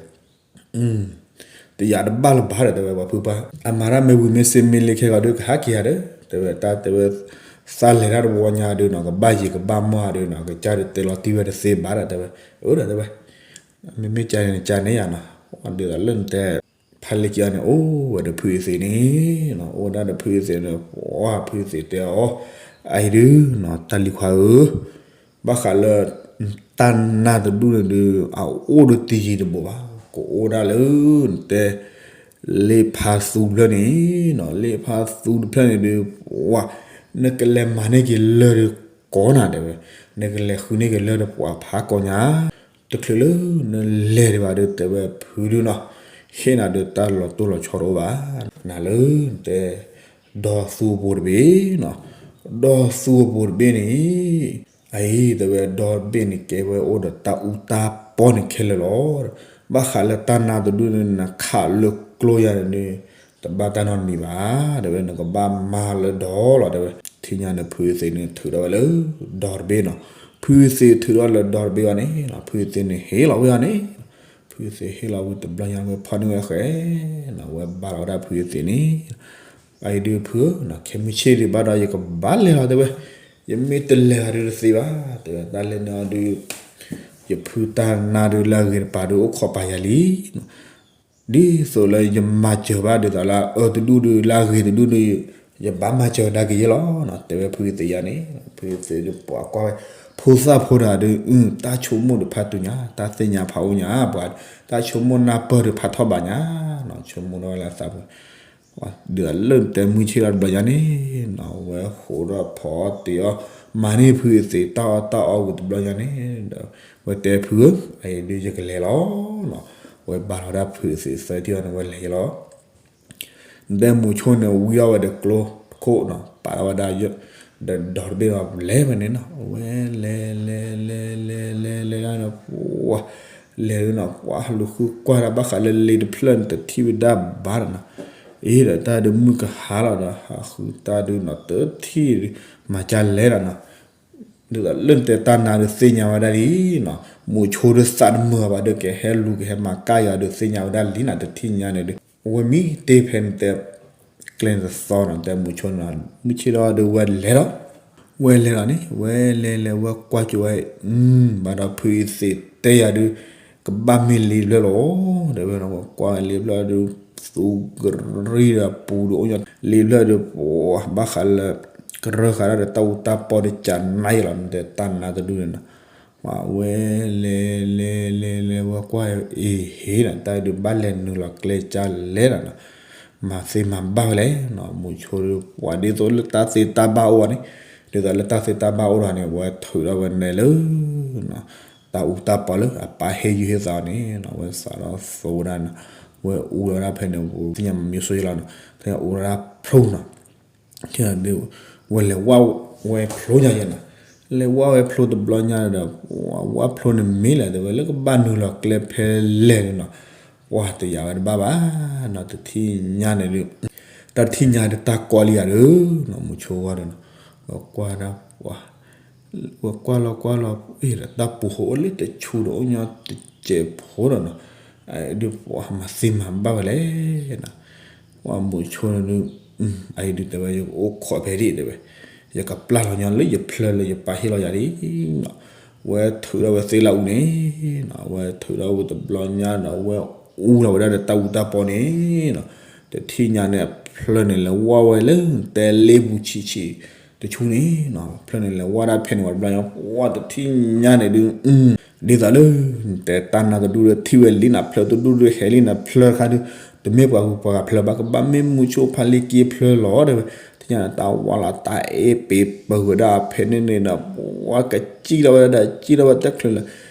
တယာ်တဘၣ်လၢၤဘၣ်ဒီးတဲဝဲပှၤဖုပှၢ် အမၤတၢ်မ့ၢ်ဝံၤမ့ၢ်စ့မ့ၢ်လ့ခဲဂီၤဒီး ကဟးက့ၤဧါဒီး တဲဝဲတၢ်တဲဝဲ သးလဲၤတၢ်တဝီညါဒီးနီၤ ကဘၣ်ယံၤကဘၣ်မီၢ်ဧါဒီးနီၤ ကစၢ်ဒီးတဲလီၤတံၢ်ဝဲတသ့ဘၣ်ဒီးတဲဝဲ အၢဒီးတဲဝဲ မ့မ့ၢ်ကန့ၣ်ကန့ၣ်ယၤနီၤ ဒ်သိးလၢနတဲ ဖါလ့က့အီၤန့ၣ် အိၣ်ဝဲဒီးဖုအံၤသ့ၣ်န့ၣ် အိၣ်ဝဲဒၣ်ဒီးဖုအံၤသ့ၣ်န့ၣ် ပှၤဖုအံၤသ့ၣ်တဲအီၤ အအံၤဒုးနီၤ တၢ်လံၤခွါဧၢ ဘၣ်ဃးလၢ တၢ်နါတဒူၣ်န့ၣ်ဒုး အအိၣ်ဒီးတယံၤတဘူးဘၣ် ကအိၣ်ဒၣ်လၢ နတဲ လ့ဖါသူတဖျၢၣ်န့ၣ်နီၤ လ့ဖါသူတဖျၢၣ်န့ၣ်ဒုး ပှၤ နကလဲၤမၤန့ၢ်က့ၤလၢၢ်ဒီးကိးနၤတဲဝဲ နကလဲၤဃုန့ၢ်က့ၤလၢၢ်ဒီးပှၤဖးကိးညါ တချုးလၢနလဲၤဒံးဘၣ်ဒီးတဲဝဲဖုဒုးနီၤ ဟ့ၣ်နၤဒီးတၢ်လီၤတိၢ်လီၤဆီတအိၣ်ဘၣ် နၤလၢနတဲ ဒီသူအပူၤတဘ့ၣ်နီၤ ဒီသူအပူၤတဘ့ၣ်န့ၣ်, အအံၤ တဲဝဲဒီတဘ့ၣ်န့ၣ် ကဲဝဲအိၣ်ဒီးတၢ်အူတၢ်ပီန့ၣ်ခဲလၢာ်လီၤ. ဘၣ်ဃးလၢတၢ်နါတဒူၣ်န့ၣ် နခးလၢကျိယၤန့ၣ် တဘၣ်တၢ်နီတမံၤဘၣ်, တဲဝဲနကဘၣ်မၤလၢဒီလီၤ တဲဝဲ. ထံၣ်ညါန့ၣ် ဖုသ့ၣ်န့ၣ်ထုးထီၣ်ဝဲလၢဒီတဘ့ၣ်နီၤ, ဖုသ့ၣ်ထုးထီၣ်လၢဒီတဘ့ၣ်အီၤန့ၣ် ဖုသ့ၣ်န့ၣ်ဟ့ၣ်လီၤဝဲအီၤန့ၣ်, ဖုသ့ၣ်ဟ့ၣ်လီၤဝံၤတဘျီညါဝဲဖီၣ်န့ၢ်ဝဲဃဲနီၤ, ဝဲဘါလီၤဝဲဒၣ်ဖုသ့ၣ်န့ၣ် အအံၤဒုးဖုဧၢ, ခဲမုၢ်ဆ့ၣ်ဒုးဘၣ်ဒီး ယကဘၣ်လဲၤလီၤ တဲဝဲ, ယမ့ၢ်တလဲၤဘၣ်ဒုးတသ့ဘၣ်, တဲဝဲတၢ်လဲၤန့ၣ်အီၤဒုး ယဖုတၢ်နါဒုးလၢအဂ့ၤတပၤဒုးအိၣ်ခိးပာ်ယၤလံ, ဒ်သိးလၢယမၤစၢၤဘၣ်ဒ်သိးလၢအအၢတဒူၣ်ဒုး လၢအဂ့ၤတဒူၣ်ဒုး ယဘၣ်မၤစၢၤကဒါက့ၤယဲလီၤ, တဲဝဲဖုသ့ၣ်ယၤန့ၣ်, ဖုသ့ၣ်ဒုးပှၤကွၢ်ဝဲ, ဖိသၣ်ဖိတဂၤဒုး တၢ်ဆိကမိၣ်ဒုးဖးတူၢ်ညါ, တၢ်သ့ၣ်ညါဖးအိၣ်ညါ, ပှၤတၢ်ဆိကမိၣ်နၢ်ပၢၢ်ဒုးဖးထီၣ်ဘၣ်ညါ, ဆိကမိၣ်ထီၣ်ဝဲလၢသးပူၤ ဒ်သိးလၢနတဲမုၢ်ဆ့ၣ်ထီၣ်တဘျီညါန့ၣ်နီၤ, ဝဲဃိးထီၣ်ဖီတ့ၢ်အီၤ, မၤန့ၢ်ဖုသ့ၣ်တၢ်အီၣ်တၢ်အီဝံၤတဘျီညါန့ၣ်ဒီး, ဝဲတဲဖုဧၢ, အအံၤဒုးယကလဲၤလီၤနီၤ, ဝဲဘါလီၤဒၣ်ဖုသ့ၣ်သၢထံၣ်အီၤန့ၣ် ဝဲလဲၤယလီၤ တဲမုဆိန့ၣ် ဝံထီၣ်ဝဲဒီးကျိခိၣ်နီၤ, ပာ်ထီၣ်ဝဲဒၣ် ဒီဒီတဘ့ၣ်ဒီးလဲၤဝဲန့ၣ်နီၤ, ဝဲလဲၤလဲၤလဲၤလဲၤလဲၤလဲၤလဲၤဒၣ်ဒီး ပှၤလဲၤဒုးနီၤ, ပှၤလူၤဃုကွၢ်ဒၣ်ဘၣ်ဃးလၢလ့တဖျၢၣ်န့ၣ် တထံၣ်ဝဲဒၣ်ဘၣ်ဒီးနီၤ, အ့ဒီးတၢ်ဒုးမုၢ်ကဟါလီၤဒီး ဟးဃုတၢ်ဒုးနီၤ တထံၣ်ဒုး မၤကၢ်လဲၤဒီးနီၤ ဒ်သိးလၢနတဲတၢ်နါဒုးသ့ၣ်ညါဝဲဒၣ်လံနီၤ, မုဆိဒုးသးတမုာ်ဘၣ်ဒီး ကဟဲလူၤကဟဲမၤကၢ်ယၤဒုးသ့ၣ်ညါဝဲဒၣ်လံနီၤ, တထံၣ်ညါန့ၣ်ဒုး ဝဲမံတ့ၢ်ဖဲန့ၣ်တဲ ကျဲန့ၣ်တသီနီၤ, တဲမုဆိနီၤ, မုဆိဒီးဒုးဝဲလဲၤလီၤ, ဝဲလဲၤလီၤန့ၣ် ဝဲလဲၤလဲၤဝဲကွၢ်ကၠိဝဲ, ဘၣ်ဒီးဖုသ့ၣ်တဲယၤဒုး ကဘၣ်မ့ၢ်လ့တဖျၢၣ်လီၤ, တဲဝဲနီၤ, ကွၢ်လ့တဖျၢၣ်ဒုး သူကရံၣ်ဒီးပူၤဒုးအိၣ်ညီ လ့တဖျၢၣ်ဒုး ပှၤဘၣ်ဃးလၢ ကရၢဃာ်ဒၣ်ဒီးတၢ်အူတၢ်ပီဒီးကနါယဲလီၤ, နတဲတၢ်နါတဒုန့ၣ်နီၤ, ဝဲလဲၤလဲၤလဲၤလဲၤဝဲကွၢ်အ့ၤဟ့နီၤ, တၢ်ဒုးဘၣ်လဲၤနုာ်လီၤကျဲကၢ်လဲၤဒီးနီၤ, မၤသ့မၤဘၣ်ဝဲလဲၣ်နီၤ, မုဆိဒုး ပှၤဒ်သိးလၢတၢ်သ့တၢ်ဘၣ်အိၣ်အီၤန့ၣ်, ဒ်သိးလၢတၢ်သ့တၢ်ဘၣ်အိၣ်ဒီးန့ၣ် ဝဲထုးထီၣ်ဝဲနဲလၢ တၢ်အူတၢ်ပီလၢအပၢ်ဟ့ၣ်ယုၢ်ဟ့ၣ်သးအီၤန့ၣ်နီၤ, ဝဲစးထီၣ်သိဝဲဒၣ်နီၤ, ဝဲအူလီၤဝဲဒၣ်ဖဲန့ၣ် သ့ၣ်ညါမ့ၢ်ဆိယဲလီၤနီၤ, သ့ၣ်ညါအူလီၤဝဲဒၣ်ဖျိနီၤ, ဝဲလဲၤဝၣ်ဝဲဖျိညါယဲနီၤ, လဲၤဝၣ်ဝဲဖျိတဘျီညါဒီး ဝၣ်ဖျိန့ၣ်မ့ၢ်လဲၣ် တဲဝဲလၢကဘၣ်နုာ်လီၤကျဲဖဲလဲၣ်န့ၣ်နီၤ, ပှၤတယာ်ဝဲတဘၣ်ဘၣ်နီၤ, တထံၣ်ညါန့ၣ်ဒုး တၢ်ထံၣ်ညါဒုးတၢ်ကီလံယၤဒီးနီၤ, မုဆိဝဲဒီးနီၤ, ဝဲကွၢ်ဒၣ်ပှၤ ဝဲကွၢ်လီၤကွၢ်လီၤ အ့ၣ်ဒီးတၢ်ပူၤဃီအိၣ်လၢတဆူဒီးအိၣ်ညီတစဲးဖိဒီးနီၤ, ဒုးပှၤမၤသ့မၤဘၣ်ဝဲလဲၣ်နီၤ, ပှၤမုဆိန့ၣ်ဒုး အအံၤဒုးတဲဝဲ ယကအိၣ်ခိးဖဲဒၣ်တဲဝဲ, ယကပျၢ်လီၤညီလၢယဖျၢၣ်လၢယပၢ်ဟ့ၣ်လီၤယၤလံနီၤ, ဝဲထုးထီၣ်ဝဲသ့လၢအူန့ၣ်နီၤ, ဝဲထုးထီၣ်ဝဲတဘျီညါဒီး ဝဲအူလီၤဝဲဒၣ်ဒီးတၢ်အူတၢ်ပီန့ၣ်နီၤ, တထံၣ်ညါန့ၣ် အဖျၢၣ်န့ၣ်လဲၤဝၣ်ဝဲလၢတဲလ့ပူၤဆံးဆံး တဆူန့ၣ်နီၤ, ဖျၢၣ်န့ၣ်လဲၤဝၣ်ဒၣ်ဖဲန့ၣ်ဝဲတဘျီညါ ပှၤတထံၣ်ညါန့ၣ်ဒုး ဒ်သိးလၢ နတဲတၢ်နါတဒူၣ်ဒီးထံၣ်ဝဲလံနီၤ, ဖျၢၣ်တဒူၣ်ဒီးဟဲလံနီၤ, ဖျၢၣ်တခါဒုး တမ့ၢ်ပှၤဂုၤပှၤဂၤဖျၢၣ်ဘၣ်, ကဘၣ်မ့ၢ်မုဆိဖးလံက့ဖျၢၣ်လီၤ တဲဝဲ, တထံၣ်ညါန့ၣ်တၢ်ဝါလီၤတၢ်အ့ၣ်ပ့ၤပဂုၤဒၣ်ဖဲန့ၣ်န့ၣ်ဒီး ပှၤကစံၣ်ထီၣ်ဝဲဒၣ် စံၣ်ထီၣ်ဝဲတၢ်ချုးလၢ စံၣ်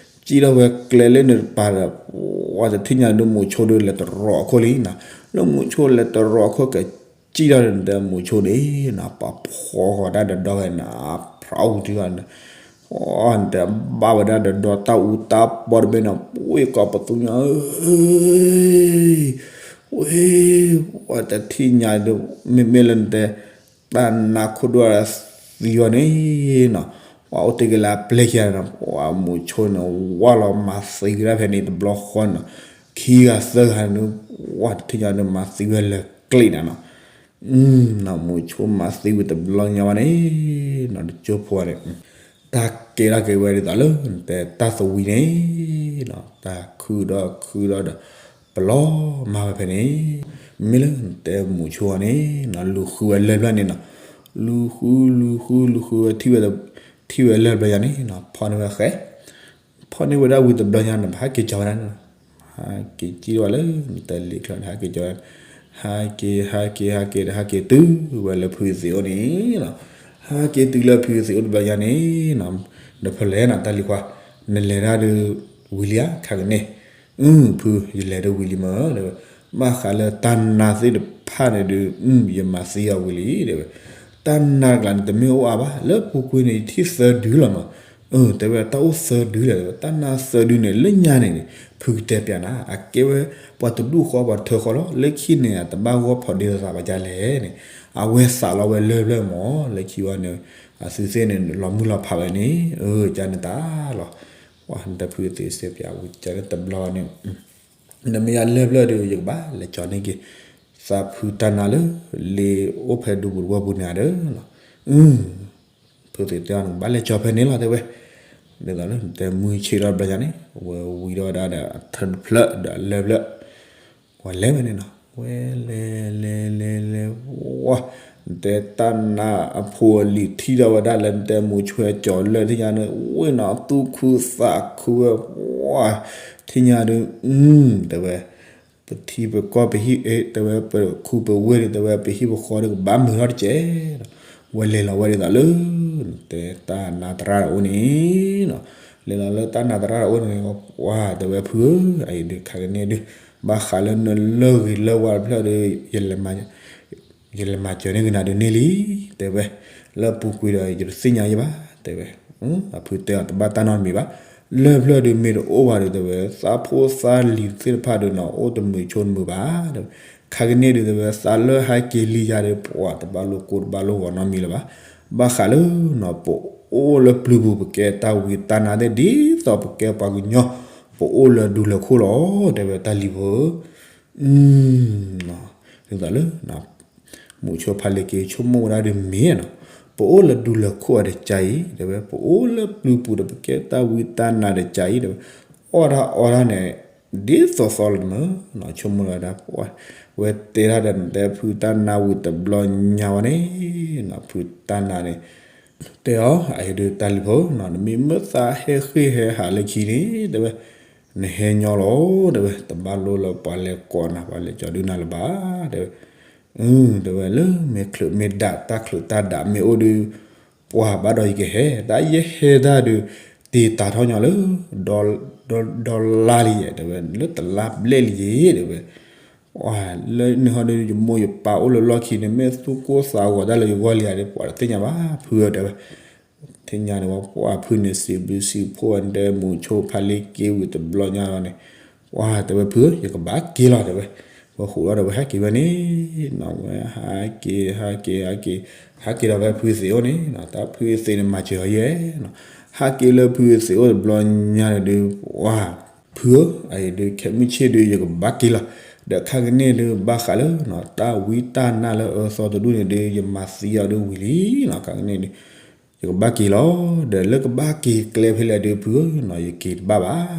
ထီၣ်ဝဲကျဲလၢန့ၣ်တပၤဒီး ပှၤတထံၣ်ညါဒုးမုဆိဒုးလဲၤတရီအခိၣ်လံနီၤ, လၢမုဆိလဲၤတရီအခိၣ်က စံၣ်ထီၣ်ဒီးနတဲမုဆိန့ၣ်နီၤ, ပှၤဖီဃီၤဒၣ်ဒီဒီဝဲနီၤ, ဖျါအူထံဂီၤန့ၣ်, နတဲဘၣ်ဝဲဒၣ်ဒီဒီတၢ်အူတၢ်ပီတဘ့ၣ်နီၤ, ပှၤကိးပသူညီဧၢ, ဝဲ, ပှၤတထံၣ်ညါဒုး မ့မ့ၢ်လၢနတဲ တၢ်နါခိၣ်ဒိၣ်သံဝဲန့ၣ်နီၤ, ပှၤအိၣ်တ့ၢ်က့ၤလၢအပျဲၢ်ခံဂၤန့ၣ်, ပှၤမုဆိန့ၣ် ဝၢ်လီၤမၤသံဝဲဒၣ်ဖဲန့ၣ်တဘျီဃီနီၤ, ခံဂၤသၢဂၤန့ၣ်, ပှၤတထံၣ်ညါဒုးမၤသံဝဲလၢကျ့ၣ်နၤနီၤ နီၤ မုဆိမၤသံဝံၤတဘျီညါဘၣ်န့ၣ်, နီၤ တကၠိဖိန့ၣ်, တၢ်ကဲထီၣ်က့ၤဝဲဒ်သိးလၢနတဲတၢ်သဝံန့ၣ်, နီၤ တၢ်ခုၣ်ဒီးခုၣ်ဒီးဒီး, ပလီၤမၢ်ဝဲဖဲန့ၣ်, မ့ၢ်လၢနတဲမုဆိအီၤန့ၣ်, နီၤ လူၤဃုဝဲလၢၢ်ဖျၢၣ်န့ၣ်နီၤ, လူၤဃု လူၤဃု လူၤဃုဝဲထံၣ်ဝဲ, ထံၣ်ဝဲလၢၢ်တဘျီညါန့ၣ်နီၤ, ဖီၣ်န့ၢ်ဝဲဃဲ ဖီၣ်န့ၢ်ဝဲဒၣ်ဝံၤတဘျီညါန့ၣ် ပဟဲက့ၤကၠီၤဝဲဒၣ်န့ၣ်လီၤ, ဟဲက့ၤကံၣ်ထီၣ်ဝဲလၢ နတဲလ့ချၢန့ၣ် ဟဲက့ၤကၠီၤဝဲ, ဟဲက့ၤ ဟဲက့ၤ ဟဲက့ၤဒီး ဟဲက့ၤတုၤဝဲလၢဖုသ့ၣ်အိၣ်န့ၣ်နီၤ, ဟဲက့ၤတုၤလၢဖုသ့ၣ်အိၣ်တဘျီညါန့ၣ်နီၤ, ဒီးဖဲလဲၣ်နီၤ တၢ်လံၤခွါ, နလဲၤတၢ်ဒီးဝံၤလံဧါ ခါကန့ၣ်, အု ဖု ယလဲၤဒီးဝံၤလံမၢ် တဲဝဲ, ဘၣ်ဃးလၢတၢ်နါသ့ၣ်တဖၣ်န့ၣ်ဒုး အု ယမၤသံအီၤဝံၤလံ တဲဝဲ, တ တၢ်နါတကျါန့ၣ် တမ့ၢ်အိၣ်အါဘၣ်, လၢပူၤကွံာ်န့ၣ် ယထံၣ်သၢဒုလီၤမး. အၢ တဲဝဲတၢ်အိၣ်သၢဒုလဲၣ်, တၢ်နါသၢဒုန့ၣ် လၢညါန့ၣ်န့ၣ် ဖုကတဲပျးနၤ, အကဲဝဲပှၤတဒူၣ်ဃီပှၤထၢဃီလီၤ. လၢခံန့ၣ် အတဘၣ်ဂီၢ်ဖီဒ့သးဘၣ်ကလဲၣ်န့ၣ်, အဝဲသးလီၤဝဲလၢၢ်ဖျၢၣ်မး, လၢခံဝဲန့ၣ် အသုသ့ၣ်န့ၣ် လီၤမုၢ်လီၤဖးဝဲန့ၣ်, အၢ ကန့ၣ်တၢ်လီၤ. နတဲဖုသ့ၣ်စဲပျးဝံၤ ကန့ၣ်တဘျီန့ၣ် နမ့ၢ်ယါလၢၢ်ဖျၢၣ်ဒီး ယကဘၣ်လဲၤကၠီၤန့ၢ်က့ၤ သးဖုတၢ်နါလၢ လ့အိၣ်ဖဲဒူပူၤတဝီပူၤန့ၣ်ဒီး, ဖုသ့ၣ်တဲအီၤ နကဘၣ်လဲၤကၠီၤဖဲန့ၣ်လီၤ တဲဝဲ. ဒ်သိးလၢနတဲမုၢ်ဆ့ၣ်ထီၣ်တဘျီညါန့ၣ် ဝဲဝံၤဒီးဒၣ်ဒီးအထၢၣ်တဖျၢၣ်ဒီးအလၢၢ်ဖျၢၣ်, ဝဲလဲၤဝဲန့ၣ်နီၤ, ဝဲလဲၤလဲၤလဲၤလဲၤ, ဝါ, နတဲတၢ်နါအဖိအလံၤထံၣ်ထီၣ်ဝဲဒၣ်လၢနတဲမုၢ်ဆ့ၣ်ကၠီၤလၢၢ်ထံၣ်ညါန့ၣ် ဝ့ၢ်နီၤသူၣ်ခုသးခုဝဲ, ဝါ, ထံၣ်ညါဒီး, တဲဝဲ ပထံပကီၢ်ပဟံၣ်အ့ တဲဝဲ ပခူပဝ့ၢ်န့ၣ် တဲဝဲ ပဟံၣ်ပဃီဒီး ကဘၣ်မုာ်ထီၣ်တကဲဒီး, ဝဲလဲၤလီၤဝဲဒ်သိးလၢ နတဲတၢ်နါသရၣ်တအိၣ်န့ၣ်နီၤ, လဲၤလီၤလၢတၢ်နါသရၣ်တအိၣ်န့ၣ်, ပှၤတဲဝဲဖုဧၢ, အအံၤဒုးခါကန့ၣ်ဒုး ဘၣ်ဃးလၢနလၢၢ်ဂ့ၤလၢၢ်ဝါတဖျၢၣ်ဒီး ယလဲၤမၤစၢၤန့ၢ်ကနၤဒုးန့ၢ်လံ, တဲဝဲ, လၢပူၤကွံာ်ဒီးယတသ့ၣ်ညါယဲဘၣ်, တဲဝဲ, အဖုတဲအီၤတဘၣ်တၢ်နီတမံၤဘၣ်, လၢၢ်ဖျၢၣ်ဒုးမ့ၢ်တအိၣ်ဘၣ်ဒီး တဲဝဲ သးဖိသးလံၤသ့ၣ်တဖၣ်ဒီးနီၤ အိၣ်တမုာ်ဆိတမုာ်ဘၣ်, တဲဝဲ, ခါကန့ၣ်ဒုး တဲဝဲ သးလၢဟဲက့ၤလံယၤဒီး ပှၤတဘၣ်လိာ်ကိၢ်တဘၣ်လိာ်ဂီၤနီတမံၤလၢၤဘၣ်, ဘၣ်ဃးလၢနီၤ ပအိၣ်လၢပျုၤပူၤ ပကဲတၢ်ဝံတၢ်နါသ့ၣ် ဒ်သိးပကဲပှၤကညီ ပအိၣ်လၢဒူလၢၢ်ခိၣ်လီၤ, တဲဝဲတၢ်လံၤဖိဧၢ ဒ်သိးလၢ မုၢ်ဆိဖးလ့က့ၤဆိကမိၣ်ဝဲဒၣ်ဒုးမ့ၢ်နီၤ, ပအိၣ်လၢဒူလၢၢ်ခိၣ်အတကါအံၤ တဲဝဲ ပအိၣ်လၢပျုၤပူၤဒီးပကဲတၢ်ဝံတၢ်နါတကါအံၤ တဲဝဲ အီၣ်တၢ်အီတၢ်န့ၣ် ဒ်သိးသိးလီၤမ့ၢ်နီၤ, ဆိကမိၣ်လီၤဒၣ် ဝဲတဲတၢ်ဒီးနတဲဖုတၢ်နါဝံၤတဘျီညါဝဲန့ၣ် ဖုတၢ်နါန့ၣ် တဲအီၤ အအံၤဒုးတၢ်လံၤဖိနီၤ နမ့ၢ်မၢသးဟဲဃ့ၢ်ဟဲဟးလၢခံန့ၣ် တဲဝဲ နဟဲညီလီၤ တဲဝဲ တဘၣ်လိလၢပှၤလဲၤကိးနၤ ပှၤလဲၤကၠီၤဒုနၤလၢၤဘၣ် တဲဝဲ တဲဝဲလၢမ့ၢ်ချုးမ့ၢ်ဒၣ် တၢ်ချုးတၢ်ဒၣ်မ့ၢ်အိၣ်ဒီး ပှၤဘၣ်ဒီးယကဟဲ တၢ်ယဟဲတၢ်ဒီး တ့တၤထီၣ်ညီလၢ ဒီလါလံယဲ တဲဝဲ လၢတလါဘျဲၣ်လံယဲ တဲဝဲ လၢန့ၣ်ဟီဒီး ယမိၢ်ယပၢ်အိၣ်လၢလီၢ်ခံန့ၣ် မ့ၢ်သူၣ်ကိၢ်သးဂီၤတၢ်လၢယဂီၢ်လံဧါဒီး ပှၤတသ့ၣ်ညါဘၣ် ဖုဧၢ တဲဝဲ သ့ၣ်ညါန့ၣ်ဝဲ ပှၤဖုန့ၣ် စံးဘျုးစံးဖှိၣ်ဝဲ နတဲမုၢ်ဆိဖးလ့က့ၤဝံၤတဘျီညါလီၤန့ၣ် ပှၤတဲဝဲ ဖုဧၢ ယကဘၣ်က့ၤလီၤ တဲဝဲ ဝဲဃိးလီၤဒီး ဝဲဟဲက့ၤဝဲန့ၣ်နီၤ ဝဲဟးက့ၤ ဟးက့ၤ ဟးက့ၤ ဟးက့ၤဒီး ဝဲဖုသ့ၣ်အိၣ်န့ၣ်နီၤ တၢ်ဖုသ့ၣ်န့ၣ် မၤစၢၤအီၤယဲနီၤ ဟးက့ၤလၢဖုသ့ၣ်အိၣ်တဘျီညါန့ၣ်ဒီး ပှၤ ဖုဧၢ အအံၤဒုး ခဲမုၢ်ဆ့ၣ်ဒုး ယကဘၣ်က့ၤလီၤ ဒီးခါကန့ၣ်ဒုး ဘၣ်ဃးလၢနီၤ တၢ်ဝံတၢ်နါလၢအၢသီတဒူၣ်န့ၣ်ဒုး ယမၤသံအီၤဒုးဝံၤလံနီၤ ခါကန့ၣ်ဒုး ယကဘၣ်က့ၤလီၤ ဒီးလၢကဘၣ်က့ၤကျဲဖဲလဲၣ်ဒုး ဖုဧၢနီၤ ယက့ၤတဘၣ်ဘၣ်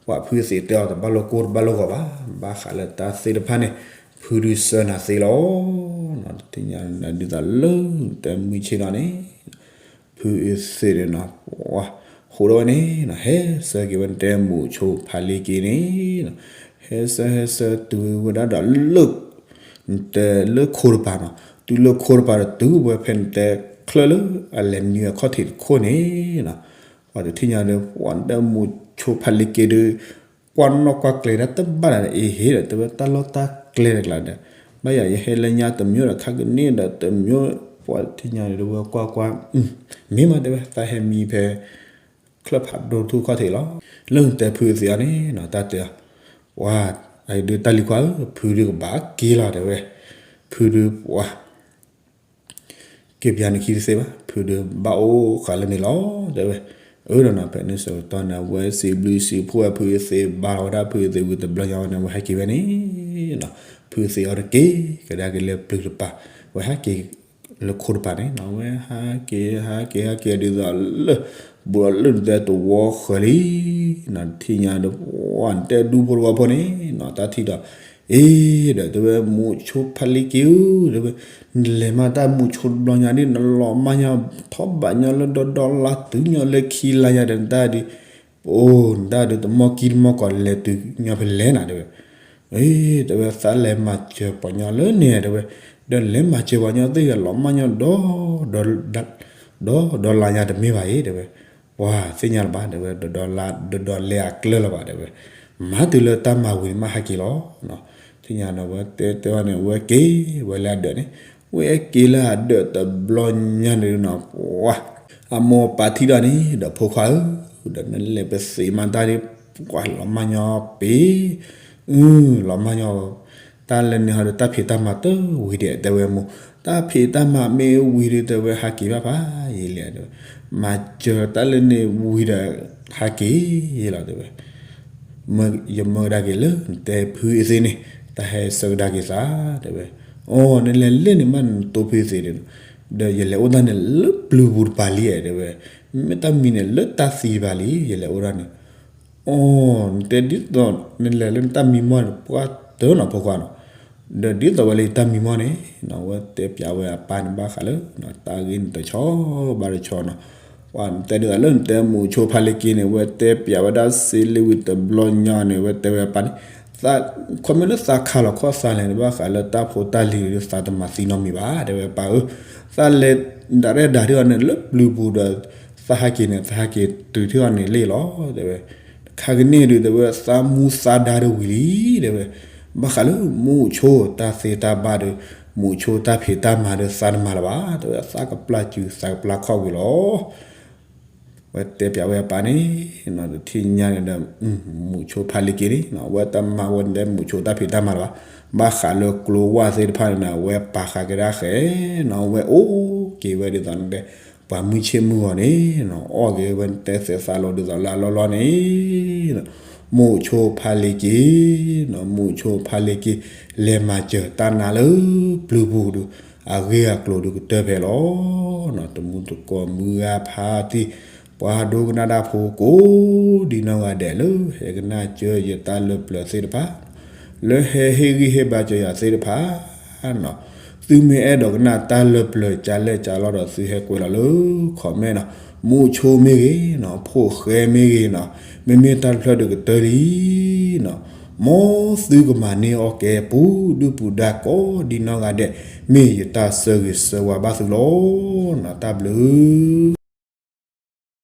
ပှၤဖုသ့ၣ်တဲအီၤ တဘၣ်လိာ်ကိၢ်တဘၣ်လိာ်ဂီၤဘၣ် ဘၣ်ဃးလၢတၢ်သ့ၣ်တဖၣ်န့ၣ် ဖုဒုးဆၢနၤသ့လီၤ သ့ၣ်ညါဒ်သိးလၢ တၢ်မုၢ်ဆ့ၣ်နီၤန့ၣ် ဖုအသ့ၣ်န့ၣ်နီၤ ဃိးဒီးဝဲန့ၣ်နီၤ ဟဲဆၢက့ၤဝဲ နတဲမုၢ်ဆိဖးလ့က့ၤန့ၣ်နီၤ ဟဲဆၢဟဲဆၢတုၤဝဲဒၣ်ဒီးလၢ နတဲလၢခိတပၤနီၤ တုၤလၢခိတပၤဒီး တုၤဝဲဖဲနတဲချၢၣ်လၢအလဲၤနံၤအခီၣ်ထံးတခိၣ်န့ၣ်နီၤ ပှၤတထံၣ်ညါဒီး ပှၤနတဲမုၢ်ဆိဖးလ့က့ၤဒီး ကွၢ်နီၣ်ကွၢ်ကျဲၤဒၣ်တဘၣ်ဒီး အ့ဟ့ဒီး တဲဝဲတၢ်လီၢ်တၢ်ကျဲတကျါဒီး ဘၣ်ယၤယဟဲလၢညါတမံၤဒီး ခါကန့ၣ်ဒီးတမံၤ ပှၤတထံၣ်ညါန့ၣ် တဲဝဲကွၢ်ကွၢ် မ့ၢ်မး တဲဝဲ သးဟဲမံဖဲ ချၢၣ်ဖးဒိၣ်ထူၣ်ခီၣ်ထံးလီၤ လၢနတဲဖုသ့ၣ်အီၤန့ၣ်နီၤ တၢ်တဲအီၤ ပှၤ အအံၤဒုးတၢ်လံၤခွါဧၢ ဖုဒုးကဘၣ်က့ၤလီၤ တဲဝဲ ဖုဒုးပှၤ က့ၤပယါနခံတသ့ဘၣ် ဖုဒုးဘၣ်အိၣ်ဃာ်လၢန့ၣ်လီၤ တဲဝဲ အၢဒီးနီၤ ဖဲန့ၣ်ဆၢကတီၢ်န့ၣ် အဝဲစံးဘျုးစံးဖှိၣ်ဝဲဖုသ့ၣ် ဘါထီၣ်ဝဲဒၣ်ဖုသ့ၣ်ဝံၤတဘျီညါဝဲန့ၣ် ဝဲဟဲက့ၤဝဲန့ၣ်နီၤ ဖုသ့ၣ်အီၤတက့ၢ် ကဒါက့ၤလၢပျုၤတပၤ ဝဲဟဲက့ၤလၢခိတပၤန့ၣ်နီၤ ဝဲဟးက့ၤ ဟးက့ၤ ဟးက့ၤဒ်သိးလၢ ဘူးဒီးလၢနတဲတဝီဃၢၤလံ နထံၣ်ညါဒီး ပှၤနတဲဒူဖိတဝီဖိန့ၣ်နီၤ တၢ်ထံၣ်ဒီး အ့ ဒီးတဲဝဲ မုၢ်ဆိဖးလ့က့ၤဧၢ တဲဝဲ နလဲၤမးတၢ်မုၢ်ဆိတဘျီညါဒ် နလီၤမၢ်ညီ ထီၣ်ဘးညီလၢဒီဒီလါတုၤညီလၢခံလါယၤဒီး နတၢ်ဒုး အိၣ် နတၢ်ဒုး တမီၢ်ကံတမီၢ်ကီၢ်လဲၤတုၤညီဖဲလဲၣ်နၤ တဲဝဲ အ့ တဲဝဲ သးလဲၤမၤစၢၤပှၤညီလၢန့ၣ် တဲဝဲ ဒီးလဲၤမၤစၢၤပှၤညီသ့ၣ်ဂ့ၤ လီၤမၢ်ညီဒီ ဒီဒီလါယၤတမ့ၢ်ဘၣ်အံၤ တဲဝဲ ပှၤသ့ၣ်ညါလၢၤဘၣ် တဲဝဲ ဒီဒီလါ ဒီဒီလဲၤအကျၢၢ်လၢၤဘၣ် တဲဝဲ မၤတုၤလၢတၢ်မၤဝံၤန့ၣ် မ့ၢ်ဟဲက့ၤလီၤ သ့ၣ်ညါဒီး ဝဲတဲတဲဝဲန့ၣ် ဝဲက့ၤ ဝဲလၢအဒၢးန့ၣ် ဝဲက့ၤလၢအဒၢးတဘျီညါန့ၣ်နီၤ, ပှၤ အမိၢ်ပၢ်ထံၣ်ဒီးန့ၣ် ဒီးဖိခွါဧၢ, ဒီးနလဲၤပသ့မၤတၢ်ဒ် ပှၤလီၤမၢ်ညီပ့ၤ, လီၤမၢ်ညီ, တၢ်လၢန့ၣ်ဟီဒီး တၢ်ဖံးတၢ်မၤတဝံၤဒံး တဲဝဲမိၢ်, တၢ်ဖံးတၢ်မၤမ့ၢ်ဝံၤဒီး တဲဝဲ ဟးက့ၤဘၣ်ဖးယံာ်လံ တဲဝဲ, မၤစၢၤတၢ်လၢန့ၣ်ဝံၤဒီး ဟးက့ၤလီၤ တဲဝဲ. ယမၢကဒါက့ၤလၢနတဲဖုအသ့န့ၣ်, တၢ်ဟဲဆၢကဒါက့ၤသး တဲဝဲ. အိ နလဲၤလဲၣ်န့ၣ်မး နတိဖုသ့န့ၣ်, ဒီးယလဲၤအိၣ်တၢ်န့ၣ်လၢပျုၤပူၤတပၤလံ တဲဝဲ, မ့ၢ်တၢ်မံန့ၣ်လၢတၢ်သံတပၤလံ ယလဲၤအိၣ်တၢ်န့ၣ်. အိ နတဲဒ်သိး နလဲၤလၢနတၢ်မံမီၢ်န့ၣ် ပှၤတၢ်နီၤဖိခွါနီၤ, ဒီးဒ်သိးဝဲလၢယတၢ်မံမီၢ်န့ၣ်နီၤ, ဝဲတဲပျးဝဲအပၢ်န့ၣ် ဘၣ်ဃးလၢ တၢ်ဂ့ၢ်န့ၣ်တဆီဘၣ်တဆီနီၤ, နတဲဒ်သိးလၢနတဲမူးဆိဖါလ့က့န့ၣ် ဝဲတဲပျးဝဲဒၣ်စ့လ့ဝံၤတဘျီညါန့ၣ် ဝဲတဲဝဲအပၢ်န့ၣ်, ခီမ့ၢ်လၢသးခးလီၤခီၣ်သးလဲၣ်န့ၣ် ဘၣ်ဃးလၢတၢ်ဖိတၢ်လံၤဒီး သးတမၤသံနီတမံၤဘၣ် တဲဝဲပၢ်ဧၢ, သးလဲၤဒၣ်ရဲၣ်ဒၣ်ထံၣ်အီၤန့ၣ်လၢပျုၤပူၤဒီး သးဟးက့ၤန့ၣ် သးဟးက့ၤတုၤထံၣ်အီၤန့ၣ်လံလီၤ တဲဝဲ. တခါကန့ၣ်ဒုး တဲဝဲ သးမူသးဒါဒီးဝံၤလံ တဲဝဲ, ဘၣ်ဃးလၢမူးဆိတၢ်သ့တၢ်ဘၣ်ဒီး မူးဆိတၢ်ဖံးတၢ်မၤဒီး သးတမၤလၢၤဘၣ် တဲဝဲ, သးကပျၢ်စုၤ သးကပျၢ်ခီၣ်ဝံၤလီၤ. ဝဲတဲပျးဝဲအပၢ်န့ၣ် တထံၣ်ညါန့ၣ်ဒီး မူးဆိဖါလ့က့န့ၣ် ဝဲတမၤဝဲဒ်မူးဆိတၢ်ဖံးတၢ်မၤလၢၤဘၣ်, ဘၣ်ဃးလၢကျိဝၢ်သ့ၣ်တဖၣ်န့ၣ် ဝဲပာ်ဃာ်ကဒါဃဲနီၤ, ဝဲအိၣ်က့ၤဝဲဒ်သိးန့ၣ် ပှၤမုၢ်ဆ့ၣ်မုၢ်ဂီၤန့ၣ်နီၤ, အီၣ်က့ၤဝဲတဲသဲးသးလိၤဒ်သိးလၢအလီၢ်လီၢ်န့ၣ်, မူးဆိဖါလ့က့နီၤ, မူးဆိဖါလ့က့ လဲၤမၤစၢၤတၢ်နါလၢပျုၤပူၤဒီး အဂ့ၢ်အကျိၤဒုးကတၢၢ်ဖဲလီၤ. တမူတကိးမုၢ်ဂၤဖါတံၢ် ပှၤဒိကနၣ်တၢ်ဖိကိးဒ်နီၢ်ဂၤဒဲးလၢ ဟဲကနၣ်စၢၤယတၢ်လၢပျၢၤသ့ၣ်တဖၣ် လၢဟဲဟ့ၣ်ဂံၢ်ဟ့ၣ်ဘါစၢၤယၤသ့ၣ်တဖၣ်နီၤ, သုမ့ၢ်အဲၣ်ဒိးကနၣ်တၢ်လၢပျၢၤကလဲၣ်ကလီဒီး သုဟဲကွဲးလီၤလၢ comment နီၤ, မူးဆိမ့ၢ်ဂ့ၤနီၤ, ဖိၣ်ဃဲမ့ၢ်ဂ့ၤနီၤ, မ့မ့ၢ်တၢ်တဖျၢၣ်ဒုးကတၢၢ်လံနီၤ, မ်သုကမၤန့ၢ်အီၣ်ကဲပူၤဒုၣ်ပူၤဒါကိးဒ်နီၢ်ဂၤဒဲး, မ့ၢ်ယတၢ်ဆၢဂ့ၤဆၢဝါဘၣ်သုလီၤနီၤ, တၢ်ဘျုး